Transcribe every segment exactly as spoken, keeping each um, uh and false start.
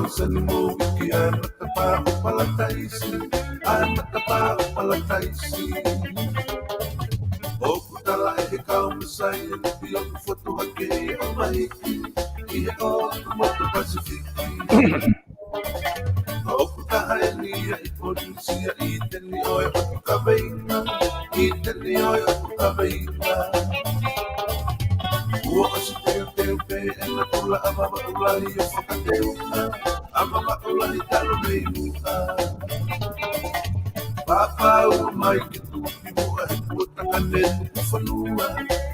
Sani mo wiki ʻa e matapā ʻo Palataisi, ʻa e matapā ʻo Palataisi. ʻOku tala ʻe he kau saienisi ʻoku fotu hake ʻi ʻOmahiki, ʻi he ʻotu motu Pasifiki. ʻOku taha eni ia ʻi Polinisia, ʻi Iteni ʻo e ʻOtu Kaveinga, ʻi Iteni ʻo e ʻOtu Kaveinga. Kuo ʻosi teuteu pē ʻena kula ʻa Vavaʻu Lahi ʻo Fakateuʻa, ʻa Vavaʻu Lahi talu mei muʻa. Pāpā ua mai ke tuki muʻa he kuo tangane tuku fonua,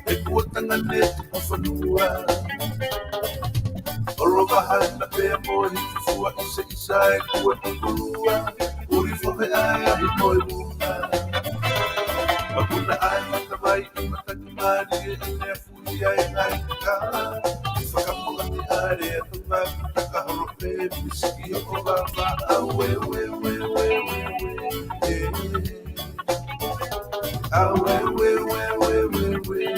he kuo tangane tuku fonua. ʻOlova hana pea mo e hifufua ʻiseʻisa e kuo tukulua, ʻuli fohe ʻa e ahi mo e muʻa. Makuna ʻa e matavai ʻi Matangi Mālie ʻi Nea Ia e ngai ka, fakamoʻoni ʻa e lea Tonga, ka holo pē misiki ʻo vava, aue, we, we, we, we, we, e. Aue, we, we, we, we, we, e.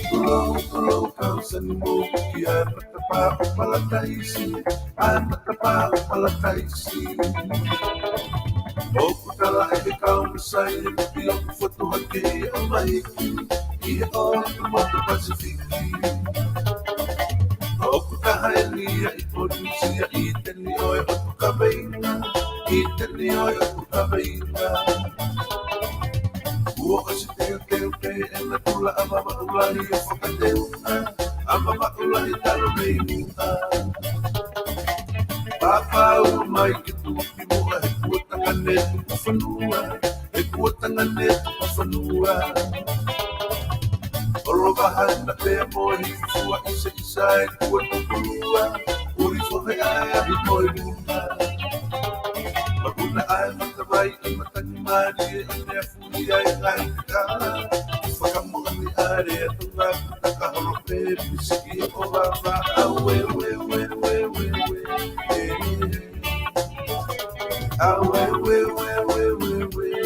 Pulo, pulo, kau sani mo wiki ʻa e matapā ʻo Palataisi, ʻa e matapā ʻo Palataisi. ʻOku tala ʻe he kau saienisi ʻoku fotu hake ʻi ʻOmahiki, ʻi he ʻotu motu Pasifiki. ʻOku taha eni ia ʻi Polinisia, ʻi Iteni ʻo e ʻOtu Kaveinga, ʻi Iteni ʻo e ʻOtu Kaveinga. Kuo ʻosi teuteu pē ʻena kula ʻa Vavaʻu Lahi ʻo Fakateuʻa, ʻa Vavaʻu Lahi talu mei muʻa. Pāpā ua mai ke tuki muʻa he kuo tangane tuku fonua, he kuo tangane tuku fonua. ʻOlova hana pea mo e hifufua ʻiseʻisa e kuo tukulua, ʻuli fohe ʻa e ahi mo e muʻa. Makuna ʻa e matavai ʻi Matangi Mālie ʻi Nea Ia e ngai ka, fakamoʻoni ʻa e lea Tonga, ka holo pē misiki ʻo vava, aue, we, we, we, we, we, e. Aue, we, we, we, we, we, e.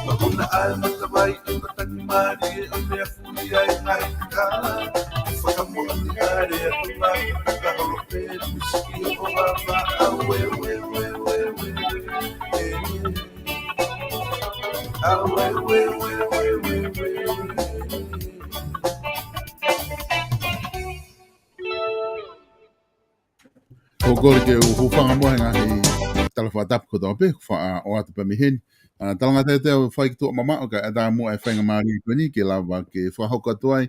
Makuna ʻa e matavai ʻi Matangi Mālie ʻi Nea Ia e ngai ka, fakamoʻoni ʻa e lea Tonga, ka holo pē misiki ʻo vava, aue, we, we, we, we, we, e. Aue, we, we, we, we, we, e. ʻOku ou kole ke u hūfanga muʻa he ngaahi tala fakatapu kotoa pē, faʻa ʻoatu pē mei heni. ʻA, talanga teuteu fai ki tuʻa mamaʻo kae ʻatā muʻa e faingamālie ko eni ke lava ke fakahoko atu ai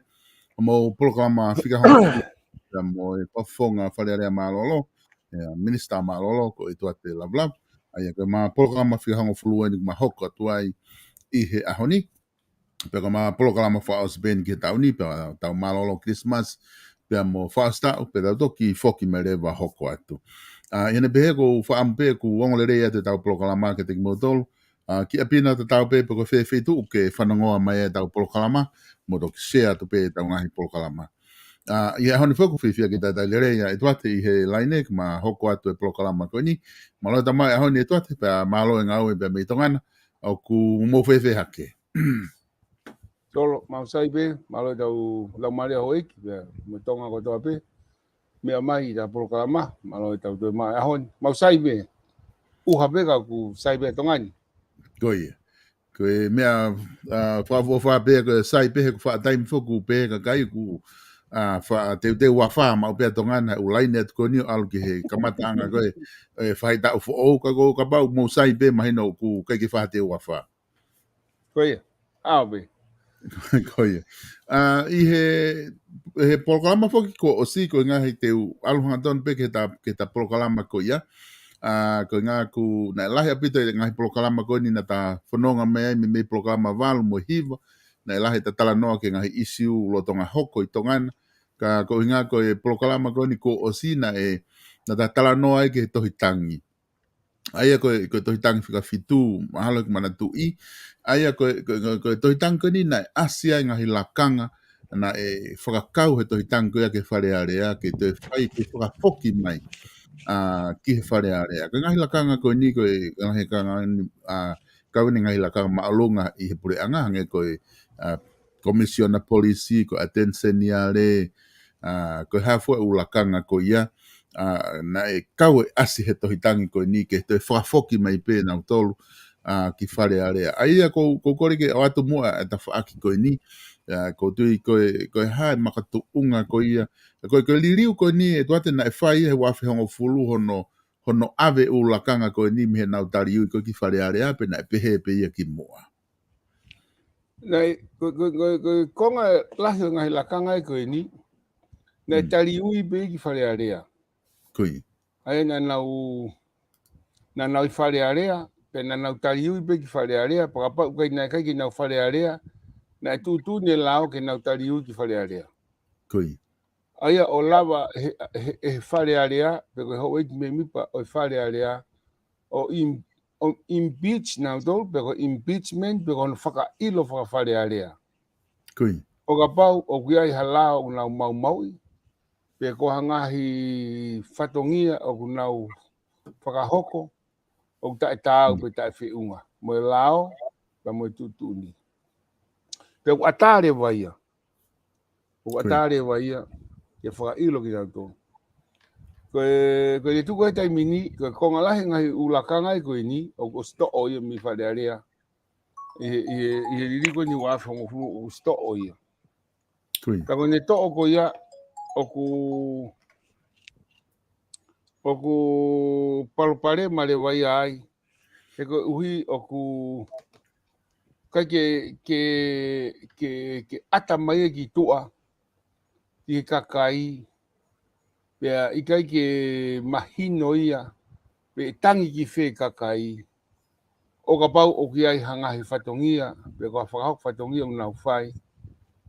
ʻemau polokalama fika hongofulu, pea mo e Fofonga Fale Alea Mālōlō, ʻa e Minisitā Mālōlō ko ʻEtuate Lavulavu. ʻA ia ko ʻema polokalama fika hongofulu eni ʻoku ma hoko atu ai ʻi he ʻaho ni. Pea ko ʻema polokalama fakaʻosi pē eni ki he taʻu ni, pea tau mālōlō Kilisimasi, pea mo fakaʻosi taʻu, pea tau toki foki mai leva hoko atu. ʻA, ʻi heʻene pehē ʻoku ou fakaʻamu pē ʻeku ongo lelei atu ʻetau polokalama kiate kimoutolu. ʻA, ki ʻapi na tatau pē pe ko fē feituʻu ʻoku ke fanongoa mai ai ʻetau polokalama, mou toki share atu pē ʻetau ngaahi polokalama. ʻA, ʻi he ʻaho ni foki ʻoku fiefia ke talitali lelei ʻa ʻEtuate ʻi he laine ke ma hoko atu e polokalama ko eni. Mālō e tau mai ʻaho ni ʻEtuate, pea mālō e ngāue pea mei Tonga na, ʻoku mou fēfē hake? Tolo, mau sai pē, mālō e tau laumālie houʻeiki, pea mo Tonga kotoa pē. Meʻa mai ʻi he polokalama, mālō e tau toe mai ʻaho ni. Mau sai pē, ʻuha pē ka ʻoku sai pē Tonga ni. Ko ia. Ko e meʻa, ʻa, fakaʻofoʻofa pē ko e sai pē he ʻoku faʻa taimi foki pē kakai ʻoku, ʻa, faʻa teuteu afā maʻu pē ʻa Tonga na ʻoku laine atu ko eni ʻo ʻalu ki he kamataʻanga ko e, e faʻahitaʻu foʻou ka ko kapau mou sai pē mahino ʻoku ʻikai ke faʻa teu afā. Ko ia. ʻAo pē. Ko ia. ʻA, ʻi he, he polokalama foki kuo ʻosi ko e ngaahi te u ʻalu hangatonu pē ki he ta, ki he ta polokalama ko ia. ʻA, ko e ngaahi ʻoku, naʻe lahi ʻaupito e ngaahi polokalama ko eni naʻa ta fononga mai ai mei, mei polokalama valu mo e hiva. Naʻe lahi ʻeta talanoa ki he ngaahi ʻisiū lolotonga hoko ʻi Tonga na. Ka ko e ngaahi ko e polokalama ko eni kuo ʻosi naʻe, naʻa ta talanoa ai ki he tohi Tangi. ʻA ia ko e, ko e tohi tangi fika fitu, mahalo ʻoku ke manatuʻi. ʻA ia ko e, ko e, ko e, ko e tohi tangi ko eni naʻe ʻasi ai e ngaahi lakanga, naʻe fakakau he tohi tangi ko ia ki he Fale Alea, ke toe fai, ke fakafoki mai, ʻa, ki he Fale Alea. Ko e ngaahi lakanga ko eni, ko e ngaahi lakanga ni, ʻa, kau eni e ngaahi lakanga māʻolunga ʻi he puleʻanga, hangē ko e, ʻa, Komisiona Polisi, ko e ʻAteni Seniale, ʻa, ko e hā fua e ʻū lakanga ko ia, ʻa, naʻe kau ʻe ʻasi he tohi tangi ko eni ke toe fakafoki mai pē nautolu, ʻa, ki Fale Alea. ʻA ia ʻoku ou, ʻoku ou kole ke ʻoatu muʻa e tafaʻaki ko eni, ʻa, ʻoku ou tui ko e, ko e hā e makatuʻunga ko ia, ko e, ko e liliu ko eni ʻe Tuate naʻe fai he ua afe hongofulu hono, hono ʻave e ʻū lakanga ko eni mei heʻenau taliui ko ē ki Fale Alea pe naʻe pehē pē ia kimuʻa. Naʻe, ko, ko, ko, ko e konga lahi ʻo e ngaahi lakanga ko eni, naʻe Mm. taliui pē ki Fale Alea. Ko ia. ʻA ia naʻa nau, naʻa nau ʻi Fale Alea, pea naʻa nau taliui pē ki Fale Alea, pea kapau ʻoku ʻikai naʻe ʻikai ke nau Fale Alea, naʻe tuʻutuʻuni e lao ke nau taliui ki Fale Alea. Ko ia. ʻA ia ʻo lava he, he, he Fale Alea, pe ko e houʻeiki mēmipa ʻo e Fale Alea, ʻo im-, ʻo impeach nautolu, pe ko e impeachment, pe ko hono fakaʻilo faka-Fale Alea. Ko ia. ʻO kapau ʻoku ʻi ai ha lao ʻoku nau maumauʻi, pe ko ha ngaahi fatongia ʻoku nau fakahoko, ʻoku taʻetaau Mm. pe taʻefeʻunga mo e lao, pea mo e tuʻutuʻuni. Pea ʻoku ʻatā leva ia. ʻOku Ko ia. ʻatā leva ia ke fakaʻilo kinautolu. Ko e, ko e tuku he taimi ni, ko e konga lahi e ngaahi ʻū lakanga ko eni, ʻoku ʻosi toʻo ia mei Fale Alea. ʻI he, ʻi he, ʻi he liliu ko eni ua afe hongofulu ʻoku ʻosi toʻo ia. Ko ia. Ka ko ʻene toʻo ko ia, ʻoku, ʻoku palopalema leva ia ai. He koeʻuhi ʻoku ʻikai ke, ke, ke, ke ʻata mai ia ki tuʻa, ki he kakai, pea ʻikai ke mahino ia, pe ʻe tangi ki fē e kakai, ʻo kapau ʻoku ʻi ai ha ngaahi fatongia, pe ko ha fakahoko fatongia ʻoku nau fai,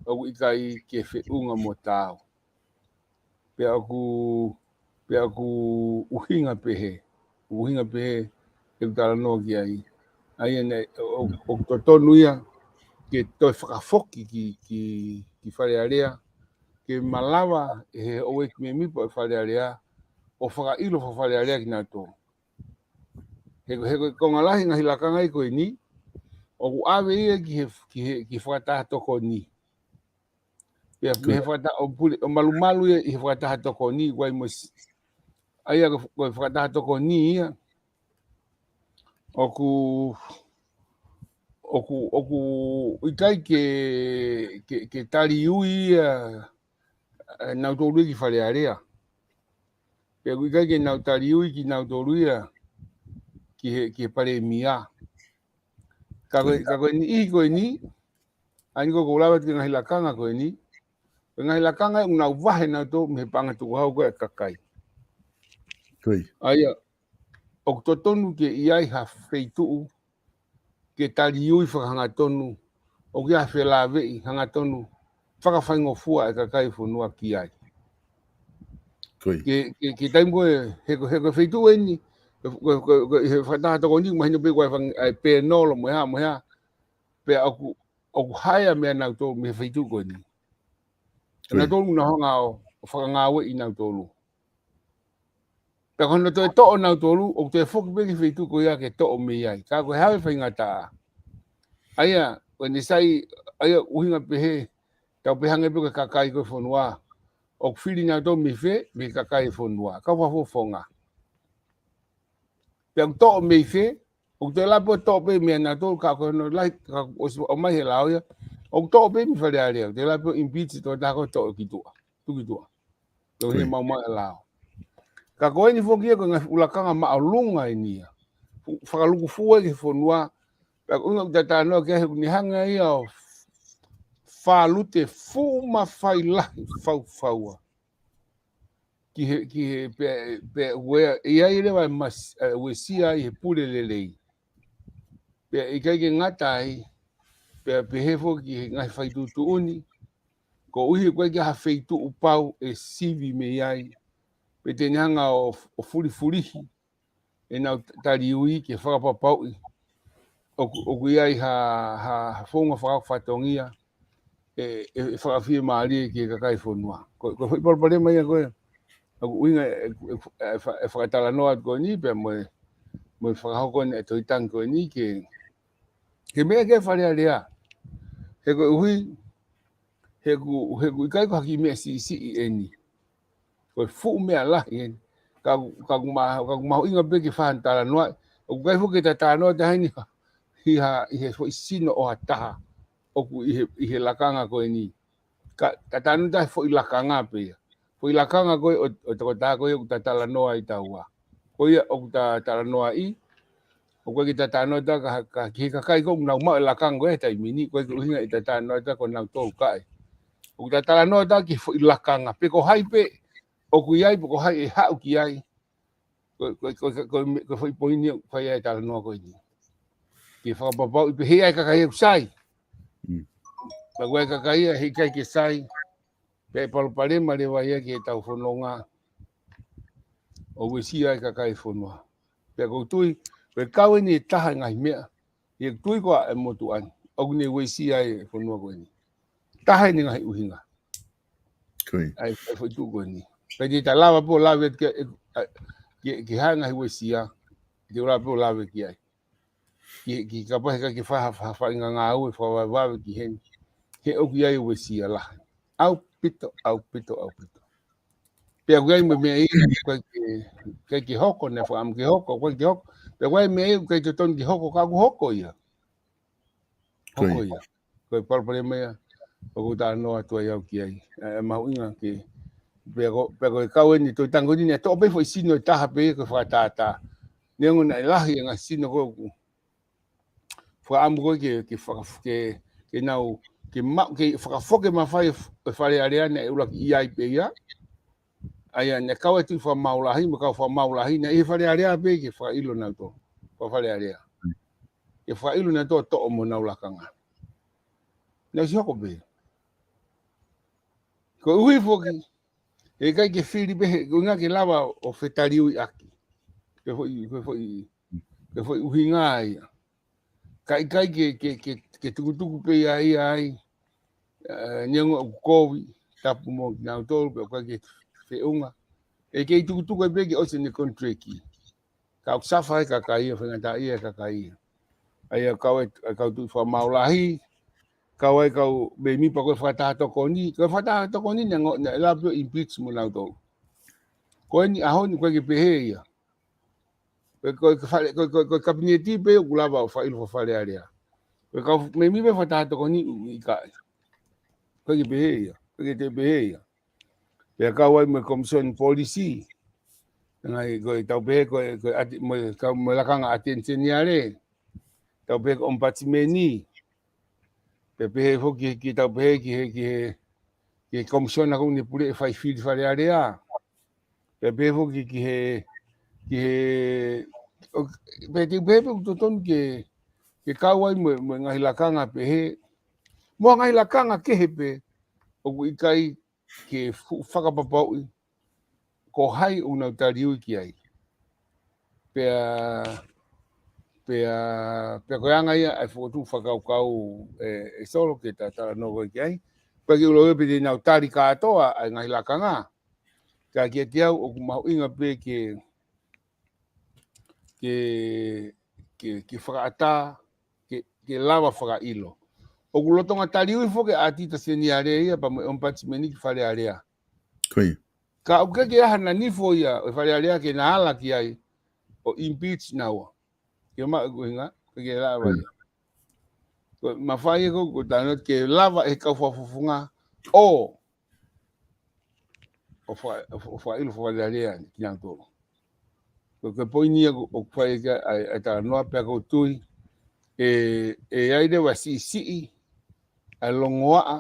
ʻoku ʻikai ke feʻunga mo taau. Pea ʻoku, pea ʻoku ʻuhinga pehē, ʻuhinga pehē ʻeku talanoa ki ai. ʻA ia naʻe, ʻo, ʻo, ʻoku totonu ia ke toe fakafoki ki, ki, ki Fale Alea, ke malava ʻe he houʻeiki mēmipa ʻo e Fale Alea, ʻo fakaʻilo faka-Fale Alea kinautolu. He ko, he ko e konga lahi e ngaahi lakanga ko eni, ʻoku ʻave ia ki he, ki he, ki he fakataha tokoni. Pea Ko mei ia. he fakataha, ʻo pule, ʻo malumalu ia ʻi he fakataha tokoni, ʻoku ʻi ai mo e s-, ʻa ia ko, ko e fakataha tokoni ia. ʻOku, ʻoku, ʻoku ʻikai ke, ke, ke taliui ia, ʻe, nautolu ia ki Fale Alea. Pea ʻoku ʻikai ke nau taliui kinautolu ia ki he, ki he palēmia. Ka ko e, Ko ia. ka ko e niʻihi ko eni, ʻa eni ko ē ʻoku ou lave atu ki he ngaahi lakanga ko eni, ko e ngaahi lakanga ʻoku nau vahe nautolu mei he paʻanga tukuhau ko ē ʻa e kakai. Ko ia. ʻA ia, ʻoku totonu ke ʻi ai ha feituʻu, ke taliui fakahangatonu, ʻoku ʻi ai ha felāveʻi hangatonu, fakafaingofua e kakai e fonua ki ai. Ko ia. Ke, ke, ke taimi ko ē, he ko, he ko e feituʻu eni, he ko, ko, ko, he fakataha tokoni, mahino pē ko e fang-, ʻa e pēnolo, mo e hā, mo e hā. Pea ʻoku, ʻoku haea meia nautolu, mei he feituʻu ko eni. Ko ia. Nautolu naʻa nau hanga ʻo, ʻo fakangāueʻi nautolu. Pea ko hono toe toʻo nautolu, ʻoku toe foki pē ki he feituʻu ko ia ke toʻo mei ai. Ka ko e hā e faingataʻa. ʻA ia, ko ʻene sai, ʻa ia ʻuhinga pehē, tau pehē ange pē ko e kakai ko ē e fonua. ʻOku fili nautolu mei fē, mei he kakai e fonua. Ka fakafofonga. Pea ʻoku toʻo mei fē, ʻoku toe lava pē ʻo toʻo pē meia nautolu ka ko hono lahi, ka ʻosi ʻomai he lao ia. ʻOku toʻo pē mei Fale Alea, ʻoku toe lava pē ʻo impeach e tokotaha ko ē ʻo toʻo ki tuʻa. Tuki tuʻa. Ko ia. Ko e maumau e lao. Ka ko eni foki ia ko e ngaahi ʻū lakanga māʻolunga eni ia. Fu-, fakalūkufua ki he fonua. Pea ko e ʻuhinga ʻoku tau talanoa ki ai he ʻoku ne hanga ia ʻo fālute fuʻu mafai lahi faufaua. Ki he, ki he, pea, pea ʻoku ʻi ai leva e mas-, e uesia ʻi he pule lelei. Pea ʻikai ke ngata ai, pea pehē foki ki he ngaahi faituʻutuʻuni, koeʻuhi ʻoku ʻikai ke ʻi ai ha feituʻu pau ʻe sivi mei ai, pea te ne hanga ʻo, ʻo fulifulihi, ʻenau taliui ke fakapapauʻi ʻoku, ʻoku ʻi ai ha, ha, ha founga fakahoko fatongia ʻe, ʻe, ʻe fakafiemālie ki he kakai fonua. Ko, ko e foʻi palopalema ia ko ē ʻoku ʻuhinga ʻe, ʻe, ʻe fa-, ʻe fakatalanoa atu ko eni pea mo e, mo e fakahoko ʻeni ʻa e Tohi Tangi ko eni ke, ke meʻa ki he Fale Alea. He koeʻuhi, he ʻoku, he ʻoku ʻikai ko ha kiʻi meʻa siʻisiʻi ʻeni. Ko e fuʻu meʻa lahi ʻeni. Ka, ka ʻoku ma-, ka ʻoku mahuʻinga pē ke fai ha talanoa. ʻOku ʻikai foki ke ta talanoa atu heni ʻi ha, ʻi he foʻi sino ʻo ha taha ʻoku ʻi he, ʻi he lakanga ko eni. Ka, ka talanoa atu he foʻi lakanga pē ia. Foʻi lakanga ko ē ʻo, ʻo e tokotaha ko ē ʻoku ta talanoa ai taua. Ko ia ʻoku ta talanoaʻi, ʻoku ʻikai ke ta talanoa atu ka, ka ki he kakai ko ē ʻoku nau maʻu e lakanga ko ē he taimi ni, ʻoku ʻikai ke ʻuhinga ʻeta talanoa atu ko nautolu kae. ʻOku ta talanoa atu ki he foʻi lakanga, pe ko hai pē ʻoku ʻi ai, pe ko hai ʻe haʻu ki ai. Ko, ko, ko, ko, ko, ko e foʻi poini ʻoku fai ai e talanoa ko eni. Ke fakapapauʻi pe ʻe ʻi ai e kakai ʻoku sai. Mm. Pe ko e kakai ia heʻikai ke sai. Pea ʻe palopalema leva ia ki heʻetau fononga ʻo uesia e kakai fonua. Pea ʻoku ou tui, ko e kau eni ʻe taha e ngaahi meʻa, ʻoku ou tui ko e motuʻa ni ʻoku ne uesia e fonua ko eni. Taha eni e ngaahi ʻuhinga. Ko ia. ʻA e, ʻa e foʻi tuʻu ko eni. Pea te ta lava pē ʻo lave ki, ʻa, ki, ki he ngaahi uesia. Te u lava pē ʻo lave ki ai. Ki, ki kapau heʻikai ke fai ha, ha faʻahinga ngāue fakavavevave ki heni. He ʻoku ʻi ai e uesia lahi. ʻAupito, ʻaupito, ʻaupito. Pea ʻoku ʻi ai mo e meʻa ia, ʻoku ʻikai ke, ʻikai ke hoko, naʻe fakaʻamu ke hoko, ʻoku ʻikai ke hoko. Pea ʻoku ʻi ai e meʻa ia, ʻoku ʻikai totonu ke hoko, ka ʻoku hoko ia. Ko ia. Hoko ia. Ko e palopalema ia ʻoku ou talanoa atu ai au ki ai. ʻE, ʻe mahuʻinga ke, pea ko, pea ko e kau eni Tohi Tangi ko eni, ʻe toʻo pē foʻi sino ʻe taha pē ko e fakatātā. Neongo naʻe lahi e ngaahi sino ko ē ʻoku fakaʻamu ko ē ke, ke faka-, ke, ke nau, ke ma-, ke fakafoki e mafai ʻo e Fale Alea naʻe ʻuluaki ʻi ai pē ia. ʻA ia, naʻe kau e Tuʻi Fakamaau Lahi, mo e kau Fakamaau Lahi, naʻe ʻi he Fale Alea pē ke fakaʻilo nautolu. Ko e Fale Alea. Ke fakaʻilo nautolu ʻo toʻo mo honau lakanga. Naʻe ʻosi hoko pē. Koeʻuhi foki, heʻikai ke fili pē, he, ko e ʻuhinga ke lava ʻo fetaliuiʻaki. Ko e foʻi, ko e foʻi, ko e foʻi ʻuhinga ia. Ka ʻikai ke, ke, ke, ke tukutuku pē ia, ia ai, ē, neongo ʻoku kovi, tapu mo kinautolu, pea ʻoku ʻikai ke feʻunga. ʻE kei tukutuku ai pē ke ʻosi ʻene konituleki. Ka ʻoku safa e kakai ia, faingataʻaʻia e kakai ia. ʻA ia kau e, e kau Tuʻi Fakamaau Lahi, kau ai kau mēmipa ko ē Fakataha Tokoni, ko e Fakataha Tokoni naʻe ngo-, naʻe lava pē ʻo impeach mo nautolu. Ko eni ʻaho ni ʻoku ʻikai ke pehē ia. Ko e, ko e fale, ko e, ko e, ko e kapineti pē ʻoku lava ʻo fakaʻilo faka-Fale Alea. Ko e kau mēmipa Fakataha Tokoni ʻoku ʻikai. ʻOku ʻikai ke pehē ia, ʻoku ʻikai ke toe pehē ia. Pea kau ai mo e Komisiona Polisi. Ngaahi ko e tau pehē ko e, ko e ʻati-, mo e kau mo e lakanga ʻAteni Seniale. Tau pehē ko e ʻOmipatimeni. Pea pehē foki ki, ki tau pehē ki he, ki he, ki he Komisiona ko eni pule e fai fili Fale Alea. Pea pehē foki ki he, ki he, ʻo, pea te u pehē pē ʻoku totonu ke, ke kau ai mo, mo e ngaahi lakanga pehē. Mo e ngaahi lakanga kehe pē, ʻoku ʻikai ke fu-, fakapapauʻi ko hai ʻoku nau taliui ki ai. Pea, pea, pea ko e anga ia ʻa e fokotuʻu fakakaukau ʻe, ʻe Solo ke ta talanoa ko ē ki ai. Pea ke u lau pē te nau tali kātoa ʻa e ngaahi lakanga. Ka kiate au ʻoku mahuʻinga pē ke, ke, ke, ke fakaʻatā, ke, ke lava fakaʻilo. ʻOku lolotonga taliui foki ʻa ʻAtita Seniale ia pea mo e ʻOmipatimeni ki Fale Alea. Ko ia. Ka ʻoku ʻikai ke ʻi ai hano nifo ia ʻo e Fale Alea ke na ala ki ai ʻo impeach naua. Ke ma-, ko e ʻuhinga, ʻikai ke lava ia. Ko e mafai ko, ko e talanoa ke lava e kau fakafofonga ʻo, ʻo fa-, ʻo fa-, ʻo fakaʻilo faka-Fale Alea ni kinautolu. Ko e, ko e poini ia ʻoku, ʻoku fai ki ai ʻa e, ʻa e talanoa pea ʻoku ou tui ʻe, ʻe ʻi ai leva siʻisiʻi ʻa e longoaʻa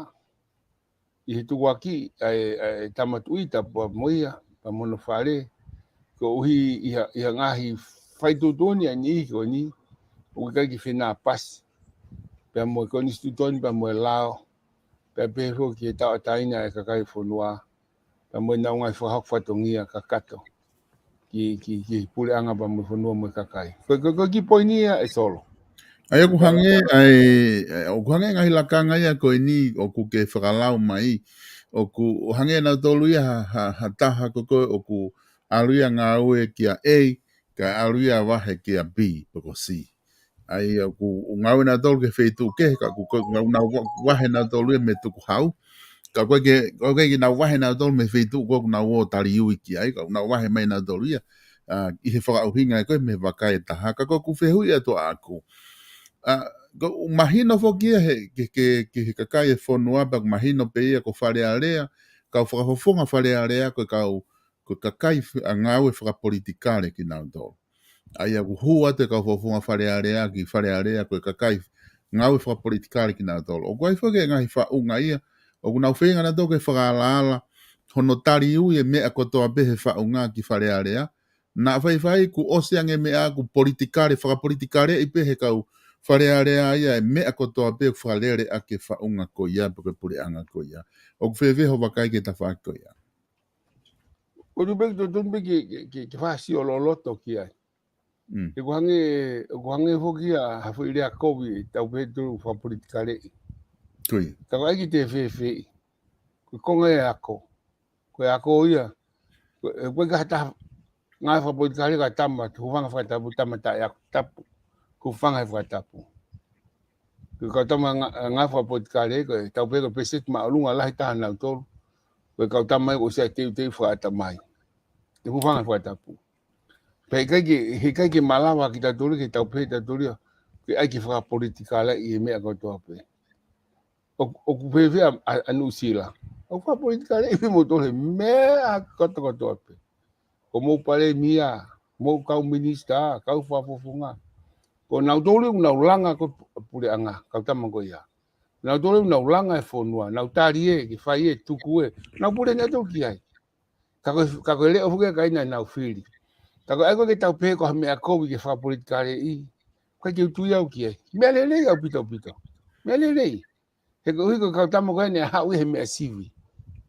ʻi he tukuakiʻi ʻa e, ʻa e Tama Tuʻi Tapu mo ia, pea mo hono fale, koeʻuhi ʻi ha, ʻi ha ngaahi faituʻutuʻuni ʻa e niʻihi ko eni, ʻoku ʻikai ke fenāpasi. Pea mo e konisitūtone, pea mo e lao, pea pehē foki ki he tauʻatāina ʻa e kakai fonua, pea mo ʻenau ngaahi fakahoko fatongia kakato. ki, ki, ki puleʻanga pea mo e fonua mo e kakai. Ko, ko, ko e kiʻi poini ia ʻe Solo. ʻA ia ʻoku hangē, ʻa e, ʻoku hangē ngaahi lakanga ia ko eni ʻoku ke fakalau mai. ʻOku hangē nautolu ia ha, ha, ha taha ko ko ʻoku ʻalu ia ngāue kia A, kae ʻalu ia vahe kia B, pe ko C. ʻA ia ʻoku ngāue nautolu ki he feituʻu kehe, ka ʻoku, ʻoku nau vahe nautolu ia mei tukuhau. Ka ʻoku ʻikai ke, ʻoku ʻikai ke nau vahe nautolu mei he feituʻu ko ē ʻoku nau ō taliui ki ai, ka ʻoku nau vahe mai nautolu ia, ʻa, ʻi he fakaʻuhinga ko ē mei he vakai ʻe taha, ka ko ʻeku fehuʻi atu ʻaʻaku. ʻA, ʻoku mahino foki ia he, ke, ke, ke he kakai e fonua pea ʻoku mahino pē ia ko Fale Alea, kau fakafofonga Fale Alea ko e kau, ko e kakai fe-, ʻa ngāue fakapolitikale kinautolu. ʻA ia ʻoku hū atu e kau fakafofonga Fale Alea ki Fale Alea ko e kakai ngāue fakapolitikale kinautolu. ʻOku ʻi ai foki e ngaahi faʻunga ia, ʻoku nau feinga nautolu ke fakaalaala, hono taliui e meʻa kotoa pē he faʻunga ki Fale Alea. Naʻa faifai kuo ʻosi ange meʻa ʻoku politikale, fakapolitikaleʻi pē he kau Fale Alea ia e meʻa kotoa pē ʻoku fakalele ʻaki e faʻunga ko ia, pe ko e puleʻanga ko ia. ʻOku fēfē hoʻo vakai ki he tafaʻaki ko ia? ʻOku ou tui pē ke totonu pē ke, ke, ke, ke fakasio loloto ki ai. Mm. He ʻoku hangē, ʻoku hangē foki ia ha foʻi lea kovi, tau pehē ʻoku fakapolitikaleʻi. Ko ia. Ka ko e ʻai ke te fēfēʻi. Ko e konga e ako. Ko e ako ia. Ko e, ko e ka ha taha ngāue fakapolitikale ka tama, hūfanga he fakatapu, tama taʻeako, tapu. Hūfanga he fakatapu. Ko e kau tama ngā-, ngāue fakapolitikale, ko e tau pehē ko e peseti māʻolunga lahi taha nautolu. Ko e kau tama ia ʻoku ʻosi ʻa e teuteu fakaʻatamai. Te hūfanga he fakatapu. Pea ʻikai ke, he ʻikai ke malava kitautolu ke tau pehē tautolu ia, ke ʻai ke fakapolitikaleʻi e meʻa kotoa pē. ʻO, ʻoku fēfē ʻa, ʻa, ʻa Nuʻusila. ʻOku fakapolitikaleʻi pē moutolu he meʻa kotokotoa pē. Ko homou palēmia, homou kau minisitā, kau fakafofonga. Ko nautolu ʻoku nau langa ko e pu-, puleʻanga, kau tama ko ia. Nautolu ʻoku nau langa e fonua, nau tali ē, ke fai ē, tuku ē. Nau pule nautolu ki ai. Ka ko e, ka ko e leʻo foki ia ʻikai naʻa nau fili. Ka ko e ʻai ko ē ke tau pehē ko ha meʻa kovi ke fakapolitikaleʻi. ʻIkai ke u tui au ki ai. Meʻa lelei ʻaupito ʻaupito. Meʻa lelei. He koeʻuhi ko e kau tama ko eni ʻa haʻu ia he meʻa sivi.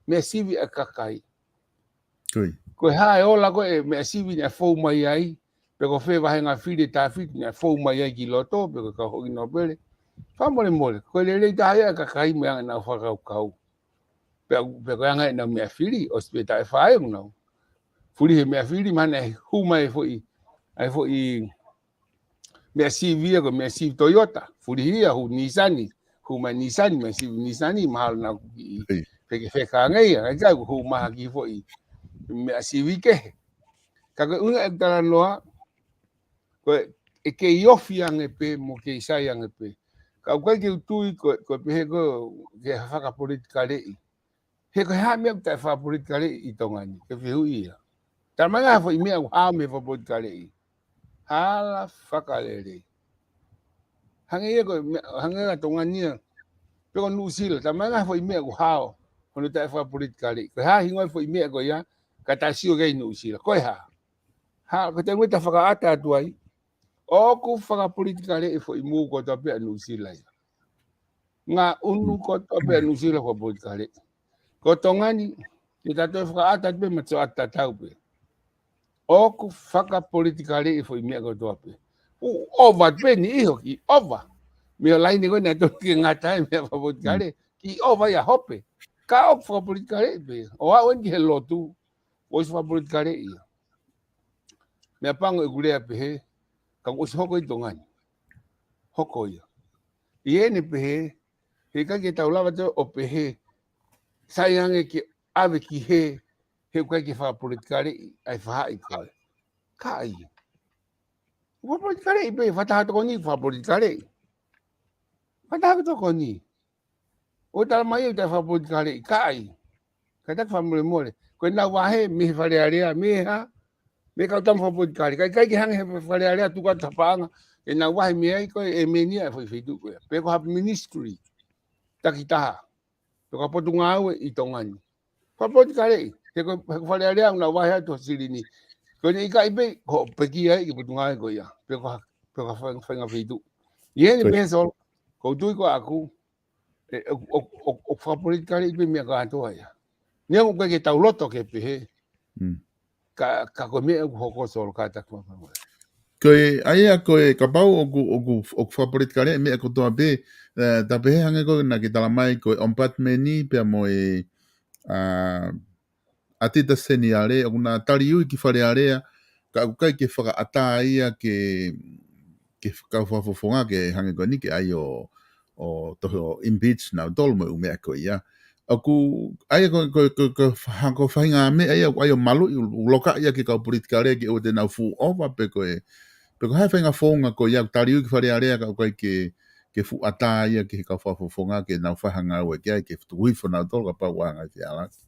Meʻa sivi ʻa e kakai. Ko ia. Ko e hā e ola ko ē meʻa sivi naʻe fou mai ai, pe ko fē vāhenga fili ʻe taha fitu naʻe fou mai ai ki loto, pe ko e kau hoʻi nōpele. Fakamolemole, ko e lelei taha ia ʻa e kakai mo e anga ʻenau fakakaukau. Pea, pea ko e anga ʻenau meʻa fili, ʻosi pē taʻe fai ʻoku nau fuli he meʻa fili, mahalo naʻe hū mai e foʻi, ʻa e foʻi meʻa sivi ia ko e meʻa sivi Toyota, fuli ia hū Nisani, hū mai Nisani, meʻa sivi Nisani, mahalo naʻa ku kiʻi fekefeka ange ia, ʻikai ke u hū mai ha kiʻi foʻi meʻa sivi kehe. Ka ko e ʻuhinga ʻeku talanoa, ko e, ʻe kei ofi ange pē, mo kei sai ange pē. Ka ʻoku ʻikai ke u tui, ko, ko e pehē ko e ke fakapolitikaleʻi. He ko e hā e meʻa ʻoku taʻe fakapolitikaleʻi ʻi Tonga ni, ke fehuʻi ia. Tala mai ngā foʻi meʻa ʻoku hao mei he fakapolitikaleʻi. Hala fakalelei. Hangē ia ko e meʻa, hangē ia Tonga ni ia. Pe ko Nuʻusila, tala mai ngā foʻi meʻa ʻoku hao, hono taʻe fakapolitikaleʻi. Ko e hā hingoa e foʻi meʻa ko ia, ka ta sio ki ai Nuʻusila. Ko e hā? Hā, ko e taimi ʻoku ta fakaʻata atu ai. ʻOku fakapolitikaleʻi foʻi mou kotoa pē ʻa Nuʻusila ia. Ngā ʻunu kotoa pē ʻa Nuʻusila fakapolitikaleʻi. Ko Tonga ni, ke ta toe fakaʻata atu pē ma tō ʻata tatau pē. ʻOku fakapolitikaleʻi foʻi meʻa kotoa pē. ʻOku ʻova pē ni iho ki ʻova. Mei he laine ko ē naʻe tonu ke ngata ai meʻa fakapolitikaleʻi. Ki ʻova ia hope. Ka ʻoku fakapolitikaleʻi pē. ʻO aʻu eni ki he lotu. ʻOsi fakapolitikaleʻi ia. Meʻa pango ʻeku lea pehē, ka ʻosi hoko ʻi Tonga ni. Hoko ia. ʻI heʻene pehē, he ʻikai ke tau lava ʻo pehē, sai ange ke ʻave ki hē, he ʻoku ʻikai ke fakapolitikaleʻi, ʻa e faʻahi ko ē. Ka ʻai. Fakapolitikaleʻi pē, fakataha tokoni, fakapolitikaleʻi. Fakataha tokoni. ʻO tala mai ʻoku taʻe fakapolitikaleʻi, ka ʻai. Ka ta fakamolemole. Ko ʻenau vahe, mei he Fale Alea, mei he hā, mei he kau tama fakapolitikale. Ka ʻikai ke hangē he Fale Alea tuku atu ha paʻanga, ʻenau vahe mei ai ko e ʻe meni ʻa e foʻi feituʻu ko ia. Pe ko ha ministry, takitaha. Pe ko ha potungāue ʻi Tonga ni. Fakapolitikaleʻi, he ko, he ko Fale Alea ʻoku nau vahe atu ha silini. Ko ʻene ʻikai pē, ko e pekia ia ki he potungāue ko ia. Pe ko ha, pe ko ha faʻahinga, faʻahinga feituʻu. ʻI heʻene pehē Solo, ʻoku ou tui ko ʻaku, ʻe, ʻo, ʻo, ʻo, ʻo fakapolitikaleʻi pē meʻa kātoa ia. Neongo ʻoku ʻikai ke tau loto ke pehē. Mm. ka, ka ko e meʻa ʻoku hoko Solo ka taku mai. Ko e, ʻa ia ko e kapau ʻoku, ʻoku, ʻoku fakapolitikale e meʻa kotoa pē, eh, ta pehē hangē ko ena ke tala mai ko e ombudsman pea mo e, ah, ʻAtita Seniale, ʻoku na taliui ki Fale Alea, ka ʻoku ʻikai ke fakaʻatā ia ke, ke kau fakafofonga ke hangē ko eni ke ʻai ʻo, ʻo tohi ʻo impeach nautolu mo e ʻū meʻa ko ia. ʻOku, ʻa ia ko, ko, ko, ko, ha, ko e faʻahinga meʻa ia, ʻoku ʻai ʻo maluʻi, ʻo loka ia ke kau politikale ke ʻoua te nau fuʻu ʻova pe ko e, pe ko e hā e faʻahinga founga ko ia, ʻoku taliui ki Fale Alea ka ʻoku ʻikai ke, ke fuʻu ʻatā ia ke kau fakafofonga ke nau fai ha ngāue ki ai ke tuku hifo nautolu kapau ʻoku ʻi ai ha ngaahi fehālaaki.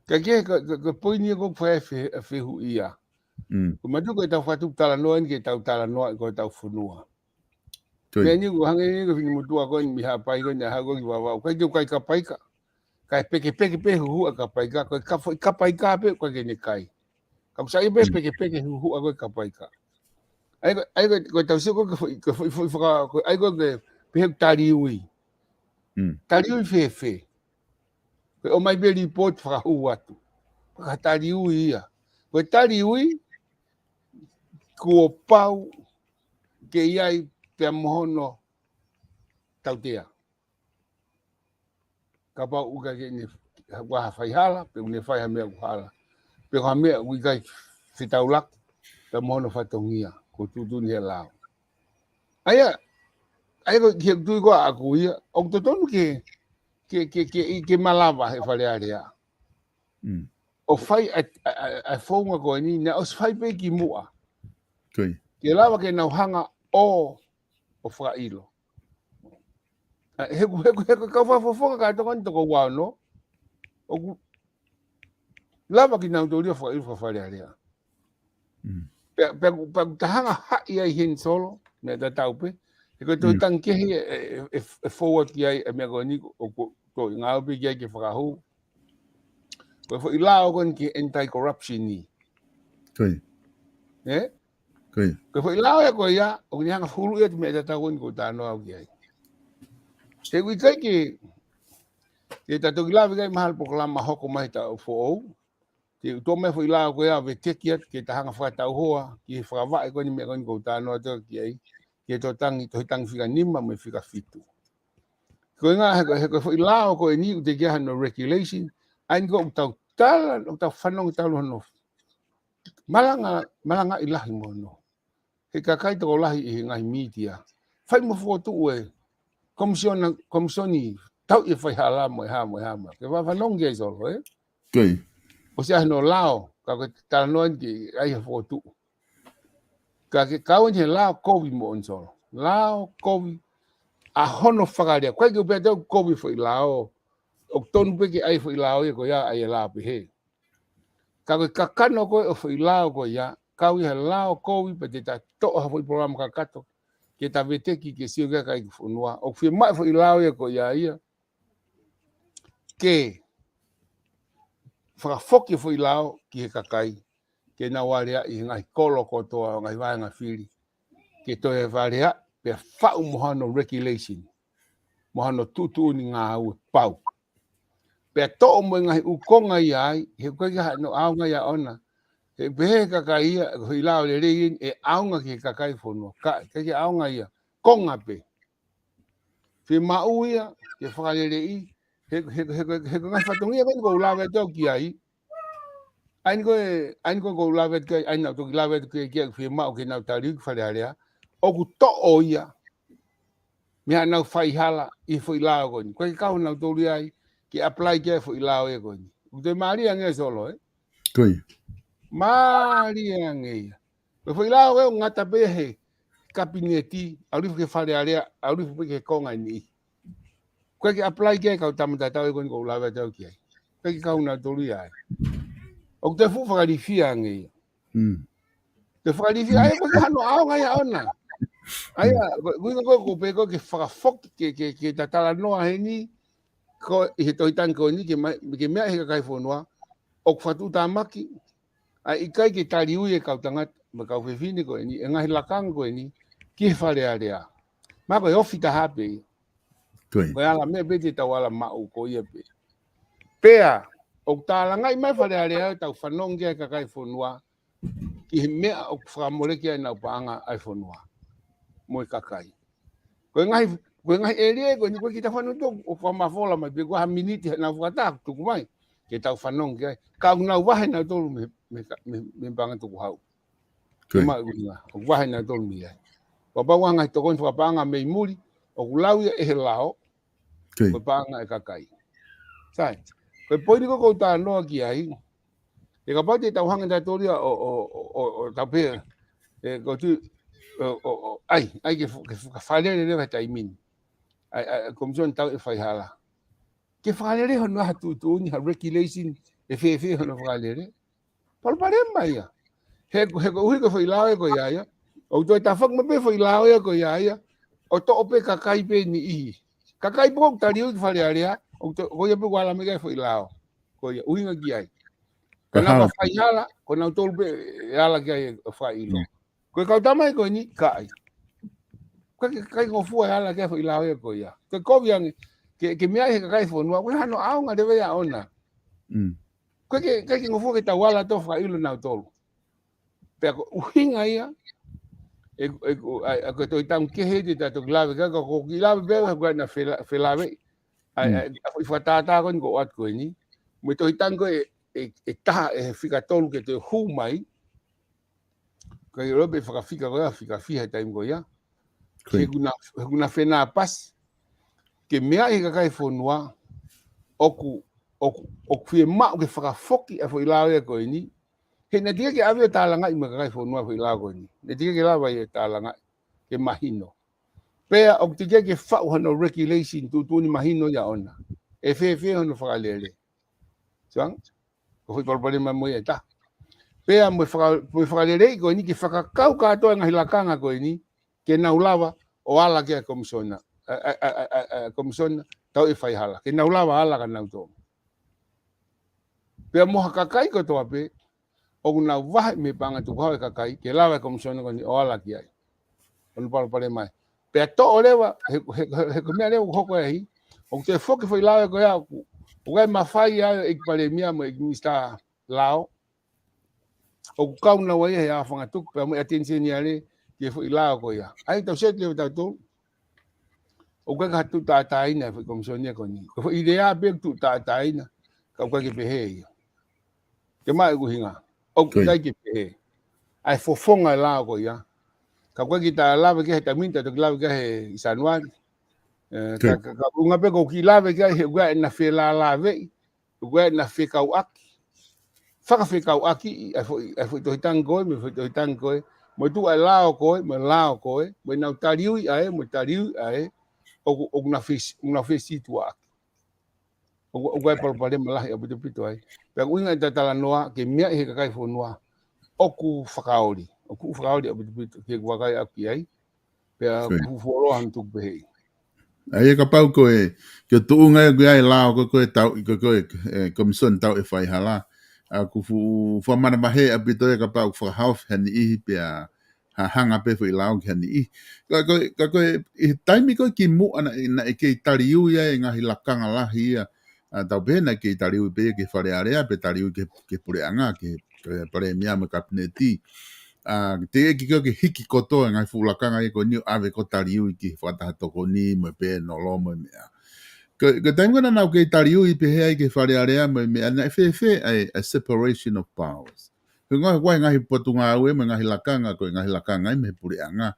Ka ke, ka, ka, ka poini ia ko e fai fe-, fehuʻi ia. Mm. Ko e mātuʻa ko e tau fatu talanoa eni ke tau talanoa ko e tau fonua. Ko ia. Meʻa ni ʻoku hangē ni ko e fini motuʻa ko eni mei Haʻapai ko eni ʻa hau ko eni Vavau. ʻIkai ke ʻikai kapaika. Ka e pekepeke pē huhuʻa kapaika. Ko e ka foʻi kapaika pē ʻoku ʻikai ke ne kai. Ka ʻoku sai pē Mm. pekepeke huhuʻa ko e kapaika. ʻA ia ko, ʻa ia ko, ko e tau sio ko e foʻi, ko e foʻi, foʻi faka-, ko e, ʻa ia ko e pehē taliui. Mm. Taliui fēfē. Ko e ʻomai pē lipooti fakahū atu. Fakataliui ia. Ko e taliui, kuo pau ke ʻi ai pea mo hono tautea. Kapau ʻoku ʻikai ke ne, ʻoku ʻi ai ha faihala, pe ʻoku ne fai ha meʻa ʻoku hala. Pe ko ha meʻa ʻoku ʻikai fetaulaki, pea mo hono fatongia, ko e tuʻutuʻuni he lao. ʻA ia, ʻa ia ko e kiʻi tui ko ʻaku ia, ʻoku totonu ke, ke, ke, ke, ke malava he Fale Alea. Mm. ʻO fai ʻa, ʻa, ʻa, ʻa e founga ko eni, naʻe ʻosi fai pē ki muʻa. Ko ia. Ke lava ke nau hanga ʻo, ʻo fakaʻilo. ʻA, he ko, he ko, he ko e kau fakafofonga ka toko ni toko ua ono, ʻoku lava kinautolu ia ʻo fakaʻilo faka-Fale Alea. Mm. Pea, pea, pea ta hanga haʻi ai heni Solo, meʻa tatau pē. He ko e tohi Mm. tangi kehe e, e, e, e fou atu ki ai, e meʻa ko eni ʻoku, ʻoku toe ngāue pē ki ai ke fakahū. Ko e foʻi lao ko eni ki he anti-corruption ni. Ko ia. Eh? Ko ia. Ko e foʻi lao ia ko ia, ʻoku ne hanga hulu ia te meʻa tatau ko eni ʻoku ou talanoa au ki ai. He ʻoku ʻikai ke, ke ta toki lave ki ai mahalo polokalama hoko mai he taʻu foʻou. Ke ʻuto mai foʻi lao ko ia veteki atu ke ta hanga fakatauhoa, ki he fakavaʻe ko eni meʻa ko eni ʻoku ou talanoa atu ki ai, ki he tohi tangi, tohi tangi fika nima mo e fika fitu. Ko e ngaahi, he ko, he ko e foʻi lao ko eni ʻoku teʻeki ai hano regulation, ʻa eni ko ʻoku tau tala, ʻoku tau fanongo talu hono. Malanga, malangaʻi lahi mo hono. He kakai tokolahi ʻi he ngaahi mītia. Fai mo fokotuʻu e komisiona, komisioni tau e faihala mo e hā, mo e hā, mo e hā. Ke fakafanongo ki ai Solo, eh? Ko ia. ʻOsi ʻi ai hano lao, ka ko e talanoa eni ke ʻai ha fokotuʻu. Ka ke kau eni he lao kovi moʻoni Solo. Lao kovi ʻa hono fakalea. ʻIkai ke u pehē ʻoku kovi foʻi lao. ʻOku tonu pē ke ʻai foʻi lao ia ko ia ʻai e lao pehē. Ka ko e kakano ko ē ʻo e foʻi lao ko ia, kau ia he lao kovi pea te ta toʻo ha foʻi polokalama kakato, ke ta veteki ke sio ki ai kakai ʻo e fonua. ʻOku fiemaʻu e foʻi lao ia ko ia ia. Ke fakafoki e foʻi lao ki he kakai. Ke nau aleaʻi he ngaahi kolo kotoa, ngaahi vahenga fili. Ke toe aleaʻi, pea faʻu mo hano regulation. Mo hano tuʻutuʻuni ngāue pau. Pea toʻo mo e ngaahi ʻū konga ia ai, he ʻoku ʻikai ke hano ʻaonga ia ʻona. He pehē he kakai ia, ko e foʻi lao lelei eni, ʻe ʻaonga ki he kakai ʻo e fonua. Ka, ʻikai ke ʻaonga ia. Konga pē. Fiemaʻu ia, ke fakaleleiʻi, he, he, he, he, he ngaahi fatongia ko eni ʻoku ou lave atu au ki ai. ʻA eni ko e, ʻa eni ko e ʻoku ou lave atu ki ai, ʻa eni naʻa ku toki lave atu ki ai, ki ai fiemaʻu ke nau taliui ki Fale Alea. ʻOku toʻo ia. Meʻa naʻa nau faihala ʻi he foʻi lao ko eni. ʻOku ʻikai ke kau nautolu ia ai, ke apply ki ai e foʻi lao ia ko eni. ʻOku toe mālie ange Solo, eh? Ko ia. Mālie ange ia. Ko e foʻi lao ʻoku ngata pē he kapineti, ʻalu hifo ki Fale Alea, ʻalu hifo pē ki he konga ʻe niʻihi. ʻOku ʻikai ke apply ki ai e kau tama tatau ia ko eni ʻoku ou lave atu au ki ai. ʻOku ʻikai ke kau nautolu ia ai. ʻOku toe fuʻu fakalifia ange ia. Mm. Toe fakalifia, ʻa ia ʻoku ʻikai ke hano ʻaonga ia ʻona. ʻA ia, ko, ko e ʻuhinga ko ē ʻoku ou pehē ko ē ke fakafoki, ke, ke, ke ta talanoa heni, ko ē ʻi he tohi tangi ko eni, ke mai, ke meaʻi he kakai ʻo e fonua, ʻoku fakatuʻutāmaki, ʻa e ʻikai ke taliui e kau tangata, mo e kau fefine ko eni, e ngaahi lakanga ko eni, ki he Fale Alea. Mahalo ko e ofi taha pē ia. Ko ia. Ko e ala meʻa pē te tau ala maʻu ko ia pē. Pea, ʻoku tālangaʻi mai Fale Alea ʻo tau fanongo ki ai kakai fonua, ki he meʻa ʻoku fakamoleki ai ʻenau paʻanga ʻa e fonua mo e kakai. Ko e ngaahi, ko e ngaahi ʻēlia ko eni ko e kita fanongo ʻo fakamafola mai, pe ko ha miniti ʻenau fakataha tuku mai, ke tau fanongo ki ai. Ka ʻoku nau vahe nautolu mei, mei, mei, mei paʻanga tukuhau. Ko ia. Ko e maʻu ʻuhinga, ʻoku vahe nautolu mei ai. Kapau ʻoku ʻi ai ha ngaahi tokoni fakapaʻanga mei muli, ʻoku lau ia ʻe he lao, ko ia, ko e paʻanga ʻa e kakai. Sai, ko e poini ko ē ʻoku ou talanoa ki ai, ʻe kapau te tau hanga tautolu ia ʻo, ʻo, ʻo, ʻo, ʻo tau pehē, ʻe, ko tu, ʻo, ʻo, ʻo, ʻai, ʻai ke fu-, ke fuka falele leva he taimi ni. ʻAi, ʻai, Komisiona Tauʻi Faihala. Ke fakalele hono ha tuʻutuʻuni, ha regulation, ʻe fēfē hono fakalele. Palopalema ia. He, he koeʻuhi ko e foʻi lao ia ko ia ia. ʻOku toe tafoki mai pē foʻi lao ia ko ia ia. ʻO toʻo pē kakai pē niʻihi. Kakai pē ʻoku taliui ki Fale Alea, ʻoku toe, ko ia pē ʻoku ala mai ki ai foʻi lao. Ko ia, ʻuhinga ki ai. Ko ʻenau faihala, ko nautolu pē ʻe ala ki ai ʻo fakaʻilo. Mm. Ko e kau tama ia ko eni, ka ʻai. Ka ke, ka ke ngofua ʻe ala ki ai foʻi lao ia ko ia. Ko e kovi ange, ke, ke meaʻi he kakai fonua, ko e hano ʻaonga leva ia ʻona. Mm. Ko e ke, ka ke ngofua ke tau ala ʻo fakaʻilo nautolu. Pea ko e ʻuhinga ia, ʻe, ʻe, ʻa, ʻa, ko e tohi tango kehe te ta toki lave, ka, ka ko e kiʻi lave pē, ka ko e na fela-, felave. ʻAi, mm, ʻai, ʻa, ko e fakatātā ko eni ko ʻoatu ko eni. Mo e tohi tango ʻe, ʻe, ʻe taha ʻe he fika tolu ke toe hū mai. Ka ʻi lope fakafika ko ia, fika fiha he taimi ko ia. Ko ia. He ʻoku na, he ʻoku na fenāpasi. Ke meaʻi he kakai fonua, ʻoku, ʻoku, ʻoku fiemaʻu ke fakafoki ʻa e foʻi lao ia ko eni. He naʻe teʻeki ke ʻave ʻo tālangaʻi mo e kakai fonua foʻi lao ko eni. Naʻe teʻeki ke lava ia ʻo tālangaʻi, ke mahino. Pea ʻoku teʻeki ke faʻu hano regulation tuʻutuʻuni mahino ia ʻona. ʻE fēfē hono fakalele. Soang, ko e foʻi palopalema mo ia ʻe taha. Pea mo e faka-, mo e fakalelei ko eni ke fakakau kātoa e ngaahi lakanga ko eni, ke nau lava ʻo ala ki ai Komisiona, ʻa, ʻa, Komisiona Tauʻi Faihala. Ke nau lava ala kia nautolu. Pea mo ha kakai kotoa pē, ʻoku nau vahe mei paʻanga tukuhau e kakai, ke lava e Komisiona ko eni ʻo ala ki ai. ʻOku palopalema ia. Pea toʻo leva, he, he, he, he ko e meʻa leva ʻoku hoko ai, ʻoku toe foki foʻi lao ia ko ia, ʻoku, ʻoku ʻi ai e mafai ia ʻo e ʻEiki Palēmia mo e ʻEiki Minisitā Lao, ʻoku kau naua ia he ʻaho fangatuku, pea mo e ʻAteni Seniale, ki he foʻi lao ko ia. ʻAi tau seti leva tautolu. ʻOku ʻikai ke tuʻu tātāina e foʻi Komisiona ko eni. Ko e foʻi lea pē ʻoku tuʻu tātāina, ka ʻoku ʻikai ke pehē ia. Ke maʻu e ʻuhinga. ʻOku ʻikai ke pehē. ʻAi fofonga e lao ko ia. Ka ʻoku ʻikai ke ta lave ki ai he taimi ni, ta toki lave ki ai he ʻi Sānuali. ʻE, ka, ka, ka, ʻuhinga pē ko e kiʻi lave ki ai he ʻoku ʻi ai ʻena felālāveʻi. ʻOku ʻi ai ʻena fekauʻaki. Fakafekauʻaki ʻi, ʻa e foʻi, ʻa e foʻi tohi tango ko ē, mo e foʻi tohi tango ko ē. Mo e tuʻu ʻa e lao ko ē, mo e lao ko ē. Mo ʻenau taliui ʻa ē, mo e taliui ʻa ē. ʻOku, ʻoku na fesi-, ʻoku na fesītuʻaʻaki. ʻOku, ʻoku ʻi ai e palopalema lahi ʻaupito ai. Pea ʻoku ʻuhinga ʻeta talanoa, ke meaʻi he kakai fonua. ʻOku fakaoli. ʻOku fakaoli ʻaupito, ke ʻoku vakai ʻaki ai. Pea ʻoku fuoloa hano tuku pehē. ʻAi, kapau ko e, ke tuʻunga ia ko e lao ko ē, ko e tau, ko e, ko e, ʻe, Komisiona Tauʻi Faihala. ʻA, ʻoku fuʻu, fuʻu manavahē ʻaupito ia kapau ʻoku fakahaofi ha niʻihi pea ha hanga pē foʻi lao ki ha niʻihi. Ka ko e, ka ko e, ʻi he taimi ko ē kimuʻa naʻe, naʻe kei taliui ai e ngaahi lakanga lahi ia, ʻa, tau pehē naʻe kei taliui pē ki he Fale Alea, pe taliui ki he, ki he puleʻanga, ki he, ki he Palēmia mo e Kapineti. ʻA, teʻeki ke, ke hiki kotoa e ngaahi fuʻu lakanga ia ko eni ʻo ʻave ko e taliui ki he Fakataha Tokoni mo e pēnolo mo e meʻa. Ko, ko e taimi ko ē naʻa nau kei taliui pehē ai ki he Fale Alea mo e meʻa, naʻe fēfē ai e separation of powers. He ngaahi, ko e ngaahi potungāue mo e ngaahi lakanga, ko e ngaahi lakanga ia mei he puleʻanga.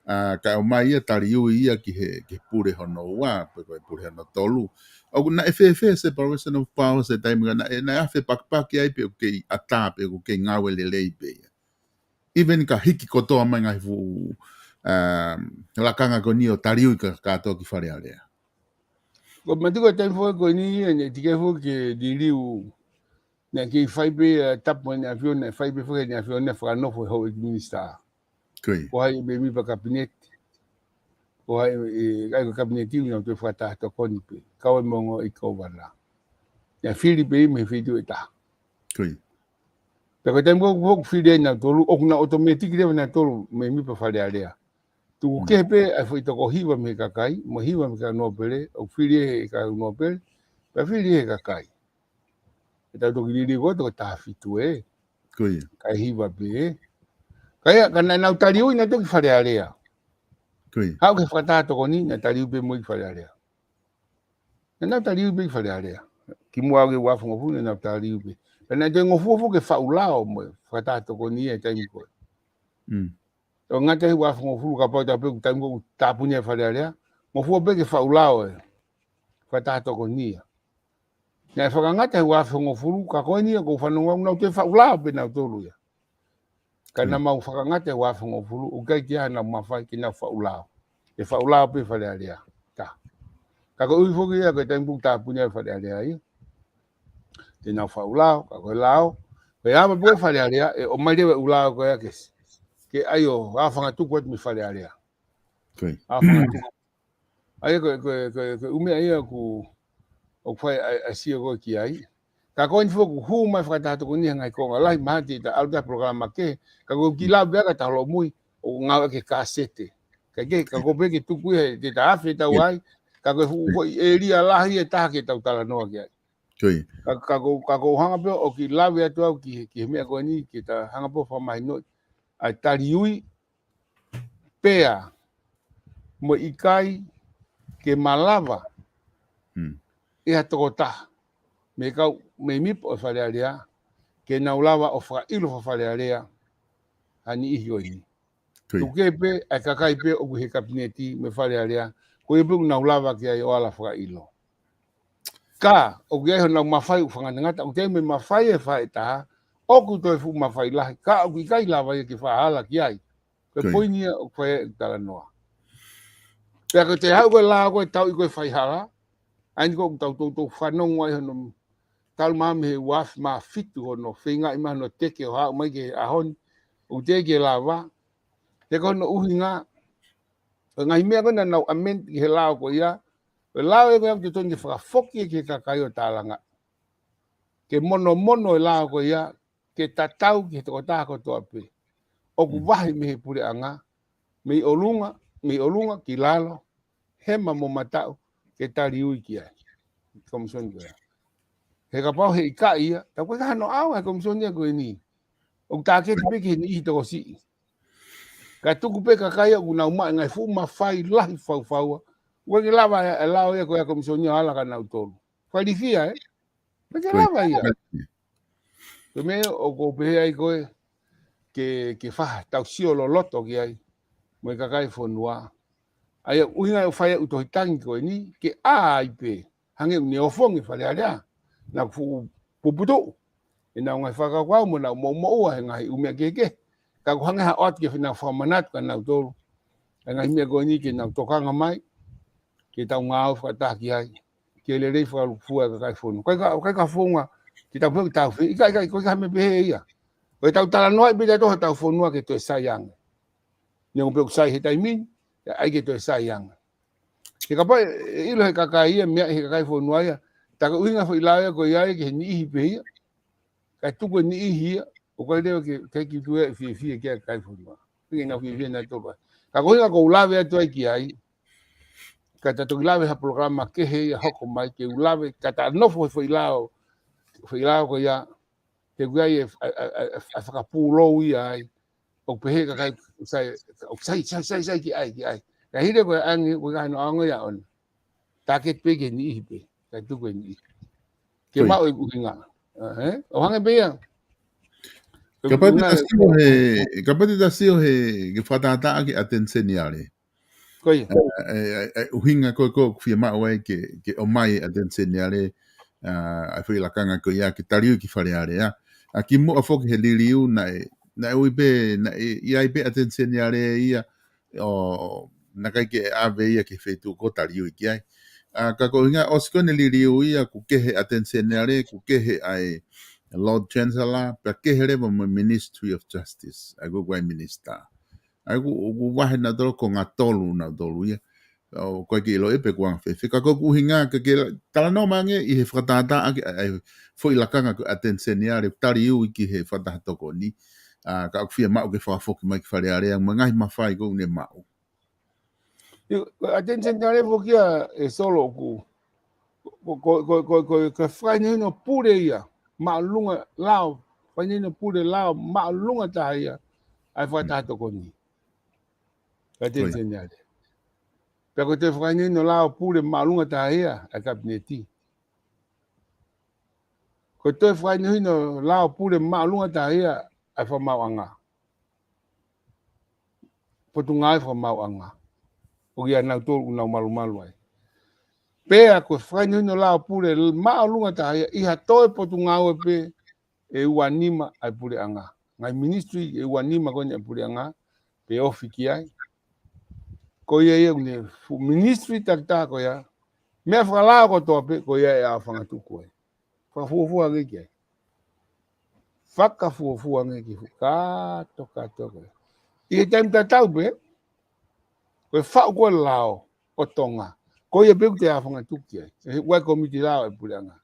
ʻA, kae ʻomai ia taliui ia ki he, ki he pule hono ua, pe ko e pule hono tolu. ʻOku naʻe fēfē separation of powers he taimi ko ē naʻe, naʻe ʻi ai e fepakipaki ai pe ʻoku kei ʻatā pe ʻoku kei ngāue lelei pē ia. Even ka hiki kotoa mai ngaahi fuʻu, um, lakanga ko eni ʻo taliui ka, kātoa ki Fale Alea. Ko e matuku e taimi foʻi ko eni, ʻe, naʻe teʻeki foki ke liliu, naʻe kei fai pē, ʻa, tapu ʻEne ʻAfio, naʻe fai pē foki ʻEne ʻAfio, naʻe fakanofo e houʻeiki minisitā. Ko ia. Ko hai mēmipa Kapineti. Ko hai, ʻe, ʻai ko e Kapineti, ʻoku nau toe Fakataha Tokoni pē. Kau ai mo e ongo ʻEiki Kōvana. Naʻe fili pē ia mei he feituʻu ʻe taha. Ko ia. Pea ko e taimi ko ē ʻoku fili ai nautolu, ʻoku na automatic leva nautolu mēmipa Fale Alea. Tuku kehe pē ʻa e foʻi toko hiva mei he kakai, mo e hiva mei he kau nōpele, ʻoku fili ʻe he kau nōpele, pea fili ʻe he kakai. ʻE tau toki liliu ko e toko taha fitu ē. Ko ia. Kae hiva pē ē. Ka ia, ka naʻa nau taliui nautolu ki Fale Alea. Ko ia. Haʻu ki he fakataha tokoni, naʻa taliui pē mo ia ki Fale Alea. Naʻa nau taliui pē ki Fale Alea. Kimuʻa ki he ua afe hongofulu, naʻa nau taliui pē. Ka naʻe toe ngofua foki e faʻu lao mo e fakataha tokoni ia he taimi ko ē. Mm. ʻO ngata he ua afe hongofulu kapau te u pehē ko e taimi ko ē ʻoku tāpuni ai Fale Alea. Ngofua pē ke faʻu lao e fakataha tokoni ia. Naʻe fakangata he ua afe hongofulu, ka ko eni ia ʻoku ou fanongo ʻoku nau toe faʻu lao pē nautolu ia. Ka naʻa mau fakangata he ua afe hongofulu, ʻoku ʻikai ke ʻi ai haʻanau mafai ke nau faʻu lao. ʻE faʻu lao pē Fale Alea. Tā. Ka koeʻuhi foki ia ko e taimi ko ē ʻoku tāpuni ai Fale Alea ia. Te nau faʻu lao, ka ko e lao. Ko e ava pē Fale Alea, ʻe ʻomai leva e ʻū lao ko ia ke, ke ʻai ʻo ʻafangatuku atu mei Fale Alea. Ko ia. ʻAfangatuku. ʻA ia ko e, ko e, ko e, ko e ʻū meʻa ia ʻoku, ʻoku fai ʻa, ʻa e sio ko ē ki ai. Ka ko eni foki ʻoku hū mai fakataha tokoni he ngaahi konga lahi mahalo te ta ʻalu ki ha polokalama kehe, ka ko e kiʻi lave ʻa e kau tau holomui, ʻoku ngāueʻaki e kasete. Ka ke, ka ko e pehē ke tuku ia he te ta afe tau ai, ka ko e fuʻu foʻi ʻēlia lahi ʻe taha ke tau talanoa ki ai. Ko ia. Ka, ka ko, ka ko u hanga pē ʻo kiʻi lave atu au ki he, ki he meʻa ko eni, ke ta hanga pē ʻo fakamahinoʻi. ʻA e taliui, pea mo e ʻikai ke malava. Hmm. ʻE ha tokotaha mei he kau mēmipa ʻo Fale Alea ke nau lava ʻo fakaʻilo faka-Fale Alea ha niʻihi ko eni. Ko ia. Tuku kehe pē ʻa e kakai pē ʻoku ʻi he kapineti mei Fale Alea, ko ia pē ʻoku nau lava ki ai ʻo ala fakaʻilo. Ka ʻoku ʻi ai honau mafai ʻoku fakangatangata, ʻoku ʻi ai mo e mafai ʻe fā ʻe taha, ʻoku toe fuʻu mafai lahi, ka ʻoku ʻikai lava ia ke fakahala ki ai. Ko e, ko ia, poini ia ʻoku fai ai e talanoa. Pea ko e te haʻu ko e lao ko e tau ʻi ko e faihala, ʻa eni ko ʻoku tau toutou fanongo ai hono talu mai mei he ua afe mā fitu hono feingaʻi mai hono teke ʻo haʻu mai ki he ʻaho ni, ʻoku teʻeki ke lava, he ko hono ʻuhinga, ko e ngaahi meʻa ko ē naʻa nau amend ki he lao ko ia, ko e lao ē ko ia ʻoku totonu ke fakafoki ki he kakai ʻo tālangaʻi. Ke monomono e lao ko ia, ke tatau ki he tokotaha kotoa pē. ʻOku, mm, vahe mei he puleʻanga, mei ʻolunga, mei ʻolunga ki lalo, hema mo mataʻu, ke taliui ki ai. Komisoni ko ia. He kapau he ʻikai ia, ta ko e ka hano ʻau e komisoni ia ko eni. ʻOku tāketi pē ki he niʻihi tokosiʻi. Ka tuku pē kakai ia ʻoku nau maʻu e ngaahi fuʻu mafai lahi faufaua. ʻOku ʻikai ke lava e, e lao ia ko ia komisoni ia ʻo ala kia nautolu. Fakalifia, ē? ʻIkai ke, ko ia, lava ia. Ko e meʻa ʻoku ou pehē ai ko ē ke, ke faʻa tau sio loloto ki ai mo e kakai e fonua. ʻA ia ʻuhinga ʻoku fai ai e ʻū tohi tangi ko eni, ke ʻā ai pē. Hangē ʻoku ne ofongi Fale Alea. Naʻa ku fuʻu puputuʻu ʻenau ngaahi fakakaukau mo ʻenau moʻumoʻua he ngaahi ʻū meʻa kehekehe. Ka ʻoku hangē ha ʻoatu ke nau fakamanatu kia nautolu. ʻA e ngaahi meʻa ko eni ke nau tokanga mai, ke tau ngāue fakataha ki ai. Ke lelei fakalūkufua e kakai e fonua. ʻIkai ke, ʻikai ke founga ke tau pehē ʻoku tau fai, ʻikai, ʻikai, ʻikai ko e meʻa pehē ia. Ko ʻetau talanoaʻi pē ʻa e tau fonua ke toe sai ange. Neongo pē ʻoku sai he taimi ni, ʻai ke toe sai ange. He kapau ʻe, ʻe ʻilo he kakai ia, meʻa he kakai e fonua ia, ta ko e ʻuhinga foʻi lao ia ko ia ia ki he niʻihi pē ia. Kae tuku e niʻihi ia, ʻoku ʻikai leva ke, ke kiʻi tuʻu e fiefia ki ai e kakai e fonua. Piki nau fiefia nautolu ai. Ka ko e ʻuhinga ʻoku ou lave atu ai ki ai, ka ta toki lave ha polokalama kehe ia hoko mai ke u lave, ka ta nofo he foʻi lao, foʻi lao ko ia, he ʻoku ʻi ai e, ʻa, ʻa, ʻa, ʻa, ʻa e fakapūlou ia ai, ʻoku pehē kakai ʻoku sai, ʻoku sai, sai, sai, sai ki ai, ki ai. Ka hili ko e angi, ʻoku ʻikai hano ʻaonga ia ʻona. Tāketi pē ki he niʻihi pē, kae tuku e niʻihi. Ke, ko ia, maʻu e ʻuhinga. ʻA, ē? ʻO hangē pē ia. Kapau te ta sio he, kapau te ta sio he, ke fakatātā ki he ʻAteni Seniale. Ko ia. ʻE, ʻe, ʻe, ʻe, ʻuhinga ko ē ʻoku fiemaʻu ai ke, ke ʻomai e ʻAteni Seniale, ʻa, ʻa e foʻi lakanga ko ia ke taliui ki Fale Alea. ʻA, kimuʻa foki he liliu naʻe, naʻe ui pē, naʻe, ʻi ai pē ʻAteni Seniale ia, ʻo, naʻe ʻikai ke ʻave ia ki he feituʻu ko ē ʻoku taliui ki ai. ʻA, ka ko e ʻuhinga ʻosi ko ē ʻene liliu ia, kuo kehe ʻAteni Seniale, kuo kehe ʻa e Lord Chancellor, pea kehe leva mo e Ministry of Justice, ʻa ia ko e kau minisitā. ʻA ia ʻoku, ʻoku vahe nautolu ko e ngaahi tolu nautolu ia. ʻOku ʻikai ke ʻilo ʻe pe kuo anga fēfē. Ka ko ʻeku ʻuhinga ke, ke talanoa mai ange ʻi he fakatātā ki he, ʻa e foʻi lakanga ko e ʻAteni Seniale, taliui ki he fakataha tokoni. ʻA, ka ʻoku fiemaʻu ke fakafoki mai ki Fale Alea, mo e ngaahi mafai ko ē ʻoku ne maʻu. ʻIo, ko e ʻAteni Seniale foki ia ʻe Solo ʻoku, ko, ko e fakahinohino pule ia. māʻolunga lao, fakahinohino pule lao māʻolunga taha ia ʻa e fakataha tokoni, ʻa e ʻAteni Seniale. Pea ko e toe fakahinohino lao pule māʻolunga taha ia ʻa e Kapineti. Ko e toe fakahinohino lao pule māʻolunga taha ia ʻa e Fakamaauʻanga, Potungāue Fakamaauʻanga, ʻoku ʻia nautolu ʻoku nau malumalu ai. Pea ko e fakahinohino lao pule māʻolunga taha ia ʻi ha toe potungāue pē ʻe ua nima ʻa e Puleʻanga. Ngaahi ministry ʻe ua nima ko eni ʻa e Puleʻanga, pe ofi ki ai. Ko ia ia ʻoku ne fuʻu ministry takitaha ko ia, meʻa fakalao kotoa pē ko ia ʻe ʻaofangatuku ai. Fakafuofua ange ki ai. Fakafuofua ange ki ai. Kātoa, kātoa ko ia. ʻI he taimi tatau pē, ko e faʻu ko ē lao ʻo Tonga, ko ia pē ʻoku te ʻaofangatuku ki ai. ʻE, ʻa e Komiti Lao ʻa e Puleʻanga.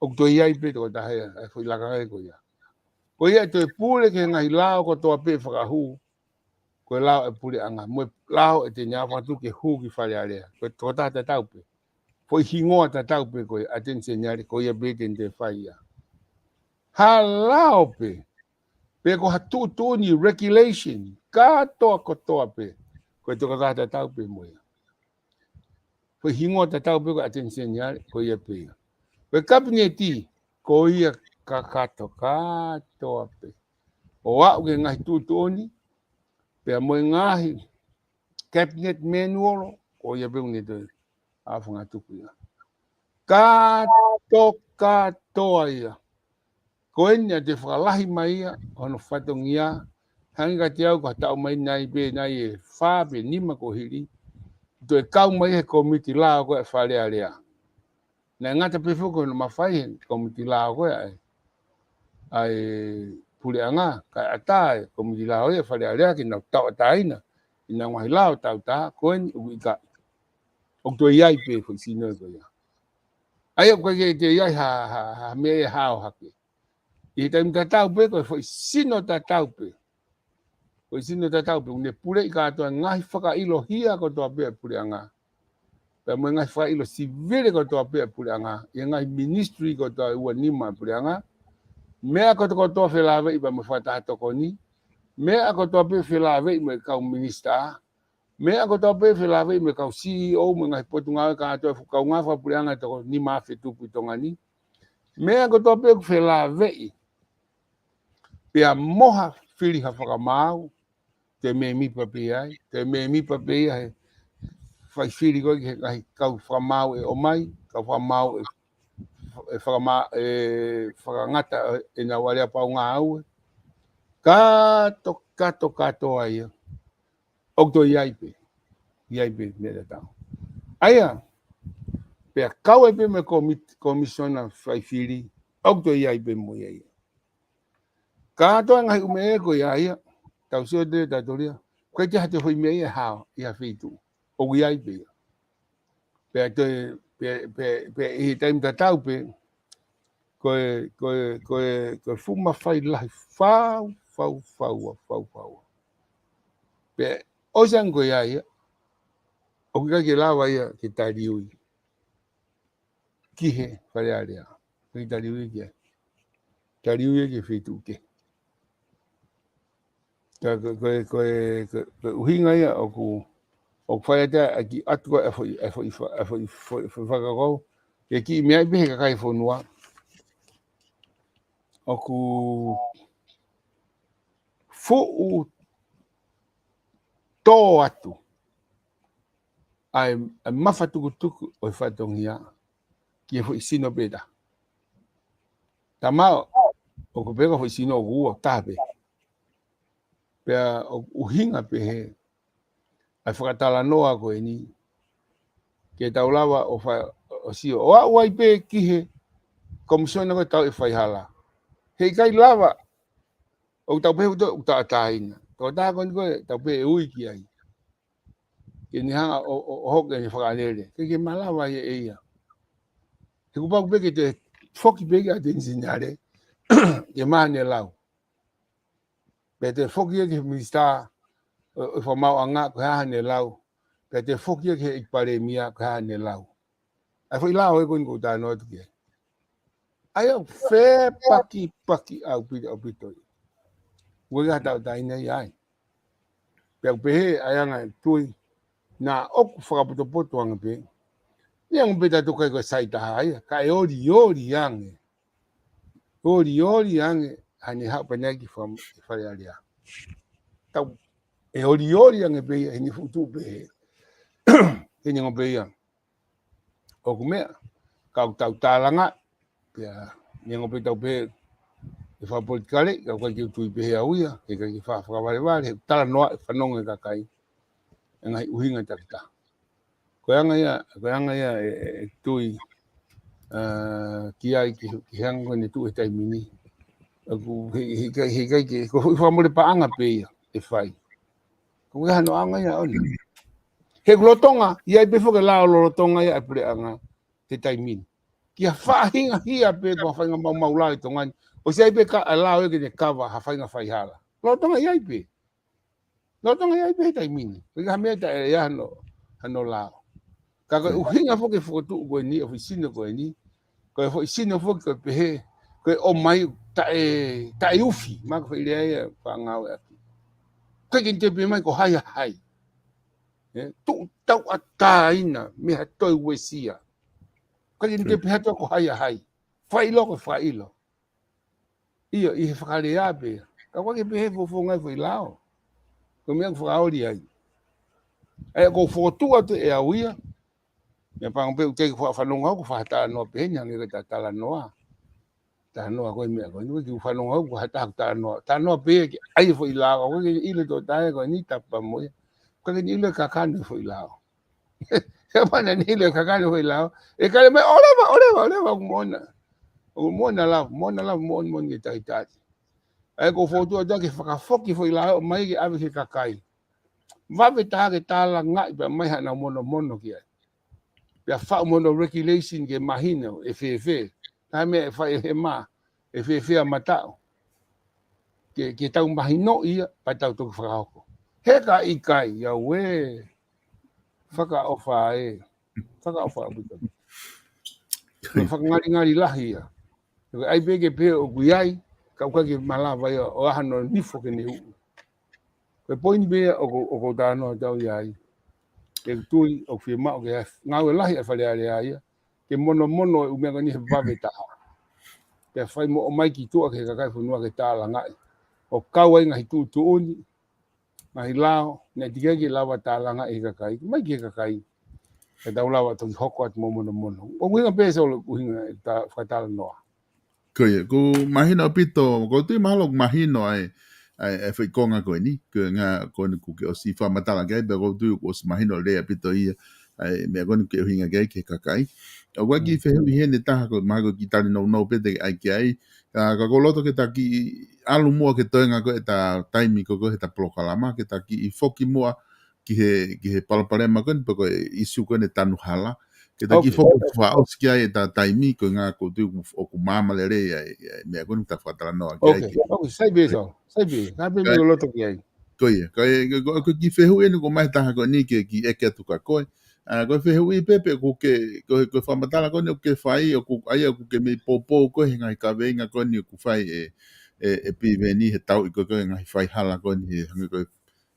ʻOku toe ʻi ai pē tokotaha ia, ʻa e foʻi lakanga ko ia. Ko ia ʻe toe pule ki he ngaahi lao kotoa pē fakahū, ko e lao ʻa e Puleʻanga, mo e lao ʻe te ne ʻaofangatuku ke hū ki Fale Alea. Ko e tokotaha tatau pē. Foʻi hingoa tatau pē ko e ʻAteni Seniale, ko ia pē te ne toe fai ia. Ha lao pē, pe ko ha tuʻutuʻuni, regulation, kātoa kotoa pē, ko e tokotaha tatau pē mo ia. Foʻi hingoa tatau pē ko e ʻAteni Seniale, ko ia pē ia. Ko e Kapineti, ko ia kakato kātoa pē. ʻO aʻu ki he ngaahi tuʻutuʻuni, pea mo e ngaahi Cabinet Manual, ko ia pē ʻoku ne toe ʻaofangatuku ia. Kātoa, kātoa ia. Ko eni ʻa e toe fakalahi mai ia ʻo hono fatongia, hangē kiate au ko e taʻu mai nai pē nai ʻe fā pe nima kuo hili, toe kau mai he Komiti Lao ko ē ʻa Fale Alea. Naʻe ngata pē foki hono mafai he Komiti Lao ko ē ʻa e, ʻa e Puleʻanga, kae ʻatā e Komiti Lao ia ʻa Fale Alea ke nau tauʻatāina ʻenau ngaahi lao tautaha, ko eni ʻoku ʻikai. ʻOku toe ʻi ai pē foʻi sino ko ia. ʻA ia ʻoku ʻikai ke toe ʻi ai ha, ha, ha meʻa ia ʻe hao hake. ʻI he taimi tatau pē, ko e foʻi sino tatau pē. Foʻi sino tatau pē, ʻoku ne puleʻi kātoa e ngaahi fakaʻilohia kotoa pē ʻa e Puleʻanga. Pea mo e ngaahi fakaʻilo sivile kotoa pē ʻa e Puleʻanga, ʻi he ngaahi ministry kotoa ʻe ua nima ʻa e Puleʻanga. Meʻa kotokotoa felāveʻi pea mo e fakataha tokoni. Meʻa kotoa pē felāveʻi mo e kau minisitā. Meʻa kotoa pē felāveʻi mo e kau C E O mo e ngaahi potungāue kātoa ʻa e fuʻu kaungā fakapuleʻanga ʻe toko nima afe tupu ʻi Tonga ni. Meʻa kotoa pē ʻoku felāveʻi pea mo ha fili ha fakamaau, te mēmipa pē ai, te mēmipa pē ia he fai fili ko ē ki he ngaahi kau fakamaau ʻe ʻomai, kau fakamaau ʻe, ʻe fakama-, ʻe fakangata ʻenau aleapau ngāue. Kātoa, kātoa, kātoa ia. ʻOku toe ʻi ai pē. ʻI ai pē meʻa tatau. ʻA ia, pea kau ai pē mo e komit-, komisiona fai fili, ʻoku toe ʻi ai pē mo ia ia. Kātoa e ngaahi ʻū meʻa ko ia ia, tau sio te tatoria, ko e te hate foʻi meʻa ia ʻe hao, ʻi ha feituʻu. ʻOku ʻi ai pē ia. Pea toe, pea, pea, pea ʻi he taimi tatau pē, ko e, ko e, ko e, ko e fuʻu mafai lahi fau, fau, fau, fau, fau. Pea ʻosi ange ko ia ia, ʻoku ʻikai ke lava ia ke taliui ki he Fale Alea. Ke taliui ki he, taliui ki he feituʻu kehe. Ka ko e, ko e, ko e, ko e, ko e ʻuhinga ia ʻoku, ʻoku fai atu ʻa e kiʻi ʻatu ko ē ʻa e foʻi, ʻa e foʻi fa-, ʻa e foʻi, foʻi, foʻi fakakaukau. Ke kiʻi meʻa ai pē he kakai e fonua. ʻOku fuʻu tō atu ʻa e, ʻa e mafatukutuku ʻo e fatongia ki he foʻi sino pē taha. Tama ʻoku pehē ko e foʻi sino ʻoku ua, taha pē. Pea ʻoku ʻuhinga pehē ʻa e fakatalanoa ko eni ke tau lava ʻo fa-, ʻo sio. ʻO aʻu ai pē ki he komisiona ko ē tau ʻe faihala. Heʻikai lava, ʻoku tau pehē ʻoku tau ʻatāina. Tokotaha ko eni ko ē tau pehē ʻe ui ki ai. Ke ne hanga ʻo, ʻo, ʻo hoko ko e fakalele. Ke, ke malava ia ʻe ia. He kuo pau pē ke toe foki pē ki he ʻAteni Seniale, ke maʻu haʻane lau. Pea toe foki ia ki he minisitā ʻo, ʻo e fakamaauʻanga, ko e hā haʻane lau. Pea toe foki ia ki he ʻEiki Palēmia, ko e hā haʻane lau. ʻA e foʻi lao ē ko eni ʻoku ou talanoa atu ki ai. ʻA ia ʻoku fepakipaki ʻaupito ʻaupito ia. Ua ia tau taina ia ai. Pea ʻoku pehē ʻa e anga e tui, naʻa ʻoku fakapotopoto ange pē. Ia ʻoku pē tau tokai ko e sai taha ia, ka ʻe olioli ange. Olioli ange, ʻa ʻene haʻu pē ʻanai ki fam-, Fale Alea. Tau, ʻe olioli ange pē ia, ʻi heʻene fuʻu tuʻu pē. ʻI heʻene ongo pē ia. ʻOku meʻa, ka ʻoku tau tālanga, pea, neongo pē tau pē, ʻe fakapolitikale, ka ʻoku ʻikai ke u tui pē he au ia, ke ʻikai ke fa-, fakavalevale, he talanoa ʻe fanongo e kakai, e ngaahi ʻuhinga takitaha. Ko e anga ia, ko e anga ia ʻe, ʻe, ʻe tui, ā, ki ai ki, ki he anga ko eni tuʻu he taimi ni. ʻOku, he, he, he, he, he, he, ko e foʻi fakamole paʻanga pē ia, ʻe fai. Ko e hano anga ia ʻona. He ʻoku lolotonga, ʻi ai pē foki e lao lolotonga ia ʻa e puleʻanga, he taimi ni. Ki ha faʻahinga hia pē, ko ha faʻahinga maumau lao ʻi Tonga ni. ʻOsi ʻi ai pē ka, ʻa e lao ia ke ne kava, ha faʻahinga faihala. Lolotonga ʻi ai pē. Lolotonga ʻi ai pē he taimi ni. Ko e ka ha meʻa taʻe ʻi ai hano, hano lao. Ka ko e ʻuhinga foki e fokotuʻu ko eni, ʻo e foʻi sino ko eni. Ko e foʻi sino foki ko e pehē, ko e ʻomai taʻe, taʻe ufi, ma ko e foʻi lea ia fakangāueʻaki. ʻIkai ke ne toe pehē mai ko hai ʻa hai. ʻE, tuʻu tauʻatāina, mei ha toe uesia. ʻIkai ke ne toe pehē atu ko hai ʻa hai. Fakaʻilo ko e fakaʻilo. ʻIo, ʻi he fakalea pē. Ka ʻoku ʻikai ke pehē fofonga e foʻi lao. Ko e meʻa ʻoku fakaoli ai. ʻE, ʻoku ou fokotuʻu atu ʻe au ia. Meʻa pango pē ʻoku ʻikai ke fa-, fanongo au ko e fakatalanoa pē heni hangē ko e ta talanoa. Talanoa ko e meʻa ko eni, ʻoku ʻikai ke u fanongo au ko ha taha talanoa. Talanoa pē ke ʻai e foʻi lao, ʻoku ʻikai ke ʻilo e tokotaha ko eni tapa mo ia. ʻIkai ke ne ʻilo e kakano e foʻi lao. He mana ni le kakano e foʻi lao. ʻE kale mai, ʻoleva, ʻoleva, ʻoleva, ʻoku moʻona. ʻOku moʻona lava, moʻona lava, moʻona, moʻona ke talitali. ʻA ia ʻoku ou fokotuʻu atu ke fakafoki e foʻi lao, ʻomai ke ʻave ki he kakai. Vave taha ke tālangaʻi pea ʻomai haʻanau monomono ki ai. Pea faʻu mo hono regulation ke mahino ʻe fēfē. Taha meʻa ʻe fai ʻe he mā, ʻe fēfē ʻa mataʻu. Ke, ke tau mahinoʻi ia, pea tau toki fakahoko. He ka ʻikai, ia ue, fakaʻofa ē. Fakaʻofa ʻaupito. Ko e fakangalingali lahi ia. Ko e ʻai pē ke pehē ʻoku ʻi ai, ka ʻoku ʻikai ke malava ia, ʻo ʻai hano nifo ke ne uʻu. Ko e poini pē ia ʻoku, ʻoku ou talanoa atu au ia ai. ʻE tui, ʻoku fiemaʻu ke ngāue lahi ʻa e Fale Alea ia. Ke monomono e ʻū meʻa ko eni he vave taha. Pea fai mo ʻomai ki tuʻa ki he kakai e fonua ke tālangaʻi. ʻO kau ai ngaahi tuʻutuʻuni, ngaahi lao, naʻe teʻeki ai ke lava tālangaʻi he kakai. Mai ki he kakai. Ke tau lava toki hoko atu mo monomono. ʻOku ʻuhinga pē ʻe Solo, ʻuhinga e ta-, fakatalanoa. Ko ia, ʻoku mahino ʻaupito, ʻoku ou tui mahalo ʻoku mahino ai, ai, e foʻi konga ko eni, ko e ngaahi, ko eni ʻoku ke ʻosi fakamatala ki ai, pea ʻoku ou tui ʻoku ʻosi mahino lelei ʻaupito ia, ai, meʻa ko eni ʻoku ke ʻuhinga ki ai ki he kakai. ʻOku ʻi ai e kiʻi fehuʻi heni ʻe taha ko, mahalo ko e kiʻi tali nounou pē te ke ʻai ki ai, ka, ka ʻoku ou loto ke ta kiʻi ʻalu muʻa ki he toenga ko ē ʻeta taimi ko ē ʻeta polokalama, ke ta kiʻi foki muʻa ki he, ki he palopalema ko eni, pe ko e ʻīsiu ko eni e tanu hala. Ke ta kiʻi foki fakaʻosi ki ai ʻeta taimi, ko e ʻuhinga ʻoku ou tui ʻoku, ʻoku maama lelei ai, ai, meʻa ko eni ta fakatalanoa ki ai. ʻOku sai pē, sai pē, ka pē meʻa ʻoku ou loto ki ai. Ko ia, ko e, ko e, ko e kiʻi fehuʻi eni ʻoku ʻomai ʻe he taha ko eni ke kiʻi ʻeke atu kia koe. ʻA, ko e fehuʻi pē pe ʻoku ke, ko e, ko e fakamatala ko eni ʻoku ke fai, ʻoku, ʻa ia ʻoku ke mei poupou koe he ngaahi kaveinga ko eni ʻoku fai ʻe, ʻe, ʻe Piveni he tauʻi ko ē e ngaahi faihala ko eni he hangē ko e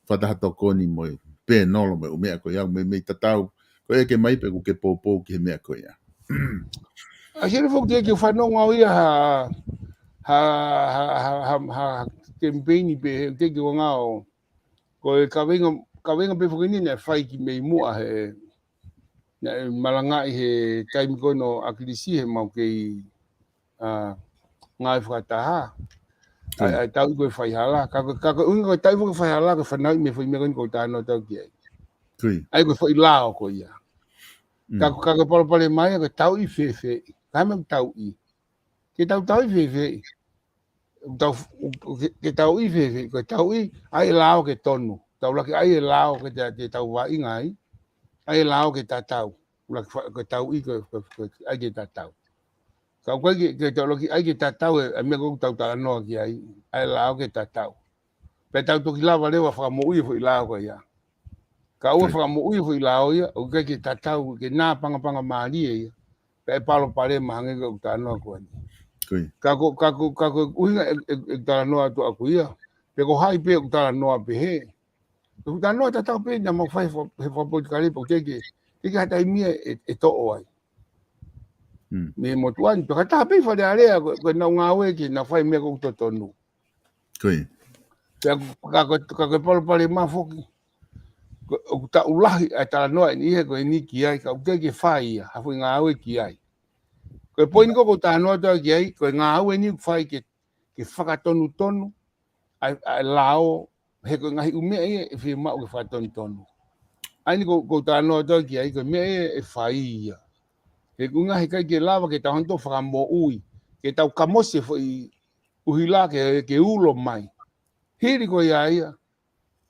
fakataha tokoni mo e pēnolo mo e ʻū meʻa ko ia, mei, mei tatau, ko e ʻeke mai pe ʻoku ke poupou ki he meʻa ko ia. ʻA, sio foki ke fanongo au ia ha, ha, ha, ha, ha, ha kemipeini pē, he te ke ngao, ko e kaveinga, kaveinga pē foki eni naʻe fai ki mei muʻa he, naʻe malangaʻi he taimi ko eni ʻo ʻAkilisi he mau kei ʻa, ngāue fakataha. ʻA, ʻa e tauʻi ko e faihala. Ka ko, ka ko e ʻuhinga ko e tauʻi foki e faihala, ko e fanauʻi mei he foʻi meʻa ko eni ʻoku ou talanoa atu ki ai. ʻA ia ko e foʻi lao ko ia. Ka ko, ka ko e palopalema ia, ko e tauʻi fēfē. Ka meʻa tauʻi. Ke tau tauʻi fēfē. Tau, ke, ke tauʻi fēfē. Ko e tauʻi, ʻai e lao ke tonu. Tau laki ʻai e lao ke te, te tau vaʻinga ai. ʻAi e lao ke tatau. Laki fa-, ko e tauʻi ko, ko, ko, ʻai ke tatau. Ka ʻoku ʻikai ke, ke tau laki ʻai ke tatau e, e meʻa ko ē ʻoku tau talanoa ki ai, ʻai e lao ke tatau. Pea tau toki lava leva fakamoʻui e foʻi lao ko ia. Ka ʻoua fakamoʻui e foʻi lao ia, ʻoku ʻikai ke tatau, ke nāpangapanga mālie ia. Pea ʻe palopalema hangē ko ʻeku talanoa ko eni. Ka ko, ka ko, ka ko e ʻuhinga e, e, e talanoa atu ʻaku ia. Pe ko hai pē ʻoku talanoa pehē. ʻOku talanoa tatau pē naʻa mau fai he fakapolitikale pē ʻoku teʻeki, teʻeki ha taimi ia ʻe, ʻe toʻo ai. Mei he motuʻa ni, pe ka taha pē Fale Alea, ko, ko ʻenau ngāue ke nau fai meʻa ʻoku totonu. Pea ka ko, ka ko e palopalema foki. Ko, ʻoku taʻu lahi ʻa e talanoa ʻeni he ko eni ki ai, ka ʻoku teʻeki ke fai ia, ha foʻi ngāue ki ai. Ko e poini ko ʻoku talanoa atu ki ai, ko e ngāue ni ʻoku fai ke, ke fakatonutonu, ʻa e, ʻa e lao, he ko e ngaahi ʻū meʻa ia ʻe fiemaʻu ke fakatonutonu. ʻA eni ko, ʻoku talanoa atu ki ai, ko e meʻa ia ʻe fai ia. He ko e ngaahi kai ke lava ke tau hanga ʻo fakamoʻui, ke tau kamosi e foʻi ʻuhila ke, ke ulo mai. Hili ko ia ia,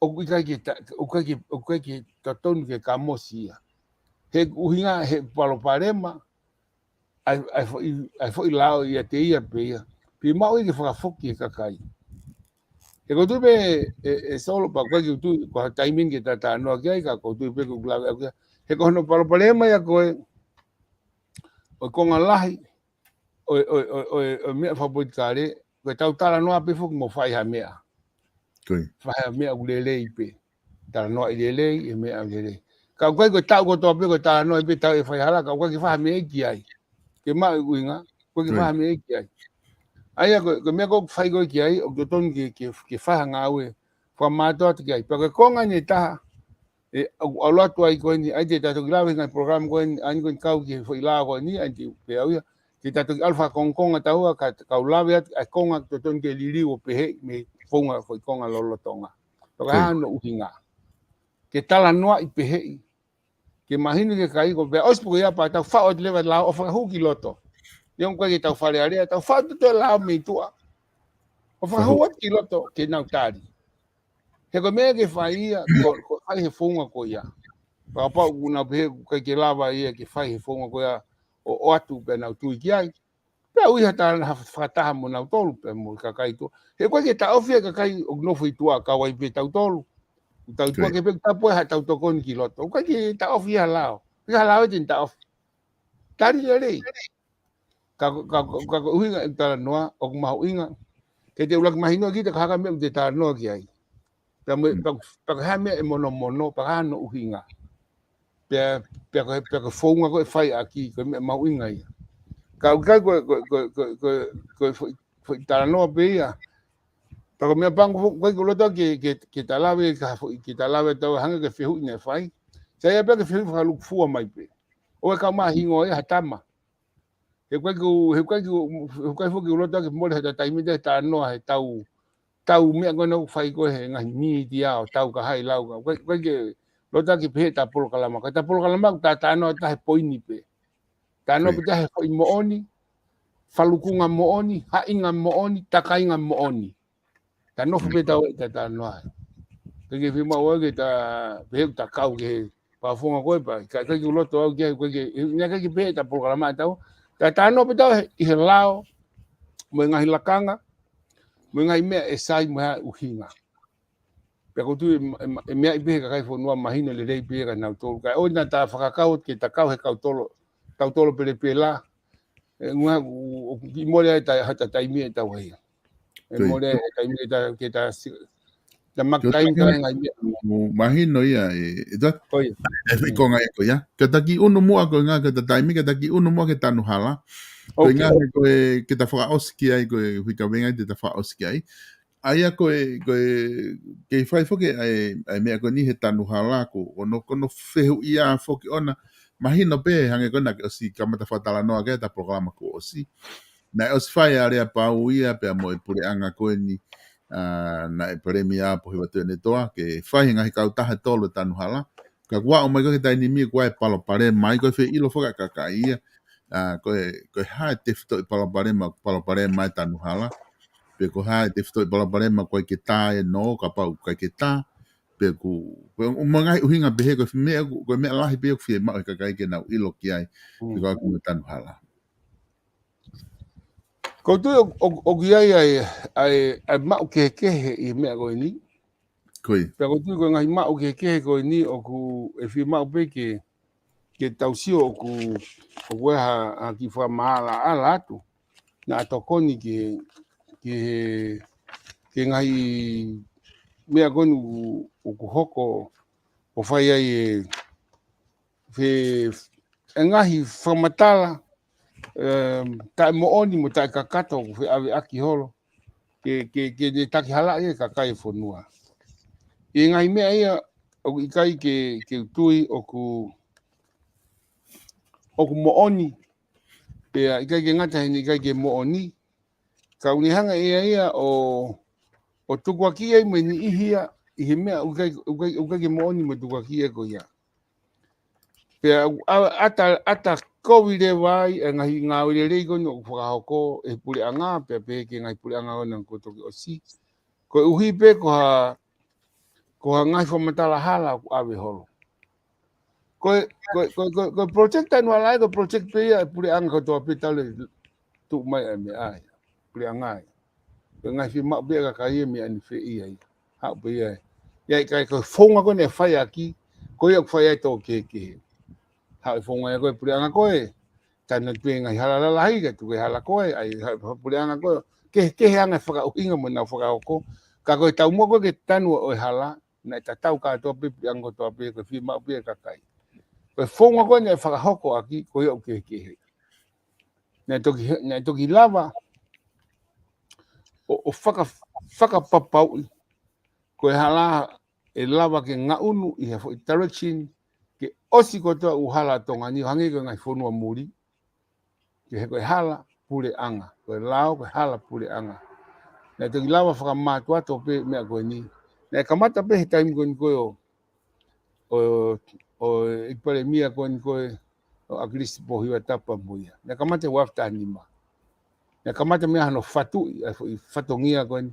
ʻoku ʻikai ke ta-, ʻoku ʻikai ke, ʻoku ʻikai ke totonu ke kamosi ia. He ʻuhinga, he palopalema, ʻa e, ʻa e foʻi, ʻa e foʻi lao ʻiate ia pē ia. Fiemaʻu ia ke fakafoki e kakai. He ʻoku ou tui pē, e, e Solo pea ʻoku ʻikai ke u tui, ko ha taimi ʻeni ke ta talanoa ki ai ka ʻoku ou tui pē ʻoku lave ʻaku ia. He ko hono palopalema ia ko e, ʻo e konga lahi, ʻo e, ʻo e, ʻo e, ʻo e, ʻo e meʻa fakapolitikale, ko e tau talanoa pē foki mo fai ha meʻa. Fai ha meʻa ʻoku lelei pē. Talanoaʻi lelei, e meʻa ʻoku lelei. Ka ʻoku ʻikai ko e taʻu kotoa pē ko e talanoa pē tau ʻe fai hala, ka ʻoku ʻikai ke fai ha meʻa ki ai. Ke maʻu e ʻuhinga, ʻoku ʻikai ke fai ha meʻa ki ai. ʻA ia ko, ko e meʻa ʻoku fai ko ē ki ai, ʻoku totonu ke, ke, ke fai ha ngāue fakamātoato ki ai. Pea ko e konga ʻeni ʻe taha, ʻe, ʻoku ʻalu atu ai ko eni, ʻa ia te ta toki lave he ngaahi polokalama ko eni, ʻa eni ko eni kau ki he foʻi lao ko eni, ʻa eni te u pehē au ia, te ta toki ʻalu fakakongokonga taua, ka, kau lave atu, ʻa e konga totonu ke liliu ʻo pehē, mei he founga, foʻi konga lolotonga. Pea ko e hā hono ʻuhinga. Ke talanoaʻi pehē, ke mahino ki he kakai ko ē pea ʻosi pē ko ia pea tau faʻo atu leva e lao ʻo fakahū ki loto. Neongo ko ē ke tau Fale Alea, tau faʻo atu e lao mei tuʻa. ʻO fakahū atu ki loto, ke nau tali. He ko e meʻa ke fai ia, ko, ko e fai he founga ko ia. Pea kapau ʻoku nau pehē, ʻoku ʻikai ke lava ia ke fai he founga ko ia, ʻo, ʻoatu pea nau tui ki ai. Pea ʻoku ʻi ai ha ta-, ha fakataha mo nautolu, pea mo e kakai tuʻa. He ʻoku ʻikai ke taʻofi e kakai ʻoku nofo ʻi tuʻa kau ai pē tautolu. ʻOku tau tuʻa ke pē tapu ai ha tau tokoni ki loto. ʻOku ʻikai ke taʻofi ha lao. ʻIkai ha lao ʻe te ne taʻofi. Tali lelei. Ka, ka, ka, ka ʻuhinga e talanoa, ʻoku mahuʻinga. Ke te ʻuluaki mahino kita ka haka meʻa ʻoku te talanoa ki ai. Pea mo, pea, pea ko e hā e meʻa ʻe monomono, pea ko e hā hono ʻuhinga. Pea, pea ko e, pea ko e founga ko ē ʻe fai ʻaki, ko e meʻa mahuʻinga ia. Ka ʻoku ʻikai ko e, ko e, ko e, ko e, ko e, ko e foʻi, foʻi talanoa pē ia. Pea ko e meʻa pango foʻi, ʻoku ʻikai ke u loto ke, ke, ke ta lave, ka foʻi, ke ta lave tau hanga ki he fehuʻi naʻe fai. Sai ia pea ki he fehuʻi fakalūkufua mai pē. ʻO e kau mahingo ia ha tama. He ʻoku ʻikai ke u, he ʻoku ʻikai ke u, he ʻoku ʻikai foki ke u loto ke mole ha taimi te ta talanoa he tau, tau meʻa ko ē naʻa ku fai ko ē he ngaahi mītia ʻo tau ka hai lau ka. ʻOku ʻikai, ʻoku ʻikai ke u loto ke pehē ʻeta polokalama. Ka ʻeta polokalama ʻoku ta talanoa atu he poini pē. Talanoa pē atu he foʻi moʻoni, falukunga moʻoni, haʻinga moʻoni, takainga moʻoni. Ta nofo pē tau ʻi he talanoa. ʻIkai ke fiemaʻu au ke ta, pehē ʻoku ta kau ki he pā founga ko ē pea. ʻIkai, ʻikai ke u loto au ki ai, ʻikai ke, naʻe ʻikai ke pehē ʻeta polokalama ʻa tau. Ta talanoa pē tau he, ʻi he lao, mo e ngaahi lakanga, mo e ngaahi meʻa ʻe sai mo e ʻuhinga. Pea ʻoku ou tui, ʻe, ʻe, ʻe meaʻi pē he kakai fonua mahino lelei pē kia nautolu. Ka ʻoua naʻa ta fakakau ke ta kau he kau tolo, tau tolo pelepela. ʻE, ʻuhinga, ʻoku, ʻoku kiʻi mole ai ta, ha ta taimi ʻe tau ai. ʻE mole ai taimi ke ta, ke ta si-, ta make time ka ngaahi meʻa. Mahino ia, ʻe, ʻe ta, ʻe fai konga ia ko ia. Ke ta kiʻi ʻunu muʻa ko e ngaahi, ke ta taimi, ke ta kiʻi ʻunu muʻa ki he tanu hala. Ko e ngaahi ko e, ke ta fakaʻosi ki ai, ko e fika venga te ta fakaʻosi ki ai. ʻA ia ko e, ko e, kei fai foki ʻa e, ʻa e meʻa ko eni he tanu hala ko, ko hono, ko hono fehuʻia foki ʻona, mahino pē hangē ko ena ke ʻosi kamata fakatalanoa ki ai ʻeta polokalama kuo ʻosi. Naʻe ʻosi fai ʻa e aleapau ia pea mo e puleʻanga ko eni, ʻa, naʻe palēmia Pōhiva Tuʻiʻonetoa, ke fai he ngaahi kautaha ʻe tolu e tanu hala. Ka kuo aʻu mai ko ē ki he taimi ni, ko e palopalema ia, ko e fie ʻilo foki ʻa e kakai ia. ʻA, ko e, ko e hā e tefitoʻi palopalema, palopalema e tanu hala. Pe ko e hā e tefitoʻi palopalema ʻoku ʻikai ke tā ʻe nō, kapau ʻoku ʻikai ke tā. Pe ʻoku, pe ʻoku mo e ngaahi ʻuhinga pehē ko e meʻa, ko e meʻa lahi pē ʻoku fiemaʻu he kakai ke nau ʻilo ki ai. Pe ko e ʻoku mo e tanu hala. ʻOku ou tui ʻoku, ʻoku, ʻoku ʻi ai ʻa e, ʻa e, ʻa e maʻu kehekehe ʻi he meʻa ko eni. Pea ʻoku ou tui ko e ngaahi maʻu kehekehe ko eni ʻoku ʻe fiemaʻu pē ke, ke tau sio ʻoku, ʻoku ʻi ai ha, ha kiʻi fakamaʻalaʻala atu. naʻa tokoni ke, ke, ke ngaahi meʻa ko eni ʻoku, ʻoku hoko ʻo fai ai e, fe, e ngaahi fakamatala, em, taʻemoʻoni mo taʻekakato ʻoku feʻaveʻaki holo ke, ke, ke ne takihalaʻi e kakai e fonua. ʻI he ngaahi meʻa ia ʻoku ʻikai ke, ke u tui ʻoku, ʻoku moʻoni, pea ʻikai ke ngata heni ʻikai ke moʻoni, ka ʻoku ne hanga ʻe ia ia ʻo, ʻo tukuakiʻi ai mo e niʻihi ia ʻi he meʻa ʻoku ʻikai, ʻoku ʻikai, ʻoku ʻikai ke moʻoni mo tukuakiʻi ia ko ia. Pea ʻoku ʻa-, ʻata, ʻata kovi leva ai e ngaahi ngāue lelei ko eni ʻoku fakahoko ʻe he puleʻanga, pea pehē ki he ngaahi puleʻanga ko ena kuo toki ʻosi. Koeʻuhi pē ko ha, ko ha ngaahi fakamatala hala ʻoku ʻave holo. Ko e, ko e, ko e, ko e, ko e project tanu hala ia, ko e project pē ia e puleʻanga kotoa pē talu e tuʻu mai e meʻa ia, puleʻanga ia. Ko e ngaahi fiemaʻu pē ʻa e kakai ia mei ʻanefē ia. Haʻu pē ia. ʻIo, ʻikai ko e founga ko eni ʻe fai ʻaki, ko ia ʻoku fai ai e tō kehekehe. Haʻu e founga ia ko e puleʻanga ko ē, tanu pē ngaahi hala lalahi ka tuku e hala ko ē, ʻai ha, ha puleʻanga ko ē, kehekehe ange fakaʻuhinga mo ʻenau fakahoko, ka ko e taumuʻa ko ē ke tanu ʻo e hala, naʻe tatau kātoa pē puleʻanga kotoa pē, ko e fiemaʻu pē ʻa e kakai. Ko e founga ko ē naʻe fakahoko ʻaki, ko ia ʻoku kehekehe. Naʻe toki, naʻe toki lava ʻo, ʻo faka, fakapapauʻi ko e hala ʻe lava ke ngaʻunu ʻi ha foʻi direction ke ʻosi kotoa ʻū hala ʻa Tonga ni ʻo hangē ko e ngaahi fonua muli. Ke he ko e hala puleʻanga, ko e lao ko e hala puleʻanga. Naʻe toki lava fakamātoato pē meʻa ko eni. Naʻe kamata pē he taimi ko eni ko ē ʻo, ʻo, ʻo e palēmia ko eni ko ē ʻo ʻAkilisi Pōhiva Tapu pea mo ia. Naʻe kamata he ua afe taha nima. Naʻe kamata mei ai hono fatuʻi ʻa e foʻi fatongia ko eni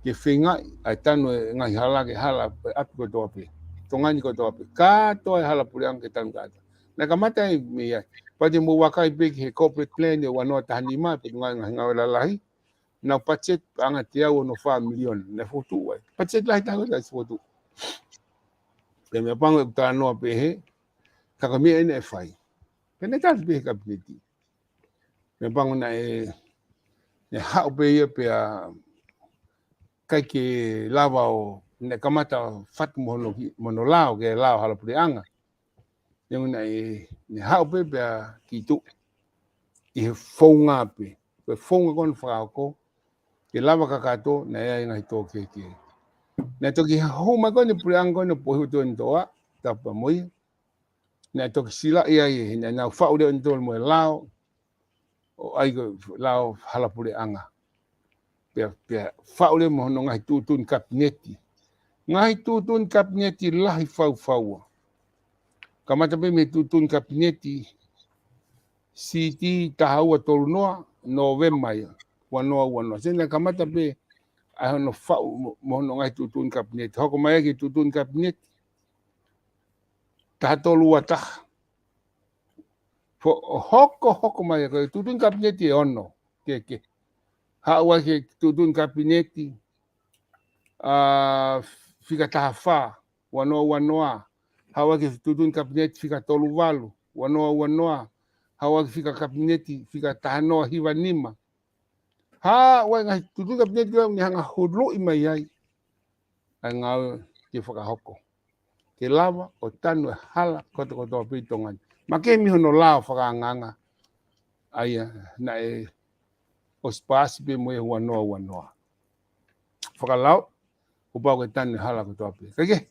ke feingaʻi ʻa e tanu e ngaahi hala ke hala e ʻapi kotoa pē. Tonga ni kotoa pē. Kātoa e hala puleʻanga ke tanu kātoa. Naʻe kamata ai mei ai. Pea te mou vakai pē ki he corporate plan ʻo e ua noa taha nima, pea ngaahi, ngaahi ngāue lalahi. Naʻe budget ʻe anga teau ono fā miliona. Naʻe fokotuʻu ai. Budget lahi taha ko ē naʻe fokotuʻu. Pea meʻapango ʻeku talanoa pē he, ka ko e meʻa eni ʻe fai. Pea naʻe tali pē he kapineti. Meʻapango naʻe, naʻe haʻu pē ia pea ʻikai ke lava ʻo, naʻe kamata fatu mo hono ki, mo hono lao, ke lao hala puleʻanga. Neongo naʻe, naʻe haʻu pē pea kī tuʻu ʻi he founga pē. Ko e founga ko eni fakahoko, ke lava kakato, naʻe ʻi ai e ngaahi tō kehekehe. Naʻe toki hū mai ko eni puleʻanga ko eni ʻo Pōhiva Tuʻiʻonetoa Tapu pea mo ia. Naʻe toki silaʻi ai, he naʻa nau faʻu leva ʻenau tō mo e lao, ʻo ʻai ko e lao hala puleʻanga. Pea, pea faʻu leva mo hono ngaahi tuʻutuʻuni kapineti. Ngaahi tuʻutuʻuni kapineti lahi faufaua. Kamata pē mei he tuʻutuʻuni kapineti, Siiti taha ua tolu noa, Nōvema ia, ua noa ua noa. Sena kamata pē ʻa hono faʻu mo, mo hono ngaahi tuʻutuʻuni kapineti. Hoko mai ki he tuʻutuʻuni kapineti taha tolu ua taha. Fo-, hoko, hoko mai ko e tuʻutuʻuni kapineti ʻe ono, ke, ke. Haʻu ai ki he tuʻutuʻuni kapineti, ʻa, fika taha fā, ua noa ua noa. Haʻu ai ki he tuʻutuʻuni kapineti fika tolu valu, ua noa ua noa. Haʻu ai ki he fika kapineti fika taha noa hiva nima. Haʻu ai ngaahi tuʻutuʻuni kapineti ko ē ʻoku ne hanga huluʻi mai ai ʻa e ngāue ke fakahoko. Ke lava ʻo tanu e hala kotokotoa pē ʻi Tonga ni. Makehe mei hono lao fakaangaanga. ʻA ia, naʻe ʻosi paasi pē mo e ua noa ua noa. Fakalao, kuo pau ke tanu e hala kotoa pē. Kae kehe,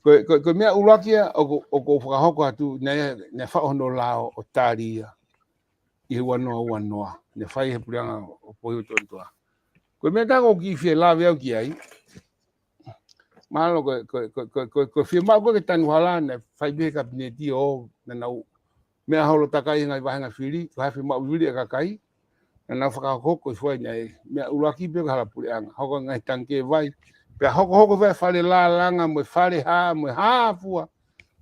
ko e, ko e, ko e meʻa ʻuluaki ia, ʻoku, ʻoku ou fakahoko atu, naʻe, naʻe faʻu hono lao ʻo tali ia. ʻI he ua noa ua noa. Naʻe fai he puleʻanga ʻo Pōhiva Tuʻiʻonetoa. Ko e meʻa ʻoku ou kiʻi fie lave au ki ai. Mahalo ko e, ko e, ko e, ko e, ko e, ko e fiemaʻu ko ē ke tanu hala naʻe fai pē he kapineti ʻo naʻa nau meʻa holo takai he ngaahi vāhenga fili, ko e hā e fiemaʻu vivili ʻa e kakai. Naʻa nau fakahoko ko e fai naʻe meʻa ʻuluaki pē ko e hala puleʻanga. Hoko ngaahi tangikē vai. Pea hokohoko pē fale lālanga mo e fale hā, mo e hā fua.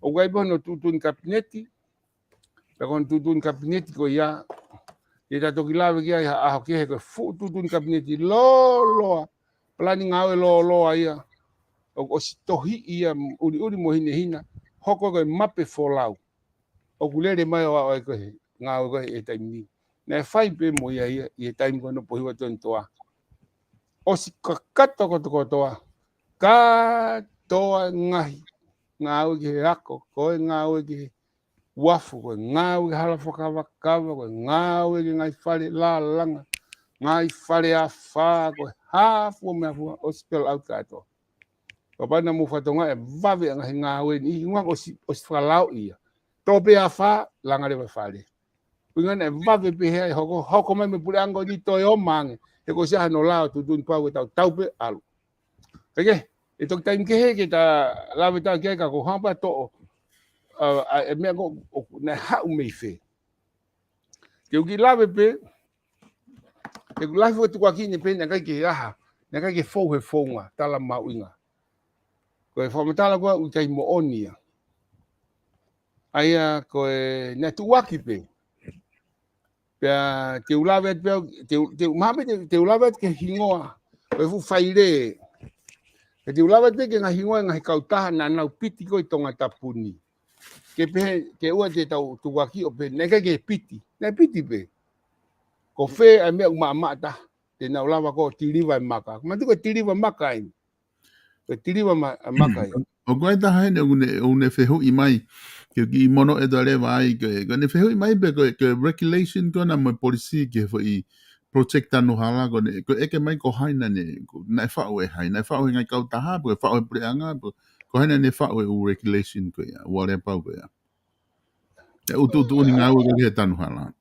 ʻOku ʻi ai pē hono tuʻutuʻuni kapineti. Pea ko hono tuʻutuʻuni kapineti ko ia, ʻe ta toki lave ki ai ha ʻaho kehe ko e fuʻu tuʻutuʻuni kapineti lōloa, palani ngāue lōloa ia, ʻoku ʻosi tohiʻi ia ʻuliʻuli mo hinehina, hoko ko e mape folau. ʻOku lele mai ʻo aʻu ai ko e ngāue ko ē he taimi ni. Naʻe fai pē mo ia ia, ʻi he taimi ko ē naʻe pohi atu ʻa Tony Toa. ʻOsi kakato kotokotoa, kātoa ngaahi ngāue ki he ako, ko e ngāue ki he uafu, ko e ngāue ki he hala fakakavakava, ko e ngāue ki he ngaahi fale lālanga, ngaahi fale afā, ko e hā fua meʻa fua, ʻosi pela au kātoa. Kapau naʻa mou fakatokangaʻi e vave ʻa e ngaahi ngāue ni, ʻi he ʻuhinga ʻosi, ʻosi fakalao ia. Tō pē afā, langa leva fale. ʻUhinga naʻe vave pē he ʻai hoko, hoko mai mei he puleʻanga ni toe ō mai ange. He ko e ʻosi ʻa hono lao tuʻutuʻuni pau ke tau tau pē ʻalu. Kae kehe, ʻe toki taimi kehe ke ta lave atu ki ai ka ko e hā pē toʻo, ʻa, ʻa, e meʻa ko, ʻo, naʻe haʻu mei fē. Ke u kiʻi lave pē, ke u lave atu ki he tukuakiʻi ni pē naʻe ʻikai ke ʻaha, naʻe ʻikai ke fou he founga, tala mahuʻinga. Ko e fakamatala ko ē ʻoku ʻikai moʻoni ia. ʻA ia ko e naʻe tuʻuaki pē. Pea te u lave atu pē, te u, te u, mahalo te, te u lave atu ki he hingoa, ko e fuʻu faile. Ke te u lave atu pē ki he ngaahi hingoa e ngaahi kautaha naʻa nau piti ko ē ʻi Tongatapu ni. Ke pehē, ke ʻoua te tau tukuakiʻi ʻo pehē, naʻe ʻikai ke piti, naʻe piti pē. Ko fē ʻa e meʻa ʻoku maʻamaʻa taha, te nau lava ko ē ʻo tiliva e maka. Manatuʻi ko e tiliva maka eni. Ko e tiliva ma-, maka eni. ʻOku ʻi ai e taha heni ʻoku ne, ʻoku ne fehuʻi mai, ke u kiʻi mono e tō leva ai, ke, ke ne fehuʻi mai pē ko e, ko e regulation ko ena mo e policy ki he foʻi project tanu hala ko eni, ko e ʻeke mai ko hai naʻa ne, ko, naʻe faʻu ʻe hai, naʻe faʻu ʻe he ngaahi kautaha, pe ko e faʻu ʻe he puleʻanga, pe ko hai naʻa ne faʻu e ʻū regulation ko ia, ʻū aleapau ko ia. E ʻū tuʻutuʻuni ngāue ko ē ki he tanu hala.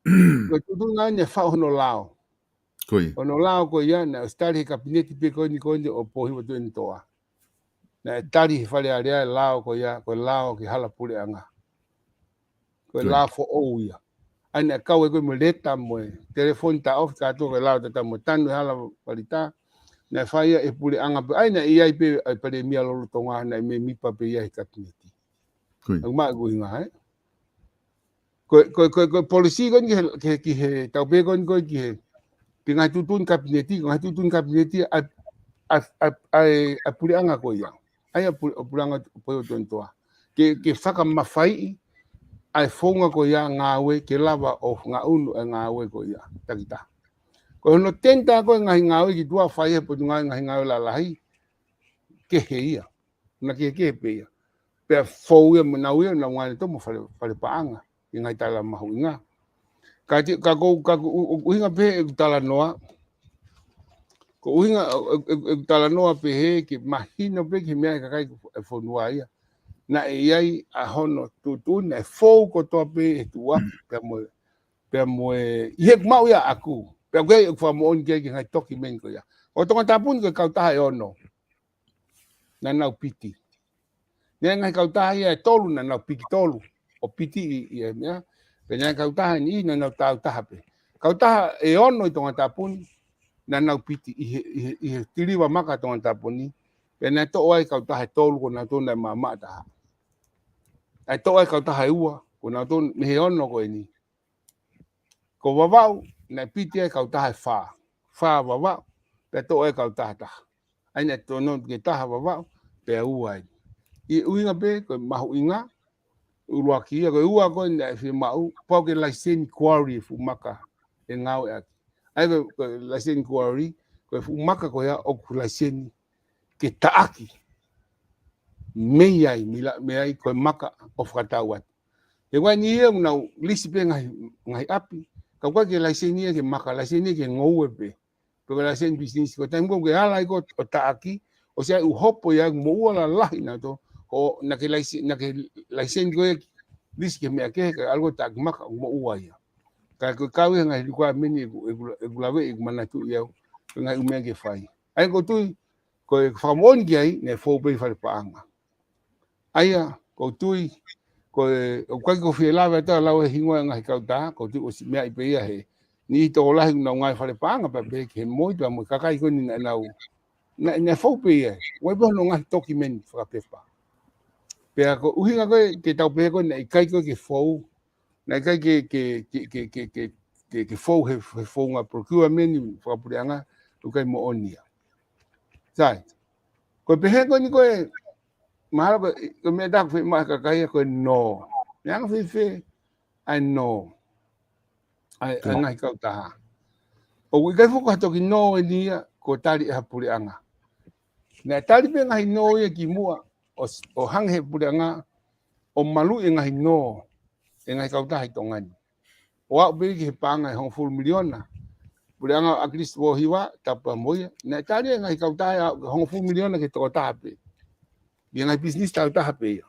Ko e tuʻutuʻuni ngāue naʻe faʻu hono lao. Ko ia. Hono lao ko ia, naʻe ʻosi tali he kapineti pē ko eni ko eni ʻo pohi atu ʻa Tony Toa. Naʻe tali he Fale Alea e lao ko ia, ko e lao ki he hala puleʻanga. Ko e Ko ia. lao foʻou ia. ʻA ia naʻe kau ai ko ē mo e leta mo e telefoni taʻofi kātoa ko e lao tatau mo e tanu e hala valita. Naʻe fai ia ʻe he puleʻanga pē, ʻa ia naʻe ʻi ai pē ʻa e palēmia lolotonga naʻe mēmipa pē ia he kapineti. Ko ia. ʻOku maʻu ʻeku ʻuhinga, ē? Ko, ko, ko, ko e policy ko eni ki he, ki he, ki he, tau pehē ko eni ko ē ki he, ki he ngaahi tuʻutuʻuni kapineti, ko e ngaahi tuʻutuʻuni kapineti ʻa, ʻa, ʻa, ʻa e, ʻa e puleʻanga ko ia. ʻA ia pu-, ʻa e puleʻanga ʻo pohi ʻa Tony Toa. Ke, ke fakamafaiʻi ʻa e founga ko ia ngāue, ke lava ʻo ngaʻunu e ngāue ko ia, takitaha. Ko hono tender ko ē ngaahi ngāue ki tuʻa fai he Potungāue Ngaahi Ngāue Lalahi, kehe ia. Naʻe kehekehe pē ia. Pea fou ia mo nau ia, nau ngāue ʻo toʻo mo e fale, fale paʻanga. ʻI he ngaahi tala mahuʻinga. Ka te, ka ko, ka ko, ʻu-, ʻu-, ʻuhinga pē ʻeku talanoa. Ko e ʻuhinga, ʻe, ʻe, ʻeku talanoa pē he ke mahino pē ki he meʻa ʻa e kakai ʻo e fonua ia. Naʻe ʻi ai ʻa hono tuʻutuʻuni, naʻe fou kotoa pē he tuʻuaki, pea mo e, pea mo e, ʻi heʻeku maʻu ia ʻaʻaku. Pea ko e ʻeku fakamoʻoni ki ai ki he ngaahi tokimeni ko ia. ʻO Tongatapu ni ko e kautaha ʻe ono. Naʻa nau piti. Naʻe ngaahi kautaha ia ʻe tolu, naʻa nau piki tolu. ʻO piti ʻi, ʻi he meʻa. Pea naʻe kautaha ni, naʻa nau tau taha pē. Kautaha ʻe ono ʻi Tongatapu ni, naʻa nau piti ʻi he, ʻi he, ʻi he tiliva maka Tongatapu ni. Pea naʻe toʻo ai kautaha ʻe tolu ko nautolu naʻe maʻamaʻa taha. ʻAi toʻo ai kautaha ʻe ua, ko nautolu mei he ono ko eni. Ko Vavaʻu, naʻe piti ai kautaha ʻe fā. Fā Vavaʻu, pea toʻo ai kautaha taha. ʻAi naʻe tono ke taha Vavaʻu, pea ua ai. ʻI he ʻuhinga pē, ko e mahuʻinga, ʻuluaki ia, ko e ua ko ē naʻe fiemaʻu, pau ke laiseni quarry e fuʻu maka ʻe ngāueʻaki. ʻAi ko e, ko e laiseni quarry, ko e fuʻu maka ko ia ʻoku laiseni ke taʻaki. Mei ai, mila, mei ai, ko e maka ʻo fakatau atu. He ʻoku ʻi ai ni ia ʻoku nau lisi pē ngaahi, ngaahi ʻapi. Ka ʻoku ʻikai ke laiseni ia ke maka, laiseni ia ke ngoue pē. Pe ko e laiseni business, ko e taimi ko ē ʻoku ke ala ai ko ē ʻo taʻaki, ʻosi ʻai ʻū hopo ia ʻoku moʻua lalahi nautolu, ko e naʻa ke laise-, naʻa ke laiseni ko ē lisi ki he meʻa kehe, ka ʻalu ko ē taʻaki maka ʻoku moʻua ia. Ka ko e kau ia ngaahi requirement ʻeku, ʻeku, ʻeku lave, ʻeku manatuʻi au, ko e ngaahi ʻū meʻa ke fai. ʻAi ʻoku ou tui, ko e fakamoʻoni ki ai, naʻe fou pē ʻi fale paʻanga. ʻAi ia, ʻoku ou tui, ko e, ʻoku ʻikai ke u fie lave atu ʻo lau e hingoa e ngaahi kautaha, ʻoku ou tui ʻosi meaʻi pē ia he niʻihi tokolahi ʻoku nau ngāue fale paʻanga pea pehē ki he moʻui pea mo e kakai ko eni naʻa nau, naʻe, naʻe fou pē ia. ʻOku ʻi ai pē hono ngaahi tokimeni fakapepa. Pea ko e ʻuhinga ko ē, ke tau pehē ko ē, naʻe ʻikai ko ē ke fou, naʻe ʻikai ke, ke, ke fou he, he founga procurement fakapuleʻanga, ʻoku ʻikai moʻoni ia. Sai, ko e pehē ko eni ko e, mahalo ko e, ko e meʻa ʻoku fiemaʻu ʻe he kakai ia ko e nō. Meʻa anga fēfē ʻa e nō. ʻa e, ʻa e ngaahi kautaha. ʻOku ʻikai foki ha toki nō eni ia kuo tali ʻe ha puleʻanga. Naʻe tali pē ngaahi nō ia kimuʻa ʻo, ʻo hanga he puleʻanga ʻo maluʻi e ngaahi nō ʻe ngaahi kautaha ʻi Tonga ni. ʻO aʻu pē ki he paʻanga ʻe hongofulu miliona. Puleʻanga ʻo ʻAkilisi Vōhiva, tapu mo ia. Naʻe tali e ngaahi kautaha ʻe aʻu ki he hongofulu miliona ki he tokotaha pē. ʻI he ngaahi pisinisi tautaha pē ia.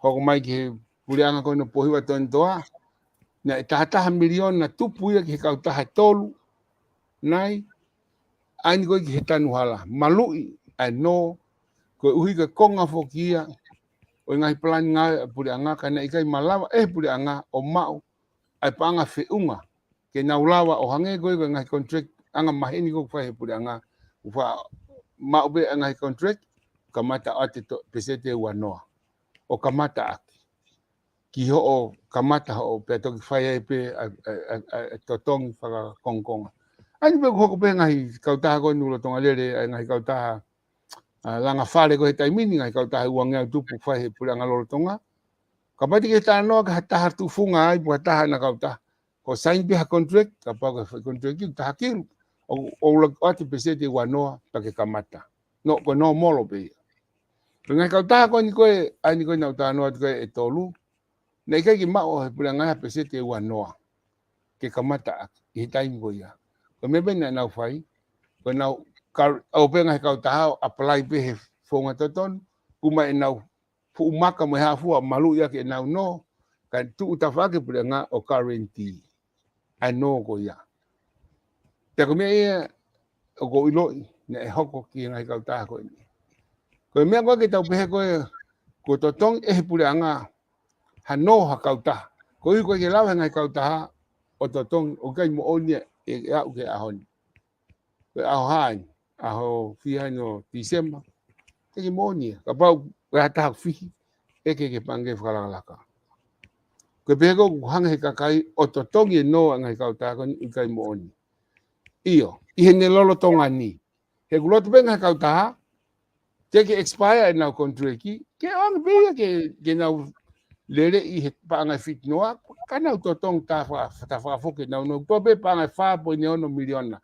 Hoko mai ki he puleʻanga ko eni ʻo Pōhiva Tony Toa. Naʻe taha taha miliona tupu ia ki he kautaha ʻe tolu. Nai, ʻa eni ko ē ki he tanu hala. Maluʻi ʻa e nō, koeʻuhi ko e konga foki ia ʻo e ngaahi palani ngāue ʻa e puleʻanga, ka naʻe ʻikai malava ʻe he puleʻanga ʻo maʻu ʻa e paʻanga feʻunga ke nau lava ʻo hangē ko ē ko e ngaahi contract anga maheni ko ē ʻoku fai he puleʻanga, ʻoku faʻa maʻu pē ʻa e ngaahi contract, kamata ʻo ʻoatu e peseti ʻe uanoa. ʻO kamata ʻaki. Ki hoʻo kamata hoʻo pea toki fai ai pē ʻa e, ʻa e, ʻa e, ʻa e totongi fakakongokonga. ʻA eni pē ʻoku hoko pē ngaahi kautaha ko eni lolotonga lele, ʻa e ngaahi kautaha, ʻa, langa fale ko ē he taimi ni, ngaahi kautaha ʻe uangeau tupu fai he puleʻanga lolotonga. Kapau te ke talanoa ki ha taha tufunga ai, pe ko ha taha ʻena kautaha. Ko e saini pē ha contract, kapau ko e fai contract ʻe taha kilu. ʻO, ʻo ʻoatu e peseti ʻe uanoa, pea ke kamata. Nō, ko e nōmolo pē ia. Ko e ngaahi kautaha ko eni ko ē, ʻa eni ko ē naʻa ku talanoa atu ko ē ʻe tolu. Naʻe ʻikai ke maʻu ʻe he puleʻanga ha peseti ʻe uanoa. Ke kamata ʻaki, ʻi he taimi ko ia. Ko e meʻa pē naʻa nau fai, ko ʻenau kar-, ʻalu pē ngaahi kautaha ʻo apply pē he founga totonu, kumi ʻenau fuʻu maka mo e hā fua maluʻi ʻaki ʻenau nō, kae tuʻu tafaʻaki e puleʻanga ʻo guarantee ʻa e nō ko ia. Pea ko e meʻa ia ʻoku ou ʻiloʻi naʻe hoko ki he ngaahi kautaha ko eni. Ko e meʻa ko ē ke tau pehē ko ē kuo totongi ʻe he puleʻanga ha nō ha kautaha. Koeʻuhi ko e ʻikai ke lava he ngaahi kautaha ʻo totongi, ʻoku ʻikai moʻoni ia ʻe, ʻe aʻu ki he ʻaho ni. Ko e ʻaho hā eni, ʻaho fiha eni ʻo Tīsema. ʻIkai ke moʻoni ia. Kapau ko e ʻaho taha fihi, ʻe ʻikai ke pange fakalakalaka. Ko e pehē ko ē ʻoku hanga he kakai ʻo totongi e nō ʻa e ngaahi kautaha ko eni, ʻikai moʻoni. ʻIo, ʻi heʻene lolotonga ni. He ʻoku loto pē ngaahi kautaha, te ke expire ʻenau contract, ke ʻoange pē ia ke, ke nau lele ʻi he paʻanga ʻe fitu noa, ka nau totongi tafa-, tafaʻaki foki ʻenau nō. Ko e pē paʻanga ʻe fā poini ono miliona.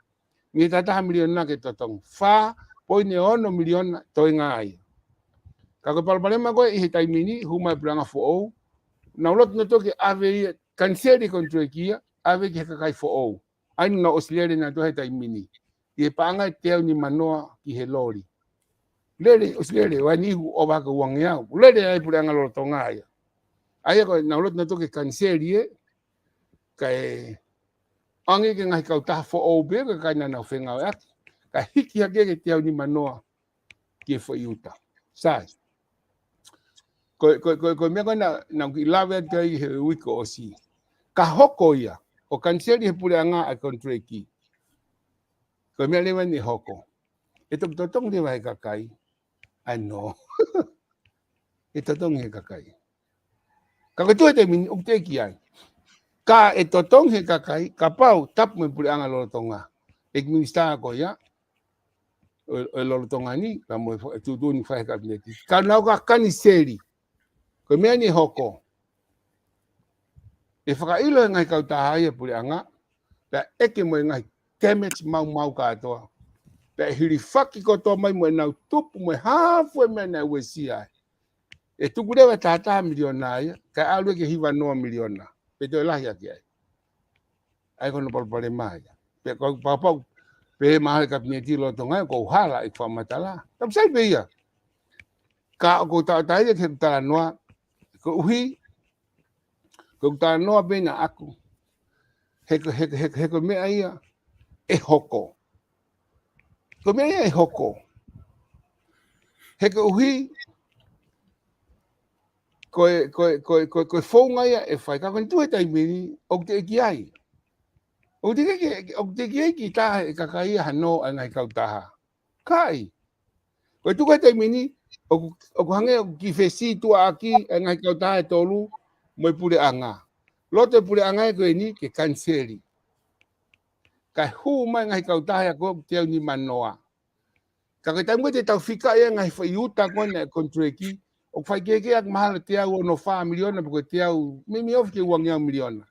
Mei he taha taha miliona ke totongi. Fā poini ono miliona toenga ia. Ka ko e palopalema ko ē ʻi he taimi ni, hū mai e puleʻanga foʻou, nau loto nautolu ke ʻave ia, kaniseli e contract ia, ʻave ki he kakai foʻou. ʻA eni naʻa nau ʻosi lele nautolu he taimi ni. ʻI he paʻanga ʻe teau nimanoa ki he loli. Lele, ʻosi lele, ʻa eni ʻoku ʻova ki he uangeau. Lele ai e puleʻanga lolotonga ia. ʻA ia ko ē naʻa nau loto nautolu ke kaniseli ē, kae ʻoange ki he ngaahi kautaha foʻou pē, ko e kakai naʻa nau fengāueʻaki. Kae hiki hake ki he teau nimanoa ki he foʻi uta. Sai. Ko, ko, ko, ko e meʻa ko ē naʻa, naʻa ku kiʻi lave atu ai he uike kuo ʻosi. Ka hoko ia, ʻo kaniseli he puleʻanga ʻa e contract. Ko e meʻa leva eni ʻe hoko. ʻE toki totongi leva he kakai. ʻA e nō. ʻE totongi he kakai. Ka ko e tuʻu he taimi ni, ʻoku teʻeki ai. Ka ʻe totongi he kakai, kapau tapu mo e puleʻanga lolotonga. ʻEiki Minisitā ko ia, ʻo, ʻo lolotonga ni, ka mo e fa-, tuʻutuʻuni fai he kapineti. Ka nau ka kaniseli. Ko e meʻa eni ʻe hoko. ʻE fakaʻilo he ngaahi kautaha ia puleʻanga, pea ʻeke mo e ngaahi damage maumau kātoa. Pea ʻe hilifaki kotoa mai mo ʻenau tupu mo e hā fua e meʻa naʻe uesia ai. ʻE tuku leva e taha taha miliona ia, kae ʻalu ia ki he hiva noa miliona. Pe toe lahi ʻaki ai. ʻA ia ko hono palopalema ia. Pea ko e pau pau, pehē mahalo e kapineti lolotonga ia, ʻoku ou hala ʻeku fakamatala. Tapu sai pē ia. Ka ʻoku ou tauʻatāina ki heʻeku talanoa, koeʻuhi, ko ʻeku talanoa pē naʻa ku. He ko, he, he, he ko e meʻa ia ʻe hoko. Ko e meʻa ia ʻe hoko. He koeʻuhi, ko e, ko e, ko e, ko e, ko e founga ia ʻe fai. Ka ko e tuʻu he taimi ni, ʻoku teʻeki ai. ʻOku teʻeki ai, ʻoku teʻeki ai ke taha e kakai ia ha nō ʻa e ngaahi kautaha. ʻIkai. Ko e tuʻu he taimi ni, ʻoku, ʻoku hangē ʻoku kiʻi fesītuʻaʻaki e ngaahi kautaha ʻe tolu mo e puleʻanga. Loto e puleʻanga ia ko eni ke kaniseli. Kae hū mai e ngaahi kautaha ia ko ē ʻoku teau nimanoa. Ka ko e taimi ko ē te tau fika ia e ngaahi foʻi uta ko ena e contract, ʻoku faikehekehe ʻaki mahalo teau ono fā miliona, pe ko e teau, meimei ofi ki he uangeau miliona.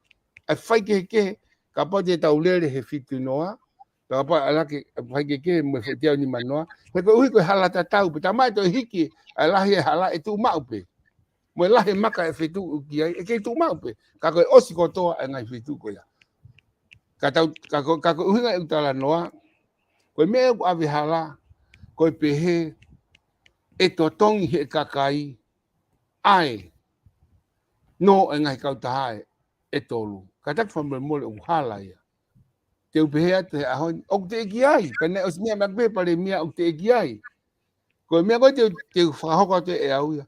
ʻa e faikehekehe, kapau te tau lele he fitu noa, kapau ʻe ala ke faikehekehe mo e foʻi teau nimanoa, he koeʻuhi ko e hala tatau, pea tā mai toe hiki ʻa e lahi e hala ʻe tuʻu maʻu pē. Mo e lahi e maka ʻe fetuʻu ki ai, ʻe kei tuʻu maʻu pē. Ka ko e ʻosi kotoa ʻa e ngaahi fetuʻu ko ia. Ka tau, ka ko, ka ko e ʻuhinga ʻeku talanoa, ko e meʻa ʻoku ʻave hala, ko e pehē ʻe totongi he kakai ʻa e nō e ngaahi kautaha ʻe tolu. Ka taki fakamolemole ʻoku hala ia. Te u pehē atu he ʻaho ni, ʻoku teʻeki ai, pea naʻe ʻosi meʻa mai pē Palēmia ʻoku teʻeki ai. Ko e meʻa ko ē te, te u fakahoko atu ʻe au ia.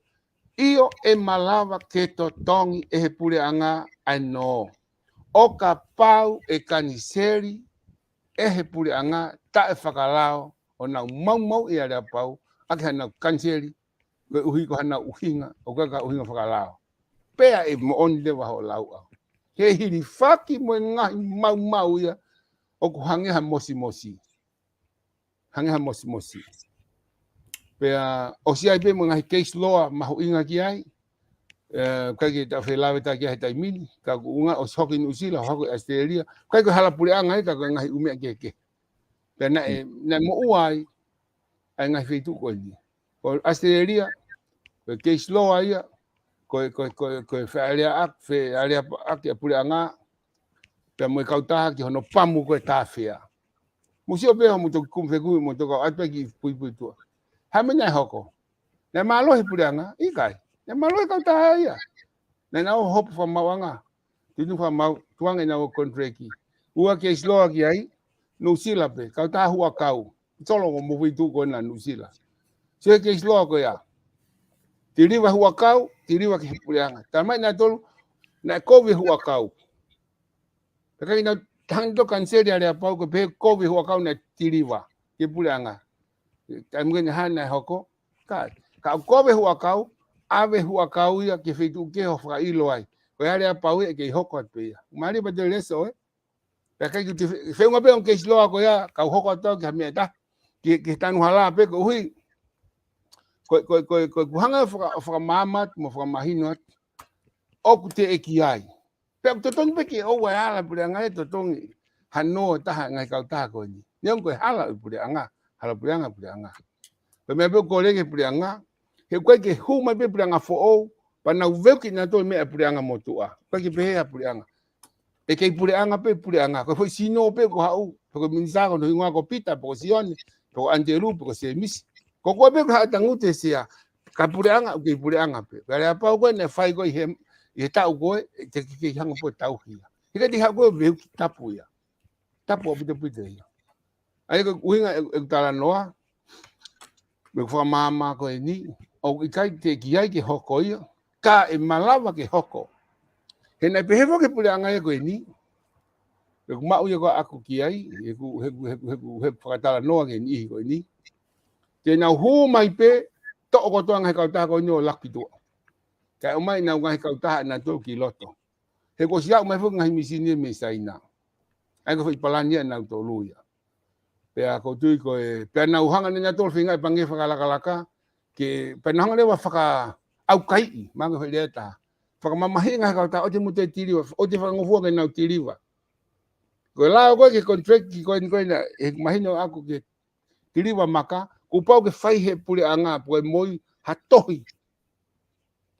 ʻIo, ʻe malava ke totongi ʻe he puleʻanga ʻa e nō. ʻO kapau ʻe kaniseli ʻe he puleʻanga taʻefakalao ʻo nau maumauʻi ʻa Aleapau, ʻaki hanau kaniseli, koeʻuhi ko hanau ʻuhinga, ʻoku ʻikai ko ha ʻuhinga fakalao. Pea ʻe moʻoni leva hoʻo lau ʻaʻau. He hilifaki mo e ngaahi maumau ia, ʻoku hangē ha mosimosi. Hangē ha mosimosi. Pea ʻosi ai pē mo e ngaahi case law mahuʻinga ki ai, ē, ʻikai ke ta felāveʻi ki ai he taimi ni, ka ʻoku ʻuhinga ʻosi hoko ʻi Nuʻusila, hoko ʻi ʻAositelēlia, ʻikai ko e hala puleʻanga ia, ka ko e ngaahi ʻū meʻa kehekehe. Pea naʻe, naʻe moʻua ai ʻa e ngaahi feituʻu ko eni. Ko ʻAositelēlia, ko e case law ia, ko e, ko e, ko e, ko e fealēleaʻaki, fealēleaʻaki ʻa e puleʻanga, pea mo e kautaha ki hono pamu ko e tāfea. Mou sio pē hoʻomou toki kumi fekumi, mou toki ʻoatu pē ki puipuituʻa. Hā e meʻa naʻe hoko? Naʻe mālohi e puleʻanga? ʻIkai. Naʻe mālohi e kautaha ia. Naʻa nau hopo fakamaauʻanga. Tuʻutuʻuni fakamaau, tukuange ʻenau contract. Ua case law ki ai, Nuʻusila pē, kautaha huʻakau. Solo ko e feituʻu ko ena Nuʻusila. Sio he case law ko ia. Tiliva huʻakau, tiliva ki he puleʻanga. Tā mai naʻa tolu, naʻe kovi e huʻakau. Pea ʻikai ke nau hanga ʻo kaniseli ʻa Aleapau ko e pehē kovi e huʻakau naʻe tiliva ki he puleʻanga. Taimi ko eni hā naʻe hoko? Ka, ka ʻoku kovi e huʻakau, ʻave e huʻakau ia ki he feituʻu kehe ʻo fakaʻilo ai. Ko e ʻa Aleapau ia ʻe kei hoko atu pē ia. Mālie pē te leso, ē? Pea ʻikai ke te fe-, feʻunga pē ʻa e case law ko ia, kau hoko atu au ki ha meʻa ʻe taha. Ki, ki he tanu hala pē koeʻuhi. Ko, ko, ko, ko, ʻoku hanga ʻo faka-, ʻo fakamaama atu, mo fakamahino atu. ʻOku teʻeki ai. Pea ʻoku totonu pē ke ʻoua ʻe ala e puleʻanga ʻo totongi ha nō ʻe taha e ngaahi kautaha ko eni. Neongo ko e hala ʻo e puleʻanga, hala puleʻanga, puleʻanga. Ko e meʻa pē ʻoku kole ki he puleʻanga, he ʻoku ʻikai ke hū mai pē puleʻanga foʻou, pea nau veuki nautolu e meʻa puleʻanga motuʻa. ʻIkai ke pehē ʻa e puleʻanga. ʻE kei puleʻanga pē, puleʻanga. Ko e foʻi sino pē ʻoku haʻu, pe ko e minisitā ko hono hingoa ko Pita, pe ko Sione, pe ko ʻAnitelū, pe ko Sēmisi. Ko koe pē ko e haʻa tangutu he sea, ka puleʻanga, ʻoku kei puleʻanga pē. Ka Aleapau ko ē naʻe fai ko ē ʻi he, ʻi he taʻu ko ē, te ke kei hanga pē ʻo tauhi ia. He ʻikai te ke haʻu koe ʻo veuki, tapu ia. Tapu ʻaupito ʻaupito ia. ʻA ia ko e ʻuhinga e, e talanoa, mo e fakamaama ko eni, ʻoku ʻikai teʻeki ai ke hoko ia, ka ʻe malava ke hoko. He naʻe pehē foki e puleʻanga ia ko eni, ʻeku maʻu ia ko ē ʻaʻaku ki ai, ʻeku, ʻeku, ʻeku, ʻeku, ʻeku fakatalanoa ki he niʻihi ko eni. Te nau hū mai pē, toʻo kotoa e ngaahi kautaha ko eni ʻo laku ki tuʻa. Kae ʻomai ʻenau ngaahi kautaha ʻanautolu ki loto. He kuo ʻosi aʻu mai foki e ngaahi mīsini mei Saina. ʻA ia ko e foʻi palani ia ʻanautolu ia. Pea ʻoku ou tui ko e, pea nau hanga nautolu ʻo feinga e pangikē fakalakalaka, ke, pea nau hanga leva ʻo fakaʻaukaiʻi, mahalo ko e foʻi lea ʻe taha. Fakamamahiʻi e ngaahi kautaha, ʻoua te mou toe tiliva, ʻoua te fakangofua ke nau tiliva. Ko e lao ko ē ki he contract ko eni ko ē naʻe, ʻe mahino ʻaʻaku ki he tiliva maka, kuo pau ke fai ʻe he puleʻanga, pe ko e M O I, ha tohi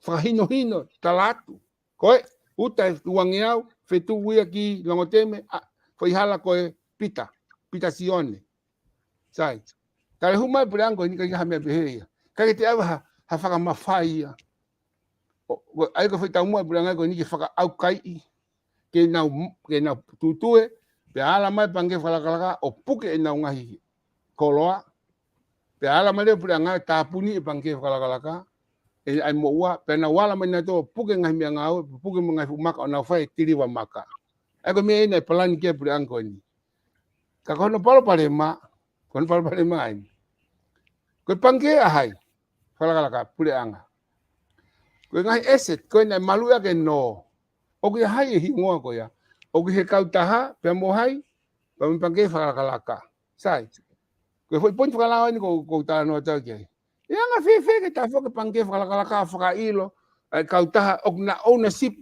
fakahinohino, tala atu. Ko e, uta e uangeau, fetuʻu ia ki Longoteme, ʻa, foʻi hala ko e Pita, Pita Sione. Sai. Ka ʻi he hū mai e puleʻanga ko eni ʻikai ha meʻa pehē ia. ʻIkai ke toe ʻi ai ha, ha fakamafai ia. ʻO, ʻo, ʻa ia ko e foʻi taumuʻa e puleʻanga ko eni ke fakaʻaukaiʻi, ke nau, ke nau tūtue, pea ala mai e pangikē fakalakalaka, ʻo puke ʻenau ngaahi koloa, pea ala mai leva e puleʻanga ʻo tāpuni e pangikē fakalakalaka, ʻe, ʻa e moʻua, pea nau ala mai nautolu ʻo puke e ngaahi meʻangāue, puke mo e ngaahi fuʻu maka ʻo nau fai e tiliva maka. ʻA ia ko e meʻa ia naʻe palani ki ai e puleʻanga ko eni. Ka ko hono palopalema, ko hono palopalema eni. Ko e pangikē ʻa hai? Fakalakalaka, puleʻanga. Ko e ngaahi asset, ko ē naʻe maluʻi ʻaki e nō. ʻOku ʻi ai e hingoa ko ia. ʻOku ʻi he kautaha, pea mo hai, pea mo e pangikē fakalakalaka. Sai. Ko e foʻi poini fakalao eni ʻoku, ʻoku ou talanoa atu ki ai. ʻE anga fēfē ke tafoki e pangikē fakalakalaka fakaʻilo, ʻa e kautaha ʻoku na ownership.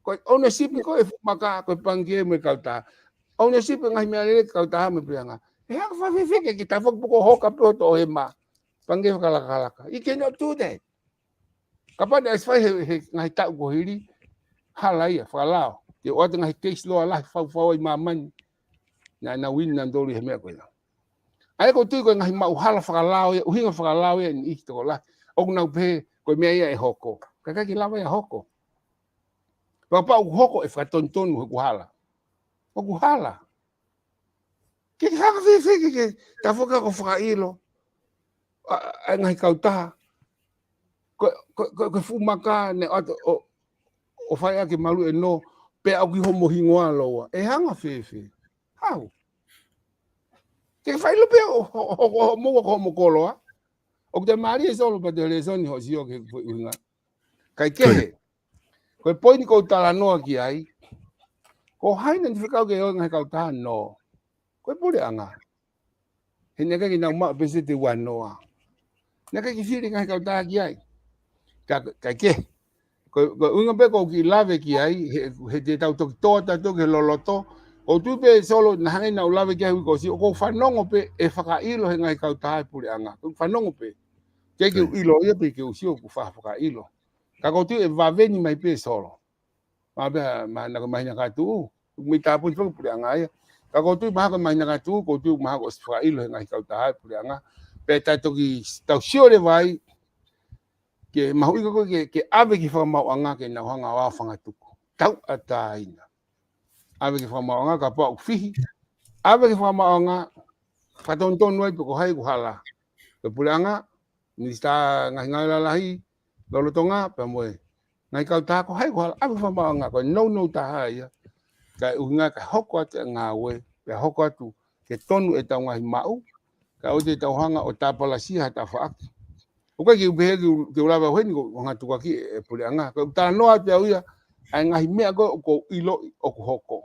Ko e ownership ko e fuʻu maka, ko e pangikē mo e kautaha. Ownership e ngaahi meʻalele kautaha mo e puleʻanga. ʻE hanga fēfē ke, ke tafoki pē ko e hoka pē hoto ʻohema. Pangikē fakalakalaka. You cannot do that. Kapau naʻe ʻosi fai he, he ngaahi taʻu kuo hili, hala ia, fakalao. Ke ʻoatu ngaahi case law lahi fau fau ʻi māmani. Naʻa nau win nautolu he meʻa ko ia. ʻA ia ʻoku ou tui ko e ngaahi maʻu hala fakalao ia, ʻuhinga fakalao ia ʻi he tokolahi. ʻOku nau pehē, ko e meʻa ia ʻe hoko. Ka ʻikai ke lava ia hoko. Pea kapau ʻoku hoko ʻe fakatonutonu he ʻoku hala. ʻOku hala. Ke ke hanga fēfē ke, ke tafoki ko e fakaʻilo. ʻA, ʻa e ngaahi kautaha. Ko, ko, ko, ko e fuʻu maka naʻe ʻoatu ʻo, ʻo fai ʻaki e malu ʻe nō, pea ʻoku ʻi homo hingoa lōua. ʻE hanga fēfē. Hau. Ke fai lo pē ʻo, ʻo, ʻo, ʻo, ʻo, mo, ʻo, ʻo, mo koloa. ʻOku te mālie Solo pea te lēsoni hoʻo sio ki he ʻuhinga. Kae kehe. Ko e poini ʻoku ou talanoa ki ai. Ko hai naʻa ne fekau ke ʻoange he kautaha nō. Ko e puleʻanga. He naʻe ʻikai ke nau maʻu peseti ua noa. Naʻe ʻikai ke fili ngaahi kautaha ki ai. Ka, kae kehe. Ko, ko e ʻuhinga pē ʻoku ou kiʻi lave ki ai, he, he te tau toki toʻa tautolu ki he loloto. ʻOku ou tui pē Solo naʻa hangē naʻa ku lave ki ai he uike kuo ʻosi, ʻoku ou fanongo pē ʻe fakaʻilo he ngaahi kautaha e puleʻanga. ʻOku ou fanongo pē. Ke ke ʻilo ia pē ke u sio ʻoku fa-, fakaʻilo. Ka ʻoku ou tui ʻe vave ni mai pē Solo. Mahalo pē, mahalo ko e māhina ka tuʻu. Mei tāpuni fakapuleʻanga ia. Ka ʻoku ou tui mahalo ko e māhina ka tuʻu, ʻoku ou tui mahalo kuo ʻosi fakaʻilo he ngaahi kautaha e puleʻanga. Pea tau toki, tau sio leva ai, ke mahuʻinga ko ē ke, ke ʻave ki he fakamaauʻanga ke nau hanga ʻo aofangatuku. Tauʻatāina. ʻAve ki he fakamaauʻanga kapau ʻoku fihi. ʻAve ki he fakamaauʻanga, fakatonutonu ai pe ko hai ʻoku hala. Ko e puleʻanga, minisitā ngaahi ngāue lalahi, lolotonga, pea mo e ngaahi kautaha ko hai ʻoku hala. ʻAve ki he fakamaauʻanga, ko e nounou taha ia. Kae ʻuhinga kae hoko atu e ngāue, pea hoko atu ke tonu ʻetau ngaahi maʻu, kae ʻoua te tau hanga ʻo tāpalasia ha tafaʻaki. ʻOku ʻikai ke u pehē ke u, ke u lava au heni ko e ngaahi tukuakiʻi e puleʻanga. Ko e talanoa atu au ia, ʻa e ngaahi meʻa ko ē ʻoku ou ʻiloʻi ʻoku hoko.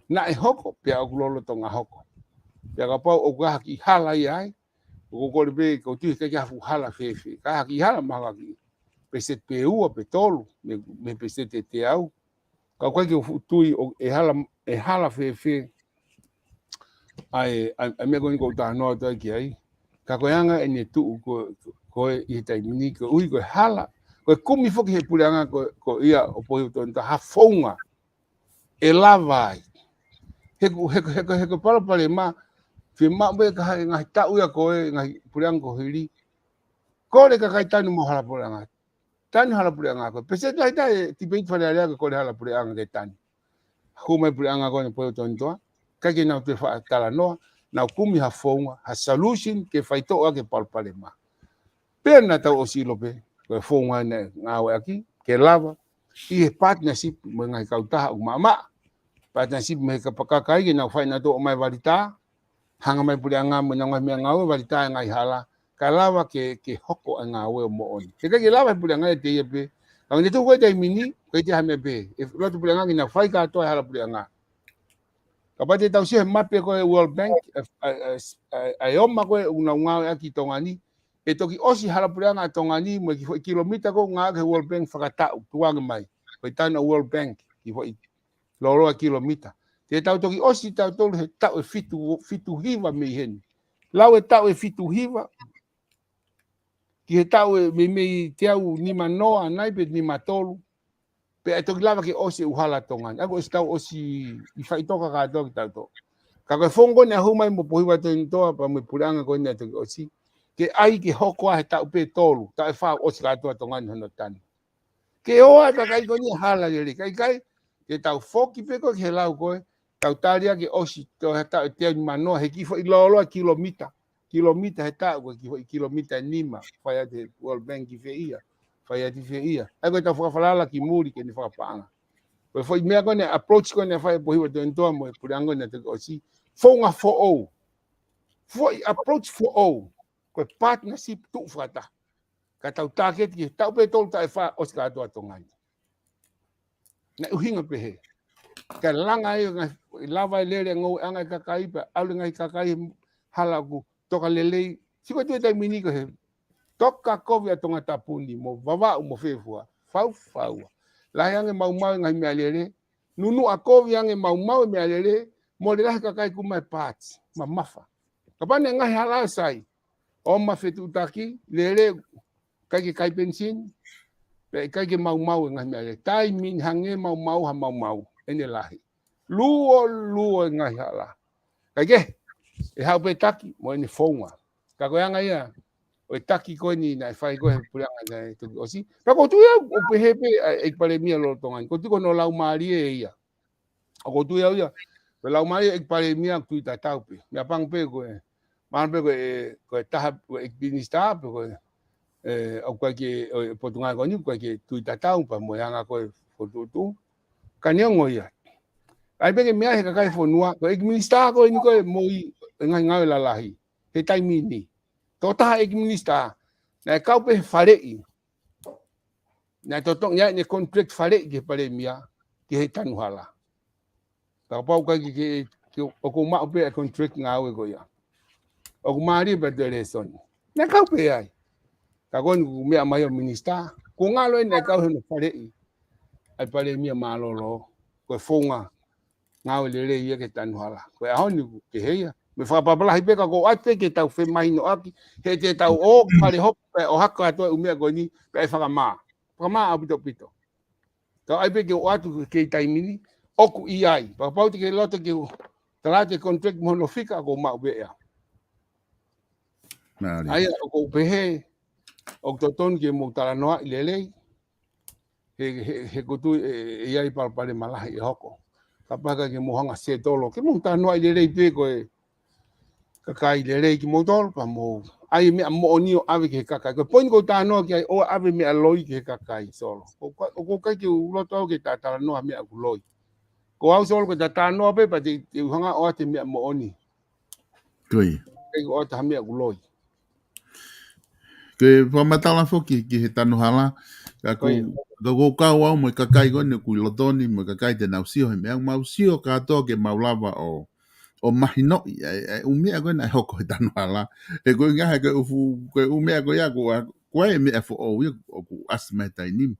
Naʻe hoko, pea ʻoku lolotonga hoko. Pea kapau ʻoku ʻi ai ha kiʻi hala ia ai, ʻoku ou kole pē, ʻoku ou tui ʻikai ke ʻi ai ha fuʻu hala fēfē. Ka ʻi ai ha kiʻi hala mahalo ha kiʻi peseti pē ua pe tolu, mei, mei he peseti ʻe teau. Ka ʻoku ʻikai ke u fuʻu tui ʻoku hala, ʻe hala fēfē. ʻA e, ʻa e, ʻa e meʻa ko eni ʻoku ou talanoa atu ai ki ai. Ka ko e anga ʻene tuʻu ko, ko ē ʻi he taimi ni, koeʻuhi ko e hala. Ko e kumi foki he puleʻanga ko, ko ia ʻo Pōhiva Tongatapu ha founga ʻe lava ai. He ko, he ko, he ko, he ko e palopalema, fiemaʻu pē ka ʻi he ngaahi taʻu ia ko ē, ngaahi puleʻanga kuo hili. Kole e kakai tanu mo hala puleʻanga. Tanu hala puleʻanga ko ē. Peseti lahi taha e tipeiti Fale Alea ko e kole hala puleʻanga ke tanu. Hū mai puleʻanga ko ē ʻo Pōhiva Tongatapu. ʻIkai ke nau toe faʻa talanoa, nau kumi ha founga, ha solution ke faitoʻo ʻaki e palopalema. Pea naʻa tau ʻosi ʻilo pē, ko e founga naʻe ngāueʻaki, ke lava, ʻi he partnership mo e ngaahi kautaha ʻoku maʻamaʻa. Partnership mo e kapa kakai ke nau fai nautolu ʻo ʻomai valita, hanga mai puleʻanga mo e ngaahi meʻangāue, valita e ngaahi hala, kae lava ke, ke hoko e ngāue ʻo moʻoni. He ʻikai ke lava he puleʻanga ʻiate ia pē. Ka ʻoku ne tuku e taimi ni, ʻikai toe ʻi ai ha meʻa pē. ʻE loto puleʻanga ke nau fai kātoa e hala puleʻanga. Kapau te tau sio he mape ko ē World Bank, ʻa e, ʻa e, ʻa e, ʻa e ʻoma ko ē ʻoku nau ngāueʻaki ʻi Tonga ni, ʻe toki ʻosi hala puleʻanga ʻa Tonga ni, mo e kiʻi foʻi kilomita ko ē ʻoku ngāueʻaki he World Bank fakataʻu, tukuange mai. Ko e tanu ʻa World Bank, kiʻi foʻi lōloa kilomita. Te tau toki ʻosi tautolu he taʻu ʻe fitu, fitu hiva mei heni. Lau e taʻu ʻe fitu hiva, ki he taʻu ʻe meimei teau nima noa, nai pe nima tolu. Pea ʻe toki lava ke ʻosi e ʻū hala Tonga ni. ʻA ia ko e ʻosi tau ʻosi ʻi faʻitoka kātoa kitautolu. Ka ko e founga ko eni naʻe hū mai mo Pōhiva Tongatapu, pea mo e puleʻanga ko eni naʻe toki ʻosi. Ke ʻai ke hoko ʻa e taʻu pē tolu, taʻu ʻe fā ʻosi kātoa Tonga ni hono tanu. Ke ʻoua e kakai ko eni hala lelei, kae ʻikai, ke tau foki pē ko ē ki he lau ko ē, tau tali ʻa e ʻosi, toe ha taʻu ʻe teau nima noa, he kiʻi foʻi lōloa kilomita. Kilomita he taʻu, ko e kiʻi foʻi kilomita ʻe nima, fai atu he World Bank ki fē ia, fai atu fē ia. ʻA ia ko e tau fakafalala ki muli ke ne fakapaʻanga. Ko e foʻi meʻa ko eni, approach ko eni naʻe fai ʻe Pōhiva Tongatapu mo e puleʻanga ko eni naʻe toki ʻosi. Founga foʻou. Foʻi approach foʻou. Ko e partnership tuʻu fakataha. Ka tau tāketi ki he taʻu pē tolu taʻu ʻe fā ʻosi kātoa Tonga ni. Naʻe ʻuhinga pehē. Kae langa ai, ngaahi, lava e lele ngoueʻanga e kakai pea ʻalu e ngaahi kakai hala ʻoku toka lelei. Sio ko e tuʻu e taimi ni ko e toka kovi ʻa Tongatapu ni mo Vavaʻu mo fē fua. Faufaua. Lahi ange maumau e ngaahi meʻalele. Nunuʻa kovi ange maumau e meʻalele. Mole lahi kakai ʻoku ʻomai parts, mamafa. Kapau naʻe ngaahi hala sai, ʻomai fetuʻutaki, lele, ʻikai ke kai penisini, pea ʻikai ke maumau e ngaahi meʻalele. Taimi ni hangē maumau ha maumau, ʻene lahi. Luo, luo e ngaahi hala. Kae kehe, ʻe haʻu pē taki, mo ʻene founga. Ka ko e anga ia ʻo e taki ko eni naʻe fai ko ē he puleʻanga naʻe toki ʻosi. Pea ʻoku ou tui au, ʻoku pehē pē ʻa e ʻEiki Palēmia lolotonga ni. ʻOku ou tui ko hono laumālie ia. ʻOku ou tui au ia, ko e laumālie ʻo e ʻEiki Palēmia ʻoku tui tatau pē. Meʻapango pē ko e, mahalo pē ko e, ko e taha, ko e ʻEiki Minisitā, pe ko e, ē, ʻoku ʻikai ke, ʻo e Potungāue ko eni, ʻoku ʻikai ke tui tatau pea mo e anga ko ē fokotuʻutuʻu. Ka neongo ia, ʻai pē ke meʻa he kakai e fonua, ko e ʻEiki Minisitā ko eni ko e moʻui e ngaahi ngāue lalahi he taimi ni. Tokotaha ʻEiki Minisitā, naʻe kau pē he faleʻi. Naʻe totongi ai ʻene contract faleʻi ki he Palēmia, ki he tanu hala. Kapau ʻikai ke, ke, ke ʻoku ou maʻu pē ʻa e contract ngāue ko ia. ʻOku mālie pē ʻa e lēsoni. Naʻe kau pē ai. Ka ko eni kuo meʻa mai ʻa e Minisitā. Kuo ngalo eni naʻe kau he hono faleʻi ʻa e Palēmia mālōlō. Ko e founga ngāue lelei ia ki he tanu hala. Ko e ʻaho ni ʻoku kehe ia. Meʻa fakapapālangi pē ka ʻoku ou ʻoatu pē ke tau femahinoʻaki. He te tau ō ki fale hopo pē ʻo hako atu e ʻū meʻa ko eni pē ʻe fakamā. Fakamā ʻaupito ʻaupito. Ka ʻai pē ke u ʻoatu ki he taimi ni, ʻoku ʻi ai. Kapau te ke loto ke u tala atu e contract mo hono fika ʻoku ou maʻu pē ia. Mālie. ʻA ia ʻoku ou pehē, ʻoku totonu ke mou talanoaʻi lelei. He, he, he ʻoku ou tui ʻe, ʻe ʻi ai palopalema lahi ʻe hoko. Kapau ʻikai ke mou hanga ʻo settle, ke mou talanoaʻi lelei pē ko e kakai lelei kimoutolu pea mou ʻai e meʻa moʻoni ʻo ʻave ki he kakai. Ko e poini ʻoku ou talanoa ki ai ʻoua ʻe ʻave meʻa loi ki he kakai, Solo. ʻOku, ʻoku ʻikai ke u loto au ke ta talanoa meʻa ʻoku loi. Ko au, Solo, ko e ta talanoa pē pea te, te u hanga ʻo ʻoatu e meʻa moʻoni. Ko ia. ʻIkai ke u ʻoatu ha meʻa ʻoku loi. Ke fakamatala foki ki he tanu hala, ka ko, Ko ia. ka ʻoku ou kau au mo e kakai ko eni ʻoku ʻi loto ni, mo e kakai te nau sio he meʻa, mau sio kātoa ke mau lava ʻo, ʻo mahinoʻi ʻa e, ʻa e ʻū meʻa ko ē naʻe hoko he tanu hala. He ko e ngaahi, he ko e ʻū fu-, ko e ʻū meʻa ko ia, ko e, ko e meʻa foʻou ia ʻoku ʻasi mai he taimi ni.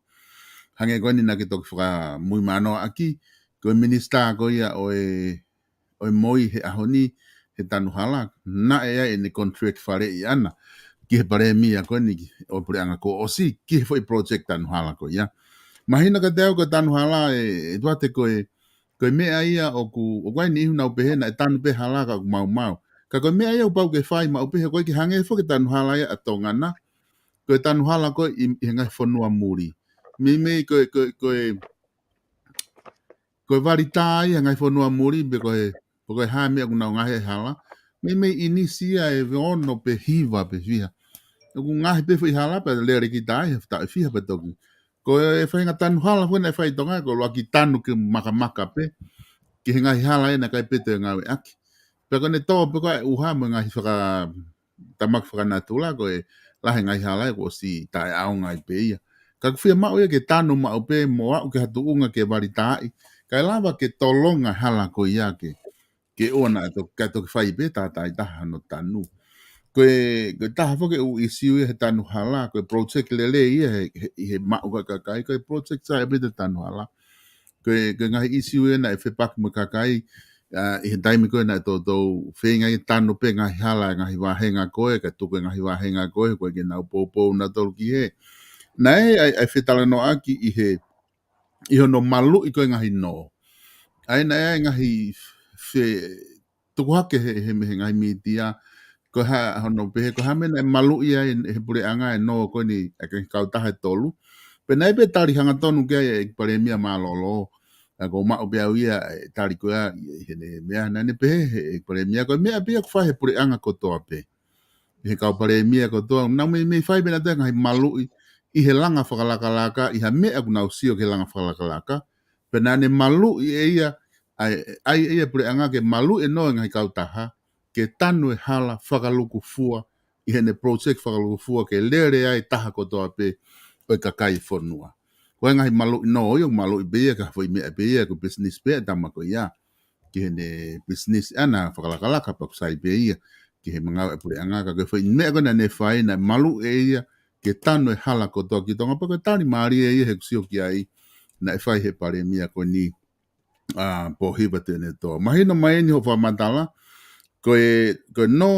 Hangē ko eni naʻa ke toki fakamuimui ʻaki, ko e Minisitā ko ia ʻo e ʻo e moʻui he ʻaho ni he tanu hala, naʻe ʻi ai ʻene contract faleʻi ʻana ki he Palēmia ko eni ʻo e puleʻanga kuo ʻosi ki he foʻi project tanu hala ko ia. Mahino kiate au ko e tanu hala ē, ʻe Tuate, ko e, ko e meʻa ia ʻoku, ʻoku ʻi ai e niʻihi ʻoku nau pehē naʻe tanu pē hala ka ʻoku maumau. Ka ko e meʻa ia ʻoku pau ke fai maʻu pē he ʻoku ʻikai ke hangē foki e tanu hala ia ʻa Tonga na. Ko e tanu hala ko ē ʻi, ʻi he ngaahi fonua muli. Meimei ko e, ko e, ko e, ko e vali tā ia he ngaahi fonua muli pe ko e, pe ko e hā e meʻa ʻoku nau ngaohi he hala. Meimei ʻinisi ia ʻe ono pe hiva pe fiha. ʻOku ngaohi pē foʻi hala pea lele ki tā ia he taʻu ʻe fiha pea toki. Ko e faʻahinga tanu hala foki naʻe fai ʻi Tonga, ko e ʻuluaki tanu ke makamaka pē ki he ngaahi hala ia naʻe ʻikai pē toe ngāueʻaki. Pea ko ʻene tō pē ko ē ʻuha mo e ngaahi faka-, tamaki fakanatula ko e lahi e ngaahi hala ia kuo ʻosi taʻeʻaonga ai pē ia. Ka ʻoku fiemaʻu ia ke tanu maʻu pē mo aʻu ki ha tuʻunga ke vali tāʻi. Kae lava ke tolonga e hala ko ia ke, ke ʻoua naʻa to-, kae toki fai pē tātāitaha hono tanu. Ko e, ko e taha foki e ʻū ʻīsiu ia he tanu hala, ko e project lelei ia he, he, he maʻu ʻa e kakai, ko e project sai pē he tanu hala. Ko e, ko e ngaahi ʻīsiu ia naʻe fepaki mo e kakai, ʻa, ʻi he taimi ko ē naʻe toutou feinga ke tanu pē ngaahi hala, ngaahi vāhenga ko ē, kae tuku e ngaahi vāhenga ko ē, ko ē ke nau poupou nautolu ki hē. Naʻe ʻi ai, ʻi ai e fetalanoaʻaki ʻi he, ʻi hono maluʻi ko ē ngaahi nō. ʻA ia naʻe ʻi ai e ngaahi fe-, tuku hake he, he, he ngaahi mītia, ko e hā hono pehē, ko e hā e meʻa naʻe maluʻi ai he puleʻanga e nō ko eni ʻa e kautaha ʻe tolu. Pea naʻe pē tali hangatonu ki ai e Palēmia mālōlō. ʻA, ʻoku ou maʻu pē au ia e tali ko ia ʻi heʻene meʻa, naʻa ne pehē he, he Palēmia ko e meʻa pē ia ʻoku fai he puleʻanga kotoa pē. ʻI he kau Palēmia kotoa, nau meimei fai pē nautolu e ngaahi maluʻi ʻi he langa fakalakalaka, ʻi ha meʻa ʻoku nau sio ki he langa fakalakalaka. Pea naʻa ne maluʻi ʻe ia, ʻa e, ʻa e, ʻa e puleʻanga ke maluʻi e nō e ngaahi kautaha, ke tanu e hala fakalukufua, ʻi heʻene project fakalukufua, ke lele ai e taha kotoa pē ʻo e kakai e fonua. Ko e ngaahi maluʻi nō ia, maluʻi pē ia, ka foʻi meʻa pē ia, ko e business pē ia e tama ko ia. Ki heʻene business ʻana fakalakalaka pea ʻoku sai pē ia, ki he ngāue ʻa e puleʻanga, ka ko e foʻi meʻa ko ē naʻa ne fai naʻe maluʻi ʻe ia, ke tanu e hala kotoa ki Tonga, pea ko e tali mālie ia he ʻoku sio ki ai, naʻe fai he palēmia ko eni, ʻa, Pōhiva Tuʻiʻonetoa. Mahino mai eni hoʻo fakamatala, ko e, ko e nō,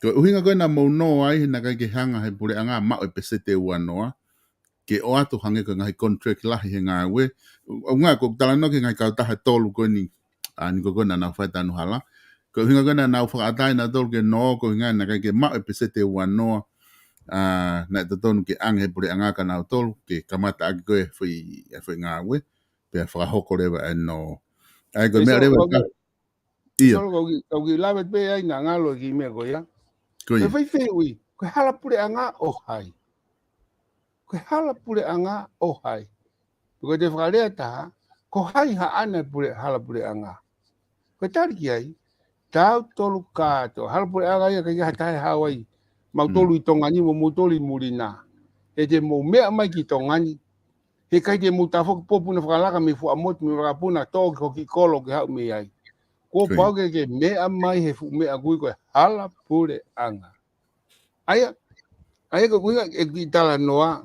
ko e ʻuhinga ko ē naʻa mou nō ai, he naʻe ʻikai ke hanga he puleʻanga maʻu e peseti ua noa, ke ʻoatu hangē ko e ngaahi contract lahi he ngāue. ʻUhinga ko e talanoa ki he ngaahi kautaha ʻe tolu ko eni, ʻa, ʻi he ko ē naʻa nau fai tanu hala. Ko e ʻuhinga ko ē naʻa nau fakaʻatā ʻe nautolu ke nō, ko e ʻuhinga naʻe ʻikai ke maʻu e peseti ua noa, ʻa, naʻe totonu ke ʻange he puleʻanga kia nautolu, ke kamata ʻaki ko ē foʻi, ʻa e foʻi ngāue, pea fakahoko leva ʻa e nō. ʻA ia ko e meʻa leva ka- ʻIo. Solo, kau kiʻi, kau kiʻi lave pē ai naʻa ngalo ki he meʻa ko ia. Ko ia. Ko e faifai ui, ko e hala puleʻanga ʻo hai? Ko e hala puleʻanga ʻo hai? Pea ko e fakalea ʻe taha, ko hai haʻana e pule, hala puleʻanga? Ko e tali ki ai, tautolu kātoa, hala puleʻanga ia ʻikai ha taha ʻe hao ai. Mautolu ʻi Tonga ni, mo mautolu ʻi muli na. He te mou meʻa mai ki Tonga ni, he ʻikai te mou tafoki poupuna fakalaka mei Fuaʻamotu, mei Vakapuna, tō ki hoki kolo ke haʻu mei ai. Kuo pau ke ke meʻa mai he fuʻu meʻa kui ko e hala puleʻanga. ʻA ia, ʻa ia ko e ʻuhinga e kiʻi talanoa,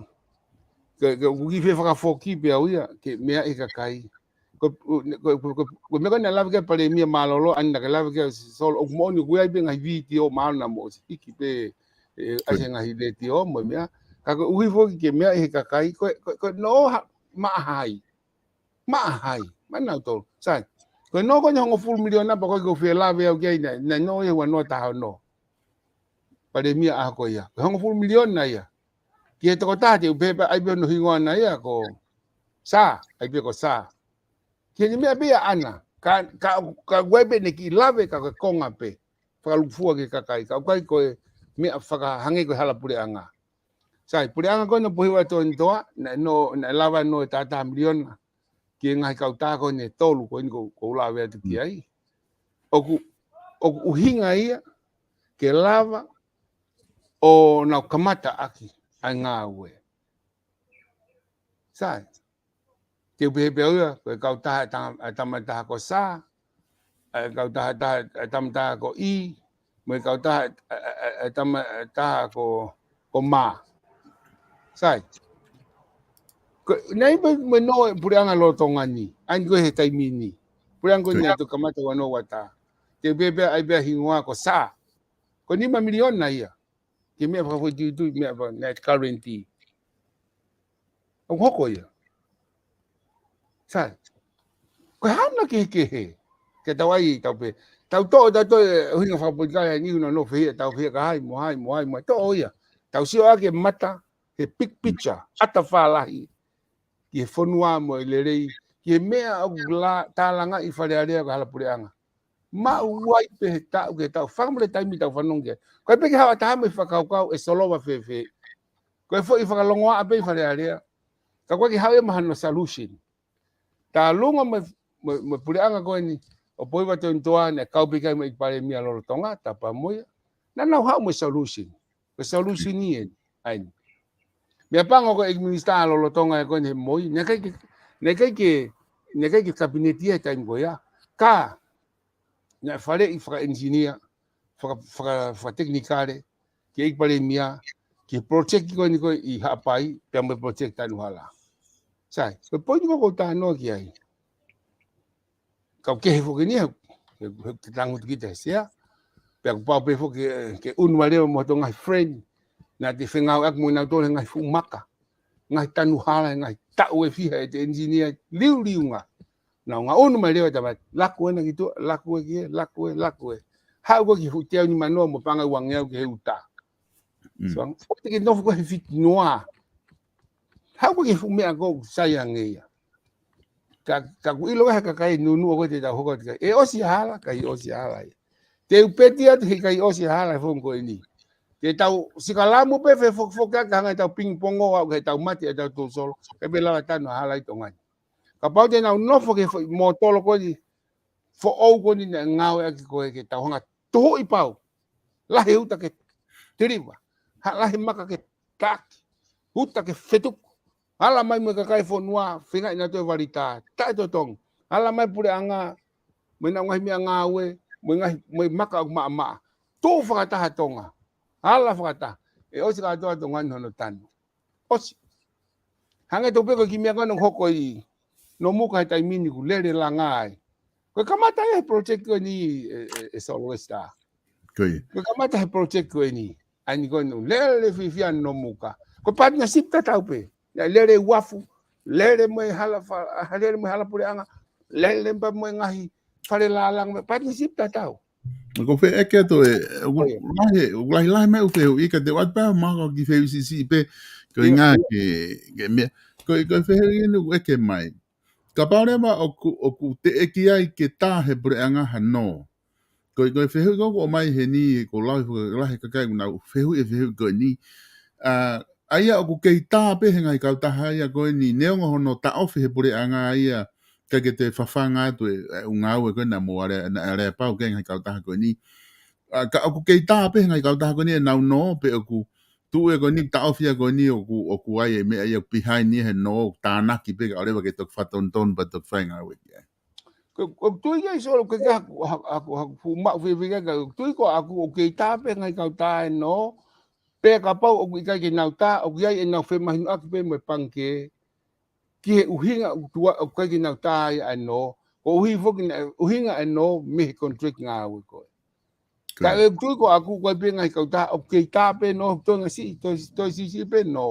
ke, ke ʻoku kiʻi fefakafoki pē au ia, ke meʻa ʻe he kakai. Ko, ko, ko, ko, ko e meʻa ko ē naʻe lave ki ai e palēmia mālōlō, ʻa ia naʻa ke lave ki ai Solo, ʻoku moʻoni ʻoku ʻi ai pē ngaahi vitiō mālōlō naʻa mou ʻosi hiki pē, ʻe, ʻasi he ngaahi letiō mo e meʻa. Ka ko e ʻuhi foki ke meʻa ʻe he kakai, ko, ko, ko e nō ha, maʻa hai. Maʻa hai. Maʻa nautolu. Sai. Ko e nō ko eni hongofulu miliona pea ko e ʻoku ou fie lave au ki ai naʻe, naʻe nō ia ua noa taha ono. Palēmia ʻaho ko ia. Ko e hongofulu miliona ia. Ki he tokotaha te u pehē pē ʻai pē hono hingoa ʻana ia ko Sā, ʻai pē ko Sā. Ki he meʻa pē ia ʻana. Ka, ka, ka ʻoku ʻi ai pē ʻene kiʻi lave ka ko e konga pē. Fakalūkufua ki he kakai. Ka ʻoku ʻikai ko e meʻa fakahangē ko e hala puleʻanga. Sai, puleʻanga ko ena Pōhiva Tuʻiʻonetoa, naʻe nō, naʻe lava nō e taha taha miliona. Ki he ngaahi kautaha ko eni ʻe tolu ko eni ʻoku, ʻoku ou lave atu ki ai. ʻOku, ʻoku ʻuhinga ia, ke lava, ʻo nau kamata ʻaki, ʻa e ngāue. Sai. Te u pehē pē au ia, ko e kautaha ʻa e tama, ʻa e tama ʻe taha ko Sā, ʻa e kautaha ʻa e taha, ʻa e tama ʻe taha ko ʻI, mo e kautaha ʻa e, ʻa e, ʻa e tama ʻe taha ko, ko Mā. Sai. Ko, naʻe ʻi ai pē mo e nō e puleʻanga lolotonga ni, ʻa eni ko ē he taimi ni. Puleʻanga ko eni naʻe toki kamata ua noa ua taha. Te u pehē pē ʻai pē hingoa ko Sā. Ko e nima miliona ia. Ke meʻa fakafoʻituitui, meʻa faka-, naʻe guarantee. ʻOku hoko ia. Sai. Ko e hā naʻa ke, ke hē. Ke tau ʻai tau pē. Tau toʻo, tau toʻo, ʻuhinga fakapolitikale ʻa e niu no no fehia, tau fehia ka hai, mo hai, mo hai, mo hai. Toʻo ia. Tau sio ʻaki e mata, he big picture, ʻata fālahi. Ki he fonua mo e lelei. Ki he meʻa ʻoku la, tālangaʻi Fale Alea ko e hala puleʻanga. Maʻu ai pē he taʻu ki he taʻu. Fakamole taimi tau fanongo ki ai. Ko e pē ke haʻu ha taha mo e fakakaukau ʻe solova fēfē. Ko e foʻi fakalongoaʻa pē ʻi Fale Alea. Ka ʻoku ʻikai ke haʻu ia mo hano solution. Tālunga mo, mo, mo e puleʻanga ko eni. ʻO Pōhiva Tuʻiʻonetoa naʻe kau pē ki ai mo e ʻEiki Palēmia lolotonga, tapa mo ia. Naʻa nau haʻu mo e solution. Ko e solution eni, ʻa eni. Meʻapango ko e ʻEiki Minisitā lolotonga ʻe ko eni he moi. Naʻe ʻikai ke, naʻe ʻikai ke, naʻe ʻikai ke kapineti ia he taimi ko ia. Ka, naʻe faleʻi fakaʻenisinia, faka, faka, fakatekinikale, ki he ʻEiki Palēmia, ki he project ko eni ko ē ʻi Haʻapai, pea mo e project Tanuhala. Sai, ko e poini ko ē ʻoku ou talanoa ki ai. Kau kehe foki ni, he, he, he, ke tangutu kita he sea. Pea kuo pau pē foki ke, ke ʻunu mai leva mo hoto ngaahi friend. Naʻa te fengāueʻaki mo nautolu he ngaahi fuʻu maka. Ngaahi Tanuhala, ngaahi taʻu ʻe fiha ʻe te engineer liuliunga. Naʻa nau ʻunu mai leva tama, laku ena ki tuʻa, laku ē ki hē, laku ē, laku ē. Haʻu ko ē ki he fuʻu teau nimanoa mo e paʻanga ʻe uangeau ki he uta. Mm. So, ʻoua te ke nofo ko ē he fiti noa. Haʻu ko ē ki he fuʻu meʻa ʻoku sai ange ia. Ka, ka ʻoku ʻilo ʻe he kakai nunuʻa ko ē te tau hoko atu ki ai. ʻE ʻosi hala, ʻikai ʻosi hala ia. Te u peti atu he ʻikai ʻosi hala he founga ko eni. Te tau sikalamu pē fefokifoki ʻaki hangē tau ping pong ʻo aʻu ki he tau mate ʻa e tau Tuʻi Solo. ʻIkai pē lava tanu hala ʻi Tonga ni. Kapau te nau nofo ki he foʻi mōtolo ko eni. Foʻou ko eni naʻe ngāueʻaki ko ē ke tau hanga tuhuʻi pau. Lahi uta ke tiliva. Ha lahi maka ke taki. Uta ke fetuku. Hala mai mo e kakai fonua, feingaʻi nautolu ʻe valita. Taʻetotongi. Hala mai puleʻanga, mo e ngaahi meʻangāue, mo e ngaahi, mo e maka ʻoku maʻamaʻa. Tuʻu fakataha Tonga. Hala fakataha. ʻE ʻosi kātoa Tonga ni hono tanu. ʻOsi. Hangē tofu pē ko e kiʻi meʻa ko ena ʻoku hoko ʻi, Nomuka he taimi ni kuo lele langa ai. Ko e kamata ia he project ko eni ē, ē, ē Solo West ā. Ko ia. Ko e kamata he project ko eni. ʻA eni ko eni lele fiefia Nomuka. Ko e partnership tatau pē. Naʻe lele uafu, lele mo e hala fa-, lele mo e hala puleʻanga, lele pea mo e ngaahi fale lālanga, partnership tatau. Ko e fehuʻi ʻe ʻeke atu ē, ʻoku lahi, ʻoku lahi lahi mai ʻeku fehuʻi ka te u ʻoatu pē ha kiʻi fehuʻi siʻisiʻi pē, ko e ʻuhinga ke, ke meʻa, ko e, ko e fehuʻi eni ʻoku ʻeke mai. Kapau leva ʻoku, ʻoku teʻeki ai ke tā he puleʻanga ha nō. Ko e, ko e fehuʻi ko ē ʻoku ʻomai heni, ko e lahi, lahi e kakai ʻoku nau fehuʻi e fehuʻi ko eni. ʻA, ʻa ia ʻoku kei tā pē he ngaahi kautaha ia ko eni, neongo hono taʻofi he puleʻanga ia, ʻikai ke toe fafanga atu e, e ʻū ngāue ko ena mo e ʻAle-, ʻa e ʻAleapau ki he ngaahi kautaha ko eni. ʻA, ka ʻoku kei tā pē he ngaahi kautaha ko eni ʻenau nō, pe ʻoku tuʻu ia ko eni, taʻofi ia ko eni, ʻoku, ʻoku ʻi ai e meʻa ia ʻoku pihai ni he nō, tānaki pē kae ʻoua leva ke toki fakatonutonu pea toki fai ngāue ki ai. Ko, ko e tui ia ʻe Solo ke ka haku, haku, haku, haku fuʻu maʻu fiefia ka, ko e tui ko ʻaku ʻoku kei tā pē ngaahi kautaha ʻenau nō, pe kapau ʻoku ʻikai ke nau tā, ʻoku ʻi ai ʻenau femahinoʻaki pē mo e pangikē, ki he ʻuhinga ʻoku tuʻu ai ʻoku ʻikai ke nau tā ai ʻenau nō, koeʻuhi foki naʻe ʻuhinga ʻenau nō mei he contract ngāue ko ē. Ka ʻoku ou tui ko ʻaku ko e pē ngaahi kautaha, ʻoku kei tā pē nō, toe ngaahi siʻi, toe, toe siʻisiʻi pē nō.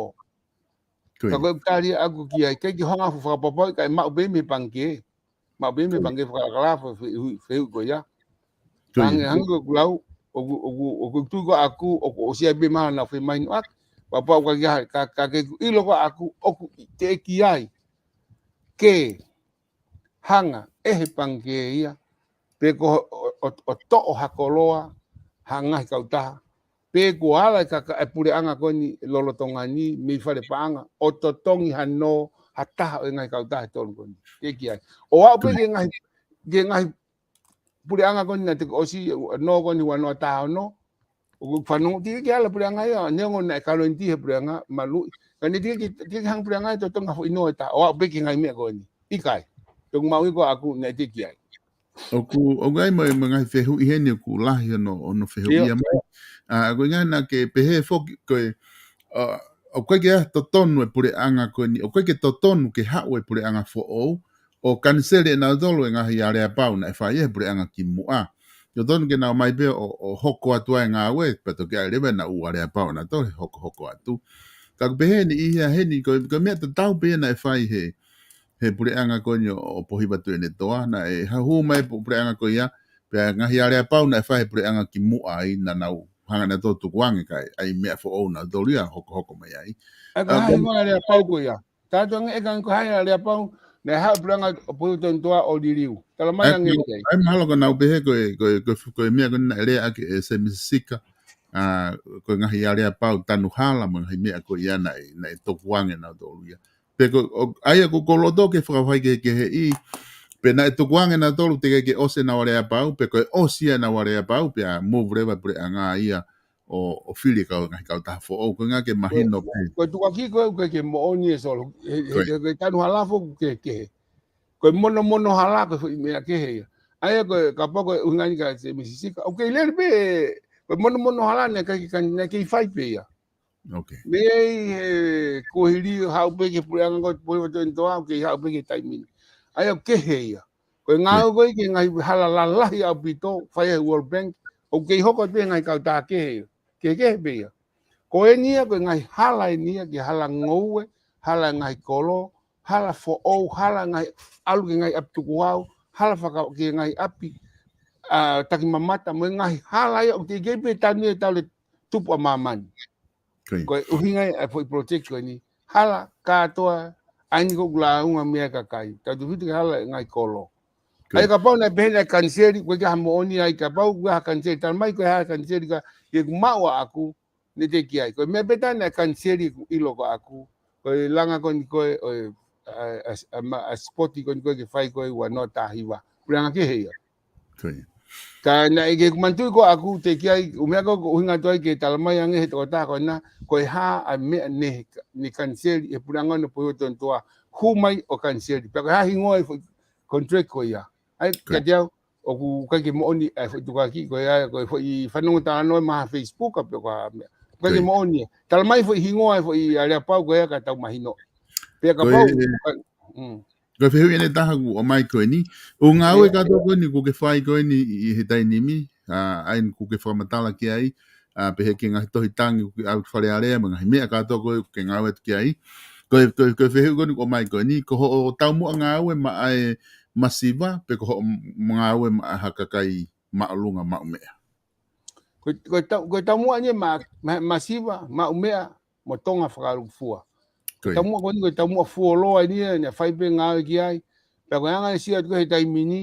Ka ko e tali ʻaku ki ai, ʻikai ke hanga ʻo fakapapauʻi, kae maʻu pē mei he pangikē. Maʻu pē mei he pangikē fakalakalaka, fe-, fehuʻi, fehuʻi ko ia. Hangē, hangē ko ʻeku lau, ʻoku, ʻoku, ʻoku ou tui ko ʻaku, ʻoku ʻosi ʻi ai pē mahalo ʻenau femahinoʻaki. Pea kapau ʻoku ʻikai ke, ka, ka ke ʻilo ko ʻaku, ʻoku teʻeki ai ke hanga ʻe he pangikē ia, pe ko ʻo, ʻo, ʻo toʻo ha koloa, ha ngaahi kautaha, pe kuo ala e kaka-, e puleʻanga ko eni lolotonga ni, mei fale paʻanga, ʻo totongi ha nō, ha taha ʻo e ngaahi kautaha ʻe tolu ko eni. Teʻeki ai. ʻO aʻu pē ki he ngaahi, ki he ngaahi puleʻanga ko eni naʻe toki ʻosi, nō ko eni ua noa taha ono, ʻoku fanongo teʻeki ke ala puleʻanga ia, neongo naʻe kalaniti he puleʻanga, maluʻi. Ka naʻe teʻeki, teʻeki hanga puleʻanga ia ʻo totongi ha foʻi nō ʻe taha, ʻo aʻu pē ki he ngaahi meʻa ko eni. ʻIkai. Toki maʻu ia ko ʻaku naʻe teʻeki ai. ʻOku, ʻoku ʻi ai mo e, mo e ngaahi fehuʻi heni ʻoku lahi hono, hono fehuʻia mai. ʻA, ko e ʻuhinga naʻa ke pehē foki ko e, ʻa, ʻoku ʻikai ke totonu e puleʻanga ko eni, ʻoku ʻikai ke totonu ke haʻu e puleʻanga foʻou, ʻo kaniseli ʻe nautolu e ngaahi aleapau naʻe fai ʻe he puleʻanga kimuʻa. Totonu ke nau ō mai pē ʻo, ʻo hoko atu ai e ngāue, pea toki ʻai leva ʻenau aleapau ʻanautolu ʻe hokohoko atu. Ka ʻoku pehē ni ʻi heni, ko, ko e meʻa tatau pē naʻe fai he, he puleʻanga ko eni ʻo, ʻo Pohiva Tuʻiʻonetoa, naʻe haʻu mai pu-, puleʻanga ko ia, pea ngaahi aleapau naʻe fai he puleʻanga kimuʻa ai, naʻa nau hanga ʻe nautolu ʻo tukuange kae ʻai meʻa foʻou nautolu ia hokohoko mai ai. ʻA, ko e hā e hingoa e aleapau ko ia? Tātou ange ʻe kanga ko hai aleapau, naʻe haʻu puleʻanga ʻo Pohiva Tuʻiʻonetoa ʻo liliu. Tala mai ange ki ai. ʻAi mahalo ko ʻenau pehē ko e, ko e, ko e, ko e meʻa ko eni naʻe lea ʻaki ʻe Semisi Sika, ʻa, ko e ngaahi aleapau tanu hala mo e ngaahi meʻa ko ia naʻe, naʻe tukuange ʻe nautolu ia. Pe ko, ʻo, ʻa ia ko, ko loto ke fakafai ke, ke he i, pe naʻe tukuange ʻe nautolu teʻeki ke ʻosi ʻenau aleapau, pe ko e ʻosi ʻenau aleapau, pea move leva puleʻanga ia, ʻo, ʻo fili kau, ngaahi kautaha foʻou, ko e ʻuhinga ke mahino pē. Ko e tukuakiʻi ko ē ʻoku ʻikai ke moʻoni ʻe Solo. He, he, he, he tanu hala foki ʻoku kehekehe. Ko e monomono hala ko e foʻi meʻa kehe ia. ʻA ia ko e kapau ko e ʻuhinga ni kia Semisi Sika. ʻOku kei lele pē, ko e monomono hala naʻe ʻikai ke kan-, naʻe kei fai pē ia. Mei he kuohili haʻu pē ki he puleʻanga ko ē Pohiva Tuʻiʻonetoa, ʻoku kei haʻu pē ki he taimi ni. ʻA ia ʻoku kehe ia. Ko e ngāue ko ē ki he ngaahi hala lalahi ʻaupito, fai ʻe he World Bank, ʻoku kei hoko atu pē ngaahi kautaha kehe ia. Kehekehe pē ia. Ko eni ia, ko e ngaahi hala eni ia, ki he hala ngoue, hala ngaahi kolo, hala foʻou, hala ngaahi ʻalu ki he ngaahi ʻapi tukuhau, hala faka-, ki he ngaahi ʻapi, ʻa, takimamata, mo e ngaahi hala ia, ʻoku teʻeki pē tanu ia ʻe taʻu ʻe tupu ʻa māmani. Ko ia. Ko e ʻuhinga ia e foʻi project ko eni. Hala kātoa, ʻa eni ko ē ʻoku lāunga mei ai e kakai. Tautefito ki he hala ngaahi kolo. ʻA ia kapau naʻe pehē naʻe kaniseli, ʻoku ʻikai ha moʻoni ai kapau, ʻoku ʻikai ha kaniseli. Tala mai ko e hā e kaniseli ka, ʻi heʻeku maʻu ʻaʻaku, naʻe teʻeki ai. Ko e meʻa pē taha naʻe kaniseli ʻeku ʻilo ko ʻaku. Ko e langa ko eni ko ē, ʻo e, ʻa, ʻa, ʻa, ma-, ʻa sipoti ko eni ko ē ke fai ko ē ua noa taha hiva. Puleʻanga kehe ia. Ko ia. Ka naʻe ʻikai ke u manatuʻi ko ʻaku teʻeki ai, ʻū meʻa ko ē ʻoku ʻuhinga atu ai ke tala mai ange he tokotaha ko ena, ko e hā ʻa e meʻa naʻe, naʻe kaniseli ʻe he puleʻanga ʻo Pohiva Tuʻiʻonetoa, hū mai ʻo kaniseli. Pea ko e hā e hingoa e foʻi contract ko ia. ʻA ia, kiate au, ʻoku ʻikai ke moʻoni ʻa e foʻi tukuakiʻi ko ia, ko e foʻi fanongo talanoa mei he Facebook, pe ko e hā e meʻa. ʻOku ʻikai ke moʻoni ia. Tala mai foʻi hingoa e foʻi aleapau ko ia ka tau mahino. Pea kapau, mm. Ko e fehuʻi ʻe taha ʻoku ʻomai ko eni. ʻOku ngāue kātoa ko eni ʻoku ke fai ko eni ʻi, ʻi he taimi ni, ʻa, ʻa ia ʻoku ke fakamatala ki ai, ʻa, pehē ki he ngaahi tohi tangi ʻoku ke ʻalu ki Fale Alea, mo e ngaahi meʻa kātoa ko ē ʻoku ke ngāue atu ki ai. Ko e, ko e, ko e fehuʻi ko eni ʻoku ʻomai ko eni, ko hoʻo taumuʻa ngāue maʻa e masiva, pe ko hoʻo ngāue maʻa ha kakai māʻolunga maʻu meʻa. Ko, ko, tau, ko e taumuʻa eni maʻa, maʻa, masiva, maʻu meʻa, mo Tonga fakalūkufua. Ko ia. Taumuʻa ko eni, ko e taumuʻa fuoloa eni, ʻa ia naʻe fai pē ngāue ki ai. Pea ko e anga e sio atu ko ē he taimi ni,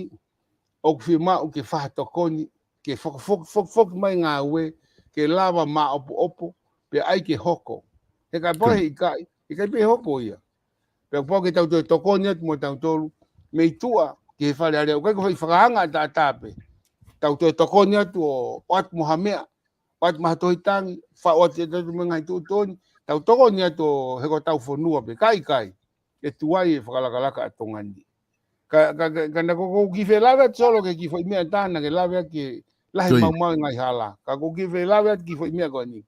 ʻoku fiemaʻu ke fakatokoni, ke foki, foki, foki, foki mai ngāue, ke lava maʻopoʻopo, pea ʻai ke hoko. He kapau he ʻikai, he ʻikai pē hoko ia. Pea kuo pau ke tau toe tokoni atu mo tautolu, mei tuʻa ki he Fale Alea. ʻOku ʻikai ko e foʻi fakaanga ʻataʻatā pē. Tau toe tokoni atu ʻo, ʻoatu mo ha meʻa, ʻoatu mo ha tohi tangi, faʻu atu ʻe tautolu mo e ngaahi tuʻutuʻuni, tau tokoni atu ʻo hoko hotau fonua pē. Ka ʻikai, ʻe tuai e fakalakalaka ʻa Tonga ni. Ka, ka, ka, ka naʻa ko, ko e kiʻi felave atu Solo ki he kiʻi foʻi meʻa ʻe taha naʻa ke lave ʻaki e lahi maumau e ngaahi hala. Ka ko e kiʻi felave atu ki he foʻi meʻa ko eni.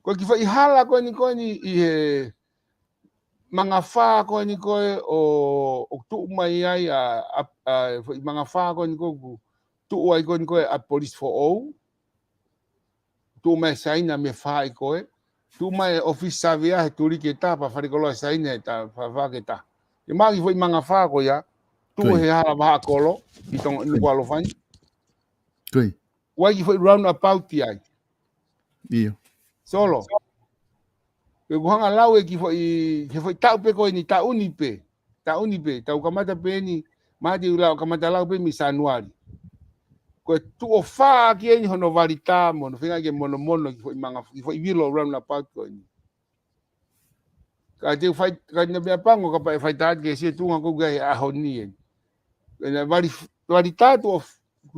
Ko e kiʻi foʻi hala ko eni ko eni ʻi he mangafā ko eni ko ē ʻo, ʻoku tuʻu mai ai ʻa, ʻa, ʻa, foʻi mangafā ko eni ko ē ʻoku tuʻu ai ko eni ko ē ʻa e polisi foʻou. Tuʻu mai Saina mei fē ko ē. Tuʻu mai ʻofisi Savea he tuliki ʻe taha pea falekoloa Saina he taʻu fā ke ta. ʻE maʻu kiʻi foʻi mangafā ko ia. Tuʻu he hala Vahaʻakolo, ʻi Tonga, Nukuʻalofa ni. ʻOku ʻi ai kiʻi foʻi roundabout ai. ʻIo. Solo. Pea ʻoku hanga lau e kiʻi foʻi, kiʻi foʻi taʻu pē ko eni, taʻu ni pē. Taʻu ni pē, tau kamata pē eni, mahalo te u lau, kamata lau pē mei Sānuali. Ko e tuʻo fā ki eni hono valita, mo hono feinga ke monomono kiʻi foʻi manga, kiʻi foʻi vilo roundabout ko eni. Ka te u fai, ka naʻe meʻa pango, kapau ʻe fai tāti ke sio tuʻunga ko ē ʻa e ʻaho ni eni. Ko e naʻe vali, valita tuʻo,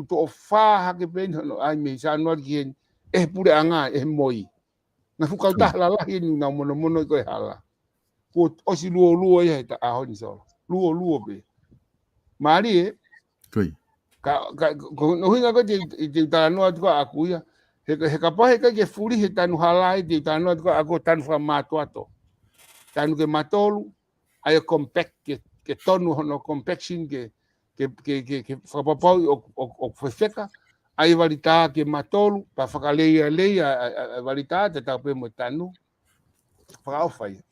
tuʻo fā hake pē eni hono ʻai mei Sānuali ki eni, ʻe he puleʻanga, ʻe he moi. Ngaahi fuʻu kautaha lalahi eni naʻa nau monomono ʻi ko e hala. Kuo ʻosi luo luo ia he taʻu ʻaho ni Solo. Luo luo pē. Mālie. Ka, ka, ko hono ʻuhinga ko ē te, te, te u talanoa atu ko ē ʻaʻaku ia. He, he kapau he ʻikai ke fuli he tanu hala ē te u talanoa atu ko ē ʻaʻaku tanu fakamātoato. Tanu ke matolu, ʻa ia compact ke, ke tonu hono compaction ke, ke, ke, ke, ke fakapapauʻi ʻoku, ʻoku, ʻoku fefeka, ʻa ia valita ke matolu, pea fakaleia, leia, ʻa, ʻa, ʻa valita, tatau pē mo e tanu. Fakaʻofa ia.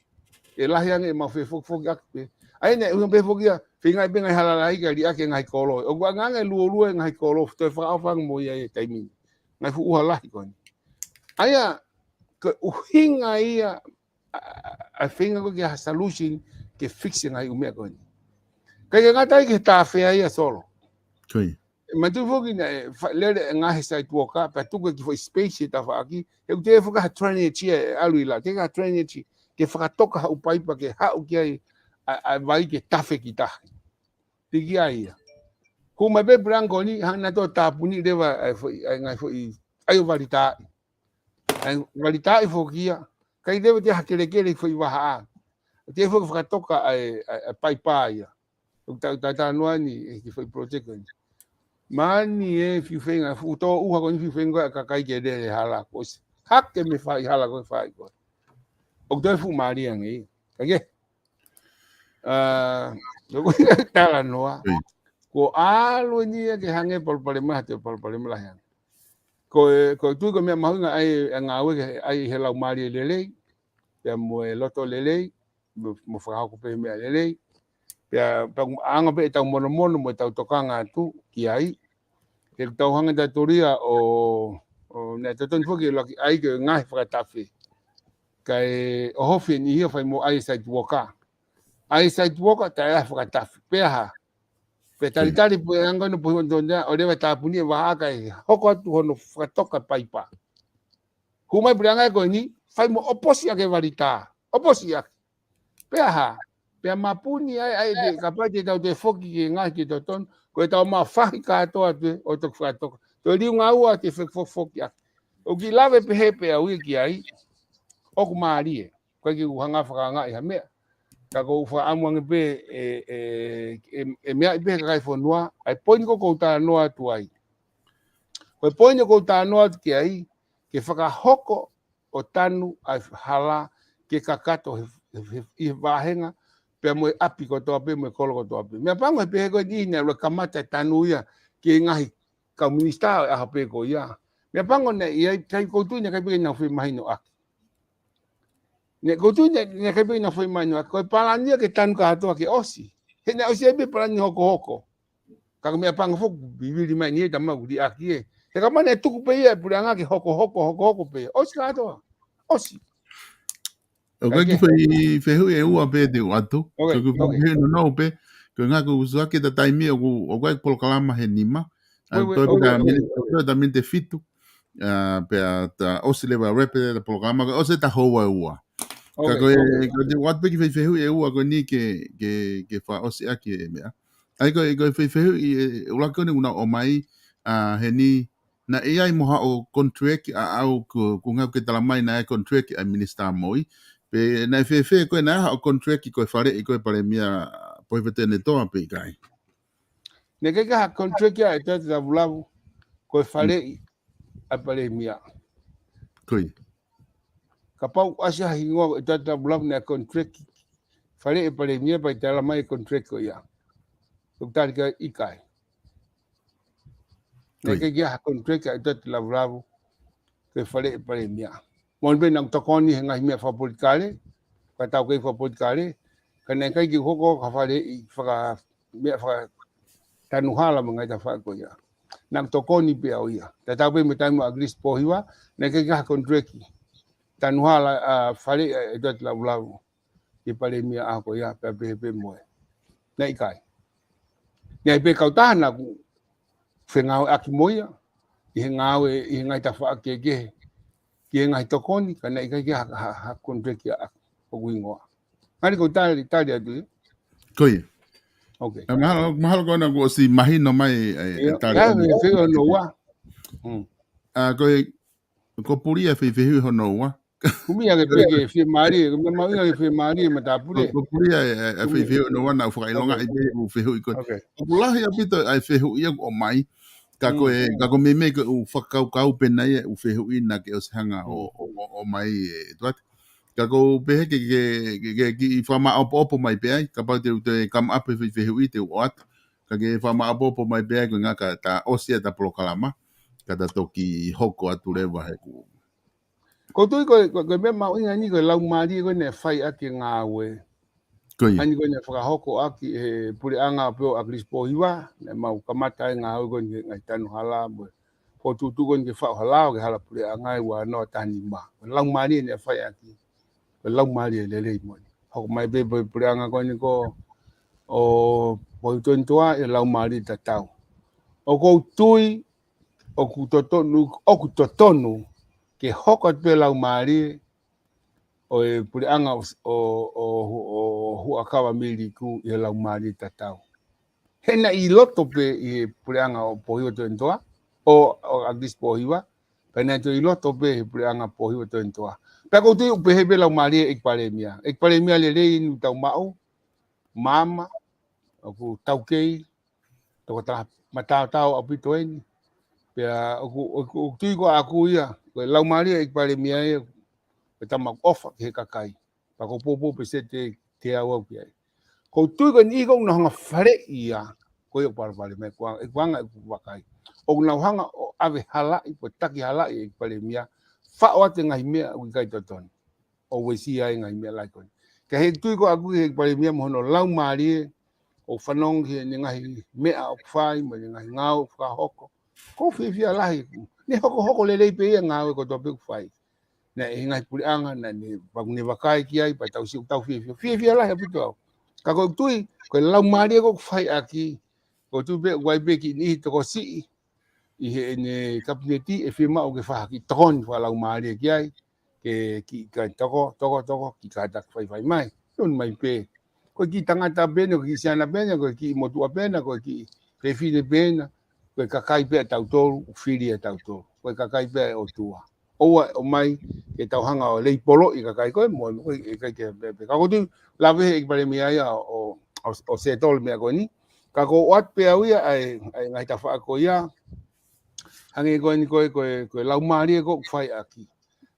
ʻE lahi ange ʻemau fefokifoki ʻaki pē. ʻA ia naʻe ʻuhinga pē foki ia, feinga pē ngaahi hala lahi ke liʻaki e ngaahi kolo. ʻOku anga ange luo luo e ngaahi kolo, toe fakaʻofa ange mo ia e taimi ni. Ngaahi fuʻu hala lahi ko eni. ʻA ia, ko e ʻuhinga ia, ʻa, ʻa, ʻa e feinga ko ē ke ha solution ke fix e ngaahi ʻū meʻa ko eni. ʻIkai ke ngata ai ki he tāfea ia Solo. Ko ia. ʻE manatu foki naʻe fa-, lele e ngaahi site worker, pea tuku e kiʻi foʻi space he tafaʻaki, he ʻoku teʻeki foki ha drainage ia ʻe ʻalu ʻi lalo, teʻeki ha drainage, ke fakatoka ha ʻū paipa ke haʻu ki ai ʻa, ʻa e vai ke tafe ki tahi. Teʻeki ai ia. Hū mai pē puleʻanga ko eni, hanga nautolu ʻo tāpuni leva ʻa e foʻi, ʻa e ngaahi foʻi, ʻa ia ʻo valita. ʻA ia ʻo valita foki ia, ʻikai leva te ha kelekele foʻi vahaʻa. Teʻeki foki fakatoka ʻa e, ʻa e, ʻa e paipa ia. ʻOku tau, tau talanoa ni, ʻe kiʻi foʻi project ko eni. Mani e fiu feinga, fuʻu tō ʻuha ko eni fiu feinga ʻa e kakai ke lele hala ko ē. Hake mei fai hala ko ē fai ko ē. ʻOku toe fuʻu mālie ange ia. Ka ke? ʻA, ʻoku talanoa. Ko e ʻalu eni ia ke hangē palopalema, ha toe palopalema lahi ange. Ko e, ko e tui ko e meʻa mahuʻinga ʻa e, ʻa e ngāue ke, ʻa e he lau mālie lelei, pea mo e loto lelei, mo, mo fakahoko pē meʻa lelei. Pea, pea anga pē ʻetau monomono mo ʻetau tokanga atu ki ai. He ʻoku tau hanga tautolu ia ʻo, ʻo naʻe totonu foki ʻe laki ai ke ngaahi fakatafe. Kae ʻohofi eni ia fai mo ʻai site worker. ʻAi site worker, taʻe ʻai fakatafe. Pea hā. Pea talitali pē anga ʻo puhi ʻo tonea, ʻo leva tāpuni e vahaʻa kae hoko atu hono fakatoka paipa. Hū mai puleʻanga ko eni, fai mo ʻoposi ʻaki e valita. ʻOposi ʻaki. Pea hā. Pea mapuni ai, ʻai te, kapau te tau toe foki ke ngaahi ke totonu, ko ʻetau mafahi kātoa atu ē, ʻo toki fakatoka. Toe liunga ua te fek-, fok-, foki ʻaki. ʻOku kiʻi lave pehē pē au ia ki ai, ʻoku mālie. ʻIkai ke u hanga fakaangaʻi ha meʻa. Ka ʻoku ou fakaʻamu ange pē ʻe, ʻe, ʻe, ʻe meaʻi pē he kakai fonua, ʻa e poini ko ē ʻoku ou talanoa atu ai. Ko e poini ʻoku ou talanoa atu ki ai, ke fakahoko ʻo tanu ʻa e hala ke kakato he, he, he, ʻi he vāhenga pea mo e ʻapi kotoa pē, mo e kolo kotoa pē. Meʻapango he pehē ko eni naʻe ʻuluaki kamata e tanu ia ki he ngaahi kau minisitā ʻo e ʻaho pē ko ia. Meʻapango naʻe ʻi ai, ʻikai, ʻoku ou tui naʻe ʻikai pē ke nau femahinoʻaki. Naʻe, ʻoku ou tui naʻe, naʻe ʻikai pē ke nau femahinoʻaki. Ko e palani ia ke tanu kātoa ke ʻosi. He naʻe ʻosi ai pē palani hokohoko. Ka ko e meʻapango foki, vivili mai ni e tama ʻoku liʻaki ē. He ka mana e tuku pē ia e puleʻanga ke hokohoko, hokohoko pē. ʻOsi kātoa. ʻOsi. ʻOku ʻi ai e kiʻi foʻi fehuʻi ʻe ua pē te u ʻoatu. ʻOku ʻi ai e kiʻi foʻi fehuʻi nounou pē. Ko e ngaahi kusuake ta taimi ʻoku, ʻoku ʻi ai e polokalama he nima. ʻA, toe pē ta miniti, toe ta miniti ʻe fitu. ʻA, pea ta ʻosi leva ʻa e repe ta polokalama, ko e ʻosi ta houa ʻe ua. Ka ko e, ko e te u ʻoatu pē kiʻi foʻi fehuʻi ʻe ua ko eni ke, ke, ke fakaʻosi ʻaki e meʻa. ʻA ia ko e, ko e foʻi fehuʻi ʻe ʻuluaki ko eni ʻoku nau ʻomai, ʻa, heni, naʻe ʻi ai mo haʻo contract ʻaʻau ko, ko e ngaahi ke tala mai naʻe contract ʻa e Minisitā Moʻui. Pea naʻe fēfē ko e naʻe haʻo contract ko e faleʻi ko e Palēmia Pohiva Tuʻiʻonetoa pe ʻikai? Naʻe ʻikai ke ha contract ʻa ʻEtuate Lavulavu ko e faleʻi ʻa e Palēmia. Ko ia. Kapau ʻasi ha hingoa ʻo ʻEtuate Lavulavu naʻe contract faleʻi e Palēmia pea tala mai e contract ko ia. ʻOku tali ka ʻikai. Naʻe ʻikai ke ha contract ʻa ʻEtuate Lavulavu ke faleʻi e Palēmia. Moʻoni pē naʻa ku tokoni he ngaahi meʻa fakapolitikale, ka tau kei fakapolitikale, ka naʻe ʻikai ke hoko ha faleʻi faka, meʻa fakatanuhala mo e ngaahi tafaʻaki ko ia. Naʻa ku tokoni pē au ia. Tatau pē mo e taimi ʻa ʻAkilisi Pōhiva, naʻe ʻikai ke ha contract tanuhala ʻa faleʻi ʻa ʻEtuate Lavulavu ki he Palēmia ʻaho ko ia pea pehē pē mo e. Naʻe ʻikai. Naʻe ʻi ai pē kautaha naʻa ku fengāueʻaki mo ia, ʻi he ngāue, ʻi he ngaahi tafaʻaki kehekehe, ki he ngaahi tokoni, ka naʻe ʻikai ke ha, ha, ha contract ʻaʻaku ʻoku hingoa. Ngali ko e tali, tali atu ia. Ko ia. Ok. ʻA, mahalo, mahalo ko ena kuo ʻosi mahino mai e, e tali. ʻA, ko e fehuʻi hono ua. ʻA, ko e, ko e puli ʻa e fehuʻi hono ua. Kumi ake pē ke fiemālie, ko e meʻa mahuʻinga ke fiemālie matāpule. Ko e puli ʻa e, e, e fehuʻi hono ua naʻa ku fakaʻilongaʻi pē ʻeku fehuʻi ko ē. Ok. ʻOku lahi ʻaupito ʻa e fehuʻi ia ʻoku ʻomai. Ka ko e, ka ko e meimei ko ʻeku fakakaukau pē naʻe ʻi ai ʻeku fehuʻi naʻa ke ʻosi hanga ʻo, ʻo, ʻo, ʻomai ʻEtuate. Ka ʻoku ou pehē ke, ke, ke, ke kiʻi fakamaʻopoʻopo mai pē ai, kapau te u toe come up he fehuʻi te u ʻoatu. Ka ke fakamaʻopoʻopo mai pē ai ko e ngaahi ka ta ʻosi ʻeta polokalama, ka ta toki hoko atu leva he ku. ʻOku ou tui ko e, ko e, ko e meʻa mahuʻinga eni ko e laumālie ko ē naʻe fai ʻaki e ngāue. Ko ia. ʻA eni ko ē naʻe fakahoko ʻaki he puleʻanga ʻo pē ʻo ʻAkilisi Pōhiva, naʻa mau kamata e ngāue ko eni ki he ngaahi tanuhala mo e fokotuʻutuʻu ko eni ke faʻu ha lao ki he hala puleʻanga ʻi he ua noa taha nima. Ko e laumālie naʻe fai ʻaki. Ko e laumālie lelei moʻoni. Hoko mai pē pē puleʻanga ko eni ko ē ʻo Pohiva Tuʻiʻonetoa ʻi he laumālie tatau. ʻOku ou tui, ʻoku totonu, ʻoku totonu ke hoko atu pē laumālie ʻo e puleʻanga ʻo, ʻo, ʻo, ʻo Huʻakavameiliku ʻi he laumālie tatau. He naʻe ʻi loto pē ʻi he puleʻanga ʻo Pohiva Tuʻiʻonetoa, ʻo, ʻo ʻAkilisi Pōhiva, pea naʻe toe ʻi loto pē he puleʻanga Pohiva Tuʻiʻonetoa. Pea ʻoku ou tui ʻoku pehē pē laumālie ʻEiki Palēmia. ʻEiki Palēmia lelei eni ʻoku tau maʻu, maama, ʻoku taukei, tokotaha mataotao ʻaupito eni. Pea ʻoku, ʻoku, ʻoku tui ko ʻaku ia, ko e laumālie ʻEiki Palēmia ia, ko e tama ʻofa ki he kakai. Pea ʻoku ou poupou pē sete te au au ki ai. ʻOku ou tui ko e niʻihi ko ē ʻoku nau hanga faleʻi ia, ko ia ʻoku palopalema ʻeku anga, ʻeku anga ʻeku vakai. ʻOku nau hanga ʻo ʻave halaʻi, ko e taki halaʻi ʻEiki Palēmia, faʻo atu e ngaahi meʻa ʻoku ʻikai totonu. ʻO uesia ai e ngaahi meʻa lahi ko eni. Ka he tui ko ʻaku ki he ʻEiki Palēmia mo hono laumālie, ʻo fanongo ki heʻene ngaahi meʻa ʻoku fai, mo ʻene ngaahi ngāue ʻoku fakahoko. ʻOku ou fiefia lahi. Naʻe hokohoko lelei pē ia e ngāue kotoa pē ʻoku fai. Naʻe ʻi he ngaahi puleʻanga, naʻa ne, pea ʻoku ne vakai ki ai, pea tau sio, tau fiefia. Fiefia lahi ʻaupito au. Ka ʻoku ou tui, ko e laumālie ʻoku fai ʻaki, ʻoku ou tui pē, ʻoku ʻi ai pē kiʻi niʻihi tokosiʻi, ʻi heʻene kapineti ʻe fiemaʻu ke fai ha kiʻi tokoni fakalaumālie ki ai, ke kiʻi kakai toko, toko, toko, kiʻi kātaki faifai mai. Tonu mai pē. Ko e kiʻi tangata pē ena, ko e kiʻi siana pē ena, ko e kiʻi motuʻa pē ena, ko e kiʻi fefine pē ena, ko e kakai pē ʻa tautolu, ʻoku fili ʻe tautolu. Ko e kakai pē ʻa e ʻOtua. ʻOua ʻe ʻomai ke tau hanga ʻo leipoloʻi e kakai ko ē, mo, mo, ʻikai ke pehē pē. Ka ʻoku ou tui, lave he ʻEiki Palēmia ia ʻo, ʻo, ʻo settle e meʻa ko eni. Ka ʻoku ou ʻoatu pē au ia, ʻa e, ʻa e ngaahi tafaʻaki ko ia. Hangē ko eni ko e, ko e, ko e laumālie ʻoku fai ʻaki.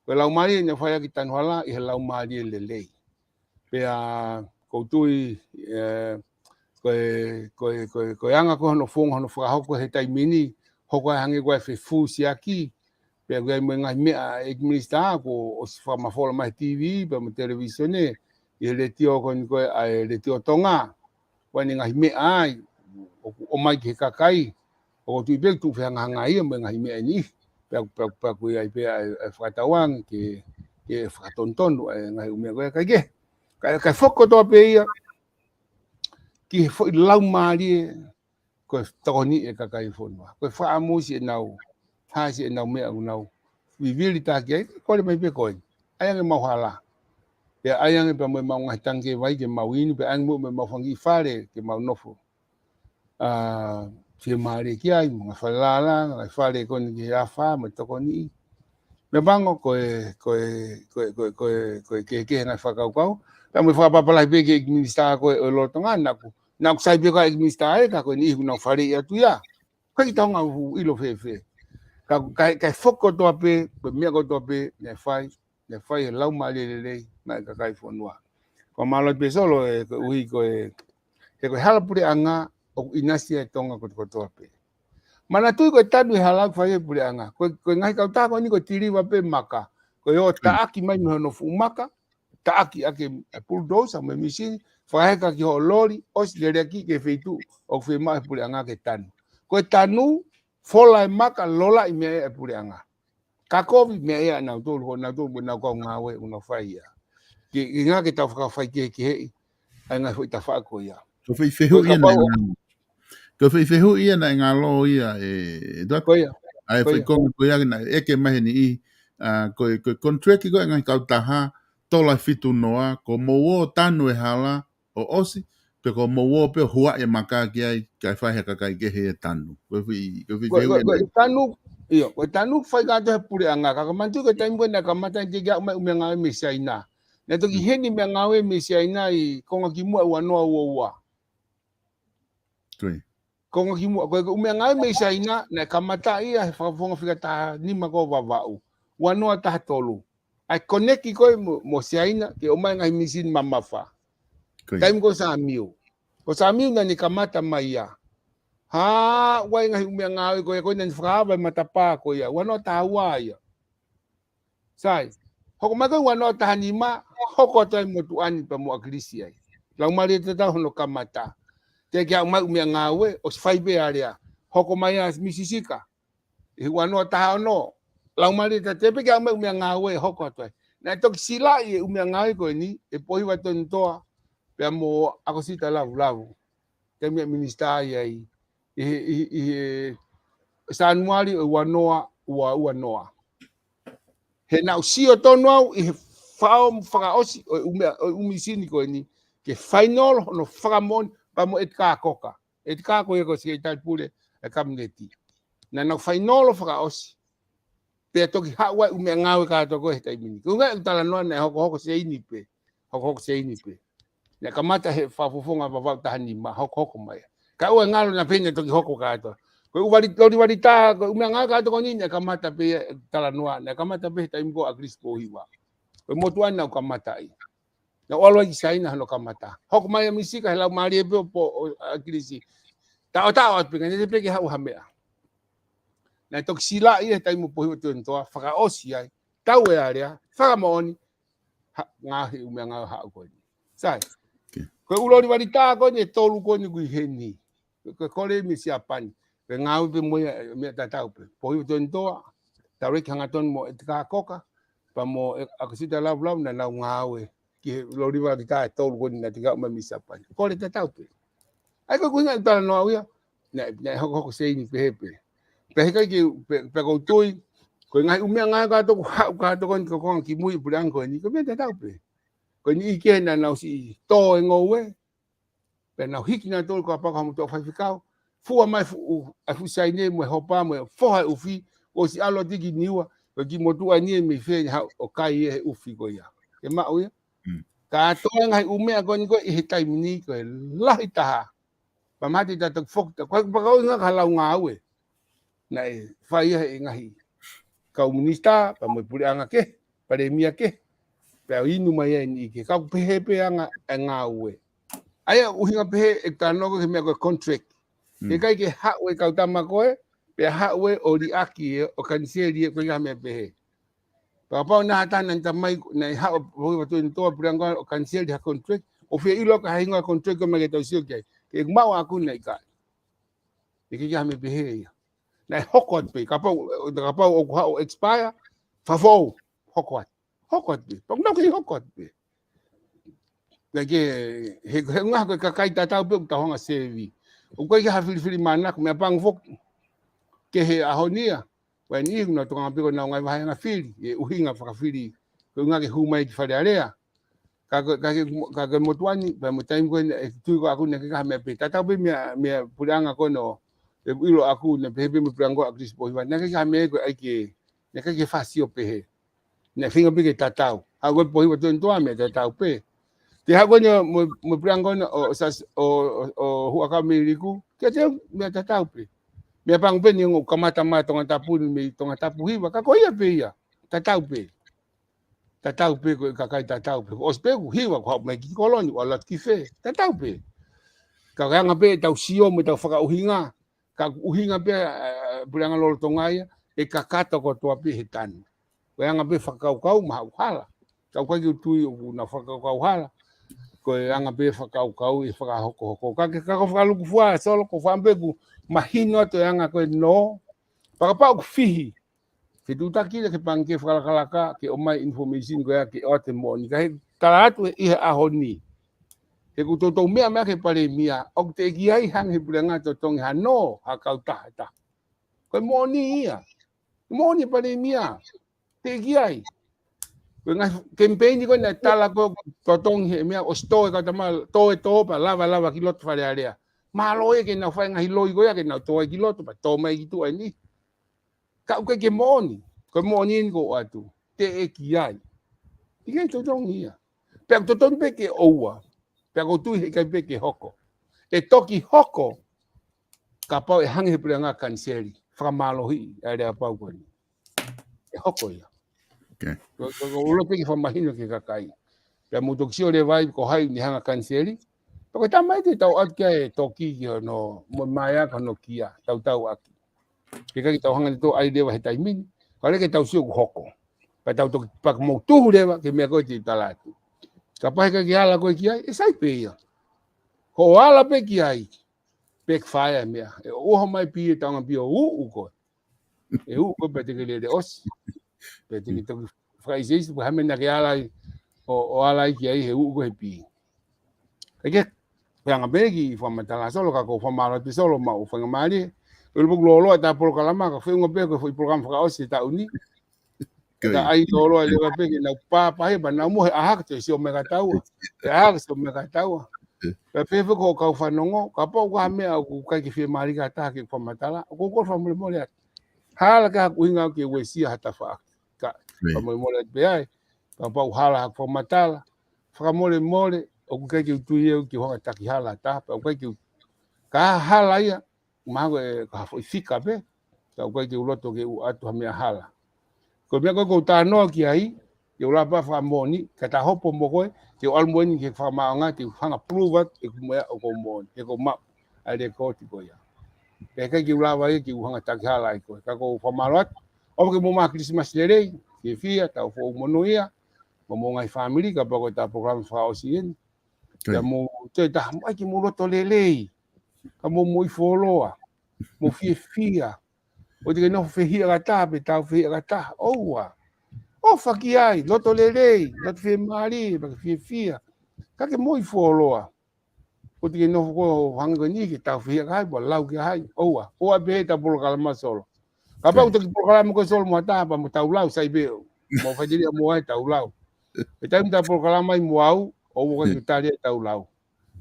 Ko e laumālie naʻe fai ʻaki e tanuhala ʻi he laumālie lelei. Pea, ʻoku ou tui, ē, ko e, ko e, ko e, ko e anga ko hono founga hono fakahoko he taimi ni, hoko ai hangē ko e fefūsiaki, pea ko e mo e ngaahi meʻa ʻa e ʻEiki Minisitā, kuo ʻosi fakamafola mai he T V, pea mo e televīsone, ʻi he letiō ko eni ko e, ʻa e Letiō Tonga, ko eni ngaahi meʻa ai, ʻoku ʻomai ki he kakai, ʻoku ou tui pē ʻoku tuʻu fehangahangai ia mo e ngaahi meʻa ni, pea, pea, pea ko ia ai pē ʻa e, ʻa e fakatauange ke, ke fakatonutonu ʻa e ngaahi ʻū meʻa ko ia kae kehe. Kae, kae foki kotoa pē ia, ki he foʻi laumālie, ko e tokoni ʻa e kakai fonua. Ko e fakaʻamu siʻenau, hā siʻenau meʻa ʻoku nau vivili taki ai, kole mai pē ko ē. ʻAi ange ʻemau hala. Pea ʻai ange pea mo ʻemau ngaahi tangikē vai ke mau inu, pea ʻai ange mo ʻemau fanga kiʻi fale ke mau nofo. ʻA, fiemālie ki ai, mo e ngaahi fale lālanga, ngaahi fale ko eni ki he afā, mo e tokoni. Meʻapango ko e, ko e, ko e, ko e, ko e, ko e kehekehe ngaahi fakakaukau. Pea mo e fakapapālangi pē ki he ʻEiki Minisitā ko ē ʻo e Lolotonga, naʻa ku, naʻa ku sai pē ko e ʻEiki Minisitā ē, ka ko eni ʻoku nau faleʻi atu ia. Ko e kiʻi taunga ʻoku ʻilo fēfē. Ka, ka, ka e foki kotoa pē, ko e meʻa kotoa pē, naʻe fai, naʻe fai he laumālie lelei, maʻa e kakai fonua. Ko e mālō pē Solo ē, koeʻuhi ko e, he ko e hala puleʻanga, ʻoku ʻinasi ai Tonga kotokotoa pē. Manatuʻi ko e tanu e hala ʻoku fai he puleʻanga. Ko e, ko e ngaahi kautaha ko eni ko e tiliva pē maka. Ko e ō taʻaki mai mei hono fuʻu maka, taʻaki ʻaki e bulldozer mo e mīsini, fakaheka ki hoʻo loli, ʻosi lele ki he feituʻu ʻoku fiemaʻu he puleʻanga ke tanu. Ko e tanu, fola e maka, lolaʻi mei ai e puleʻanga. Ka kovi mei ai ʻanautolu, ko nautolu, mo nau kau ngāue, ʻoku nau fai ia. Ke, ke ngā ke tau fakafaikehekeheʻi ʻa e ngaahi foʻi tafaʻaki ko ia. Ko e foʻi fehuʻi ia naʻe ngalo. Ko e foʻi fehuʻi ia naʻe ngalo ia ē, ʻEtuate. Ko ia. ʻA e foʻi konga ko ia naʻe ʻeke mai heni ʻi, ʻa, ko e, ko e contract ko ē ngaahi kautaha, tola fitu noa, ko mou ō tanu e hala, ʻo ʻosi, pe ko mou ō pē ʻo huaʻi e maka ki ai, kae fai he kakai kehe e tanu. Ko e foʻi, ko e foʻi fehuʻi ia naʻe. Ko e tanu, ʻio, ko e tanu fai kātoa he puleʻanga, ka ko e manatuʻi ko e taimi ko ē naʻe kamata ai ke ke aʻu mai ʻū meʻangāue mei Siaina. Naʻe toki heni meʻangāue mei Siaina ʻi konga kimuʻa ua noa ua ua. Ko ia. Konga kimuʻa, ko e ʻū meʻangāue mei Siaina, naʻe kamata ia he fakafofonga fika taha nima ko Vavaʻu. Ua noa taha tolu. ʻA e koneki ko ē mo, mo Siaina, ke ʻomai ngaahi mīsini mamafa. Ko ia. Taimi ko Samiu. Ko Samiu naʻa ne kamata mai ia. Hā, ʻoku ʻi ai ngaahi ʻū meʻangāue ko ia, ko ia naʻa ne fakaava e matapā ko ia. Ua noa taha ua ia. Sai, hoko mai ko ē ua noa taha nima, hoko atu ai motuʻa ni pea mo ʻAkilisi ai. Laumālie tatau hono kamata. Teʻeki aʻu mai ʻū meʻangāue, ʻosi fai pē alea. Hoko mai ʻa Misi Sika. ʻI he ua noa taha ono. Laumālie tatau teʻeki aʻu mai ʻū meʻangāue, hoko atu ai. Naʻe toki silaʻi e ʻū meʻangāue ko eni, ʻe Pohiva Tonitoa, pea mo ʻAkosita Lavulavu. Taimi ʻa e minisitā ia ʻi, ʻi he, ʻi he, ʻi he Sānuali ʻo e ua noa, ua, ua noa. He naʻa ku sio tonu au ʻi he faʻo fakaʻosi ʻo e ʻū meʻa, ʻo e ʻū mīsini ko eni, ke fainolo hono fakamoʻoni, pea mo ʻEtikā Koka. ʻEtikā ko ia ko e Sekelitali Pule ʻa e Kapineti. Naʻa nau fainolo fakaʻosi. Pea toki haʻu ai ʻū meʻangāue kātoa ko ē he taimi ni. Ko e ʻuhinga ʻeku talanoa naʻe hokohoko seini pē. Hokohoko seini pē. Naʻe kamata he fakafofonga Vavaʻu taha nima, hokohoko mai. Ka ʻoua ʻe ngalo naʻa pehē naʻe toki hoko kātoa. Ko e ʻū vali, loli vali tā, ko e ʻū meʻangāue kātoa ko eni, naʻe kamata pē ia ʻeku talanoa, naʻe kamata pē he taimi ko ē ʻa ʻAkilisi Pohiva. Ko e motuʻa ni naʻa ku kamata ai. Naʻa ku ʻalu ai ki Siaina hono kamata. Hoko mai ʻa Misi Sika he laumālie pē ʻo Po-, ʻo ʻAkilisi. Taʻotaʻo atu pē, ka naʻe teʻeki pē ke haʻu ha meʻa. Naʻe toki silaʻi ia he taimi ʻo Pohiva Tonitoa, fakaʻosi ai. Tau e alea, fakamoʻoni, ha, ngaahi ʻū meʻangāue haʻu ko eni. Sai. Ko e ʻū loli vali tā ko eni ʻe tolu ko eni ʻoku ʻi heni. Ko e kole mei Siapani. Ko e ngāue pē mo ia, meʻa tatau pē. Pohiva Tonitoa, Tauleki Hangatonu mo ʻEtikā Koka, pea mo ʻAkosita Lavulavu naʻa nau ngāue ki he loli vali tā ʻe tolu ko eni naʻe teʻeki aʻu mai mei Siapani. Kole tatau pē. ʻA ia ko e ʻuhinga ʻeku talanoa au ia, naʻe, naʻe hokohoko seini pehē pē. Pea heʻikai ke, pea, pea ʻoku ou tui, ko e ngaahi ʻū meʻangāue kātoa ʻoku haʻu kātoa ko eni ko e konga kimui puleʻanga ko eni, ko e meʻa tatau pē. Ko e niʻihi kehe naʻa nau siʻi tō e ngoue, pea nau hiki nautolu kapau ko ha motuʻa faifekau, fua mai fuʻu, ʻa e fuʻu saine mo e hopa mo e foha e ʻufi, ʻosi ʻalu atu ki Niua, ko e kiʻi motuʻa ni ē mei fē ʻe haʻu ʻo kai ʻe he ʻufi ko ia. Ke maʻu ia. Mm. Kātoa e ngaahi ʻū meʻa ko eni ko ē ʻi he taimi ni ko e lahi taha. Pea mahalo te ta toki foki, ta, ko e pakaʻuhinga ka lau ngāue. Naʻe fai ia he ngaahi kau minisitā, pea mo e puleʻanga kehe, palēmia kehe. Pea inu mai ai niʻihi kehe. Ka ʻoku pehē pē anga e ngāue. ʻA ia ʻuhinga pehē ʻeku talanoa ko ē ki he meʻa ko e contract. He ʻikai ke haʻu e kau tama ko ē, pea haʻu ē ʻo liʻaki ē, ʻo kaniseli ē, ʻikai ha meʻa pehē. Pea kapau naʻe ʻi ai ha taha naʻe tamai, naʻe haʻu ʻo pohiva twenty-two puleʻanga ʻo kaniseli ha contract, ʻoku fie ʻilo ka hā e hingoa contract ko ē mai ke tau sio ki ai. Ke maʻu ʻaku naʻe ʻikai. ʻIkai ke ha meʻa pehē ia. Naʻe hoko atu pē, kapau, kapau ʻoku haʻu ʻo expire, fafou, hoko atu. Hoko atu pē. Pea ʻoku nau kei hoko atu pē. Naʻe ʻikai ke, he, he ʻuhinga ko e kakai tatau pē ʻoku tau hanga ʻo sēvi. ʻOku ʻikai ke ha filifilimānako, meʻapango foki. Ki he ʻaho ni ia, ʻa eni ʻoku nau tokanga pē ko ʻenau ngaahi vaheʻanga fili, ʻi he ʻuhinga fakafili, ko e ʻuhinga ke hū mai ki Fale Alea. Ka ko, ka ke, ka ke motuʻa ni, pea mo e taimi ko ē, ʻeku tui ko ʻaku naʻe ʻikai ke ha meʻa pehē. Tatau pē meia, meia puleʻanga ko ē ʻoku ʻilo ʻaku naʻe pehē pē mo e puleʻanga ko ē ʻa Chris Pohiva. Naʻe ʻikai ke ha meʻa ko ē ʻai ke, naʻe ʻikai ke fāsio pehē. Naʻe feinga pē ke tatau. Haʻu ko ē Pohiva twenty-two meʻa tatau pē. Te haʻu ko ē mo, mo e puleʻanga ko ē ʻo, ʻo, ʻo, ʻo, ʻo Huʻakau mei Liku. Kiate au meʻa tatau pē. Meʻapango pē ni ʻoku kamata mai Tongatapu ni mei Tongatapu hiva. Ka ko ia pē ia. Tatau pē. Tatau pē ko e kakai tatau pē. ʻOsi pē ʻoku hiva ko haʻu mai ki kolo ni, ʻo ʻalu atu ki fē. Tatau pē. Ka ko e anga pē ʻetau sio mo ʻetau fakaʻuhinga. Ka ʻoku ʻuhinga pē, ē, puleʻanga lolotonga ia, ʻe kakato kotoa pē he tanu. Ko e anga pē fakakaukau maʻu hala. Ka ʻoku ʻikai ke u tui ʻoku nau fakakaukau hala. Ko e anga pē fakakaukau ʻe fakahokohoko. Ka ke, ka ko e fakalūkufua, Solo, ko e fakaʻamu pē ʻeku mahino atu e anga ko ē nō. Pea kapau ʻoku fihi. Ke tuʻutaki ia ki he pangikē fakalakalaka, ke ʻomai information ko ia ke ʻoatu e moʻoni. Ka he tala atu ʻi he ʻaho ni. He ʻoku toutou meʻa mai ki he palēmia, ʻoku teʻeki ai hanga ʻe he puleʻanga ʻo totongi ha nō, ha kautaha ʻe taha. Ko e moʻoni ia. Moʻoni e palēmia. Teʻeki ai. Ko e ngaahi kemipeini ko ē naʻe tala ko ē totongi he meʻa ʻosi tō e kau tama, tō e tō pea lava, lava ki loto Fale Alea. Mālō ia ke nau fai e ngaahi loi ko ia ke nau tō ai ki loto, pea tō mai ki tuʻa eni. Ka ʻoku ʻikai ke moʻoni. Ko e moʻoni eni ʻoku ou ʻoatu. Teʻeki ai. ʻIkai totongi ia. Pea ʻoku totonu pē ke ʻoua. Pea ʻoku ou tui he ʻikai pē ke hoko. ʻE toki hoko. Kapau ʻe hanga ʻe he puleʻanga ʻo kaniseli. Fakamālohiʻi ʻa e aleapau ko eni. ʻE hoko ia. Okay. Ko, ko, ko e ʻuluaki pē ke fakamahino ki he kakai. Pea mou toki sio leva ai ko hai ne hanga ʻo kaniseli. Pea ko e tama ʻe te tau ʻatu ki ai e toki ki hono, mo e maea ko hono kia, tautau ʻaki. Ke ʻikai ke tau hanga ʻo toe ʻai leva he taimi ni. Ka ʻoku lelei ke tau sio ʻoku hoko. Pea tau toki paka mou tuhu leva ki he meʻa ko ē te u tala atu. Kapau he ʻikai ke ala koe ki ai, ʻe sai pē ia. Ko hoʻo ala pē ki ai, backfire e meʻa. ʻE ʻoho mai pē ʻe taʻanga pē ʻo uʻu koe. ʻE uʻu koe pea te ke lele ʻosi. Pea te ke toki fakaʻiseʻise, pea ko e hā e meʻa naʻa ke ala ai, ʻo, ʻo ala ai ki ai he uʻu koe he pī. Ka ke, pea ʻoange pē kiʻi fakamatala Solo, ka ʻoku ou fakamālō atu Solo maʻu faingamālie. ʻOku ou loloa ʻeta polokalama, ka feʻunga pē ko e foʻi polokalama fakaʻosi he taʻu ni. Ka ʻai loloa leva pē ke nau pāpahi, pea nau mohe ʻaho ko ē te sio mai kia taua. He ʻaho ko ē sio mai kia taua. Pea pehē foki ki he kau fanongo, kapau ko ha meʻa ʻoku ʻikai ke fiemālie ki ha taha ke fakamatala, ʻoku ou kole fakamolemole atu. Hala ki ha ʻuhinga ke uesia ha tafaʻaki. Ka, fakamolemole atu pē ai. Kapau hala haʻaku fakamatala, fakamolemole, ʻoku ʻikai ke u tui au ke u hanga ʻo taki hala ha taha, pea ʻoku ʻikai ke u, ka hala ia, mahalo ko e, ko ha foʻi fika pē, ka ʻoku ʻikai ke u loto ke u ʻoatu ha meʻa hala. Ko e meʻa ko ē ʻoku ou talanoa ki ai, te u lava fakamoʻoni, ka ta hopo mo koe, te u ʻalu mo eni ki he fakamaʻunga, te u hanga ʻo prove atu ʻeku meʻa ʻoku ou moʻoni, he ʻoku ou maʻu ʻa e lēkooti ko ia. Pea ʻikai ke u lava ia ke u hanga ʻo taki hala ai koe. Ka ʻoku ou fakamālō atu, ʻofa ke mou maʻu ha Kilisimasi lelei, fiefia, taʻu foʻou monūʻia, mo homou ngaahi fāmili, kapau ko ʻeta polokalama fakaʻosi eni. Pea mou toe taha, mou ʻai ke mou loto lelei. Ka mou moʻui fuoloa. Mou fiefia. ʻOua te ke nofo fehiʻa ki ha taha, pe tau fehiʻa ki ha taha. ʻOua. ʻOfa ki ai, loto lelei, loto fiemālie, pea ke fiefia. Ka ke moʻui fuoloa. ʻOua te ke nofo ko e hangē ko eni ke tau fehiʻa ki ha taha, pea lau ki ha taha. ʻOua. ʻOua pē ʻeta polokalama Solo. Kapau ʻoku toki polokalama koe Solo mo ha taha, pea mo tau lau, sai pē. Mo faiteliʻa mo ai tau lau. He taimi ta polokalama ai mo au, ʻoua ʻe tali ʻetau lau.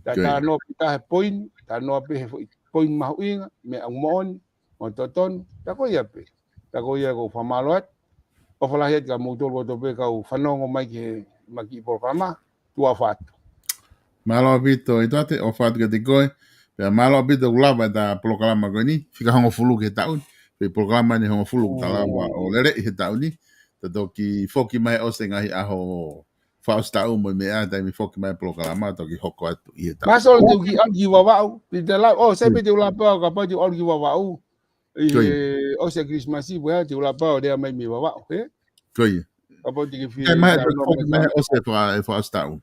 Ta talanoa pē taha he poini, talanoa pē he foʻi poini mahuʻinga, meʻa ʻoku moʻoni, mo totonu, ta ko ia pē. Ta ko ia ʻoku ou fakamālō atu. ʻOfa lahi atu kia moutolu kotoa pē kau fanongo mai ki he, mai ki he polokalama, tuʻa ʻofa atu. Mālō ʻaupito, ʻEtuate, ʻofa atu kiate koe. Pea mālō ʻaupito ʻoku lava ʻeta polokalama ko eni, fika hongofulu ki he taʻu ni. Pea polokalama eni hongofulu ʻoku ta lava ʻo lele ʻi he taʻu ni. Ta toki foki mai ʻosi e ngaahi ʻaho fakaʻosi taʻu mo e meʻa, taimi foki mai polokalama, toki hoko atu ʻi he taʻu. Mālō, te u kiʻi ʻalu ki Vavaʻu, pita lau, ʻo, sai pē te u lava pē au kapau te u ʻalu ki Vavaʻu. ʻI he ʻosi ʻa Christmas Eve, ʻe, te u lava pē au lea mai mei Vavaʻu, ē? Ko ia. Kapau te ke fie. Kae mai, foki mai ʻosi e faka-, e fakaʻosi taʻu.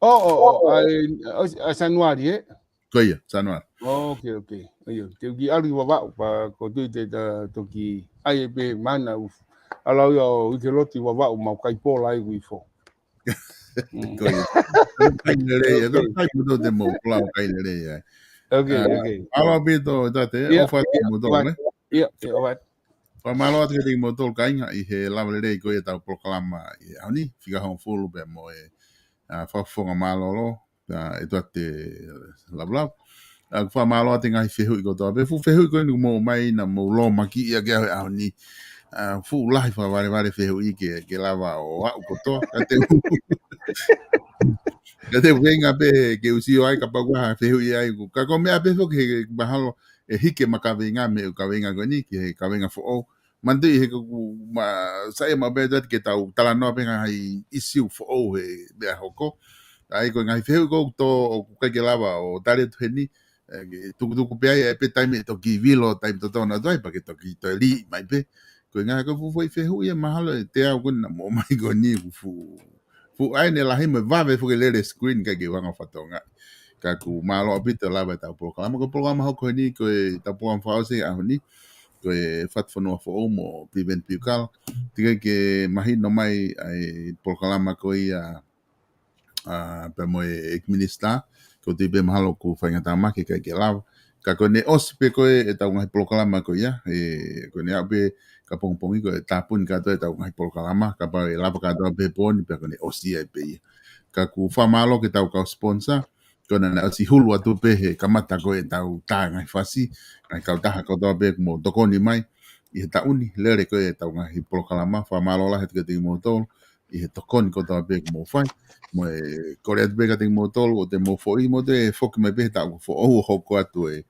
ʻO, ʻo, ʻo, ʻa e, ʻosi, ʻa Sānuali, ē? Ko ia, Sānuali. ʻO, okay, okay. ʻIo, te u kiʻi ʻalu ki Vavaʻu, pea ko tui te ta toki ʻai pē mana u. ʻAlu au ia ʻo ʻi he lotu ʻi Vavaʻu, mau kai pola ai kui fo. Ko ia. Kai lelei, ʻe, kai mo tō te mo, pola kai lelei ai. Okay, okay. Mālō ʻaupito, ʻEtuate, ʻofa atu mo tō, ʻe? ʻIo, ʻio, ʻofa atu. Fakamālō atu kiate kimoutolu kāinga ʻi he lava lelei ko ia ʻetau polokalama ʻi he ʻaho ni, fika hongofulu pea mo e, ʻa, fakafofonga mālōlō, ʻa, ʻEtuate Lavulavu. ʻA, fakamālō atu e ngaahi fehuʻi kotoa pē, fuʻu fehuʻi ko eni kuo mou ʻomai naʻa mou lōmakiʻi ʻaki au he ʻaho ni. ʻA, fuʻu lahi fakavalevale fehuʻi ke, ke lava ʻo aʻu kotoa. Ka te u, ka te u feinga pē ke u sio ai kapau ʻoku ʻi ai ha fehuʻi ai. Ka ko e meʻa pē foki he mahalo ʻe hiki e makaveinga mei he kaveinga ko eni ki he kaveinga foʻou. Manatuʻi he ko ʻeku ma-, saiʻia maʻu pē atu ke tau talanoa pē ngaahi ʻisiū foʻou he meʻa hoko. ʻA ia ko e ngaahi fehuʻi ʻoku tō ʻoku ʻikai ke lava ʻo tali atu heni, ʻe, ke tukutuku pē ai, ʻe pē taimi ʻe toki vilo, taimi totonu atu ai, pea ke toki toe lī mai pē. Ko e ngaahi ko e fuʻu foʻi fehuʻi ʻe mahalo ʻe teau ko ena naʻa mou ʻomai ko eni ʻoku fuʻu fuʻu ʻai ʻene lahi mo e vave foki e lele screen ʻikai ke u hanga ʻo fakatokangaʻi. Ka ʻoku mālō ʻaupito e lava ʻetau polokalama. Ko e polokalama hoko eni ko ʻetau polokalama fakaʻosi ʻaho ni. Ko e Fatu Fonua Foʻou mo Piveni Piukala. Teʻeki ai ke mahino mai ʻa e polokalama ko ia, ʻa, pea mo e ʻEiki Minisitā. Ko e tui pē mahalo ʻoku faingataʻa mai ke ʻikai ke lava. Ka ko ʻene ʻosi pē ko ē ʻetau ngaahi polokalama ko ia, ʻe, ko ʻene aʻu pē ka pongipongi ko e tāpuni kātoa ʻetau ngaahi polokalama, kapau ʻe lava kātoa pē he pō ni pea ko ʻene ʻosi ai pē ia. Ka ʻoku fakamālō ki heʻetau kau sponsor, ko ena naʻe ʻosi hulu atu pē he kamata ko ē ʻetau tā ngaahi fasi, ngaahi kautaha kotoa pē kuo mou tokoni mai ʻi he taʻu ni, lele ko ē ʻetau ngaahi polokalama, fakamālō lahi atu kiate kimoutolu, ʻi he tokoni kotoa pē kuo mou fai. Mo e kole atu pē kiate kimoutolu, ʻoua te mou foʻi, mou toe foki mai pē he taʻu foʻou ʻo hoko atu e,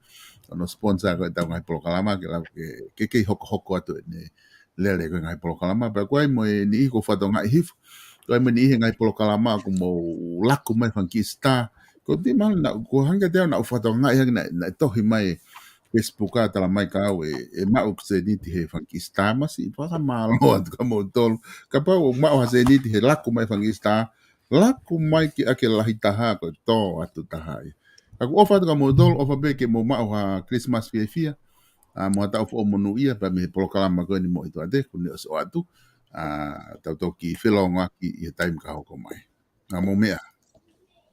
hono sponsor ko ē ʻetau ngaahi polokalama, ke lava ke, ke kei hokohoko atu ʻene lele ko ē ngaahi polokalama. Pea ko e ʻai mo e niʻihi ʻoku ou fakatokangaʻi hifo. Ko e ʻai mo e niʻihi he ngaahi polokalama ʻoku mou laku mai fanga kiʻi star. Ko e tui mahalo naʻa, ʻoku hangē kiate au naʻa ku fakatokangaʻi hake naʻe, naʻe tohi mai Facebook ʻa tala mai kia au ʻe, ʻe maʻu sēniti he fanga kiʻi star, masiʻi fakamālō atu kia moutolu. Kapau ʻoku maʻu ha sēniti he laku mai fanga kiʻi star, laku mai ki ʻaku lahi taha ko e tō atu taha ia. Ka ʻoku ʻofa atu kia moutolu, ʻofa pē ke mou maʻu ha Christmas fiefia, ʻa, mo ha taʻu foʻou monūʻia, pea mei he polokalama ko eni mo ʻEtuate, kuo ne ʻosi ʻoatu, ʻa, tau toki felōngoaki ʻi he taimi ka hoko mai. ʻA, mou meʻa.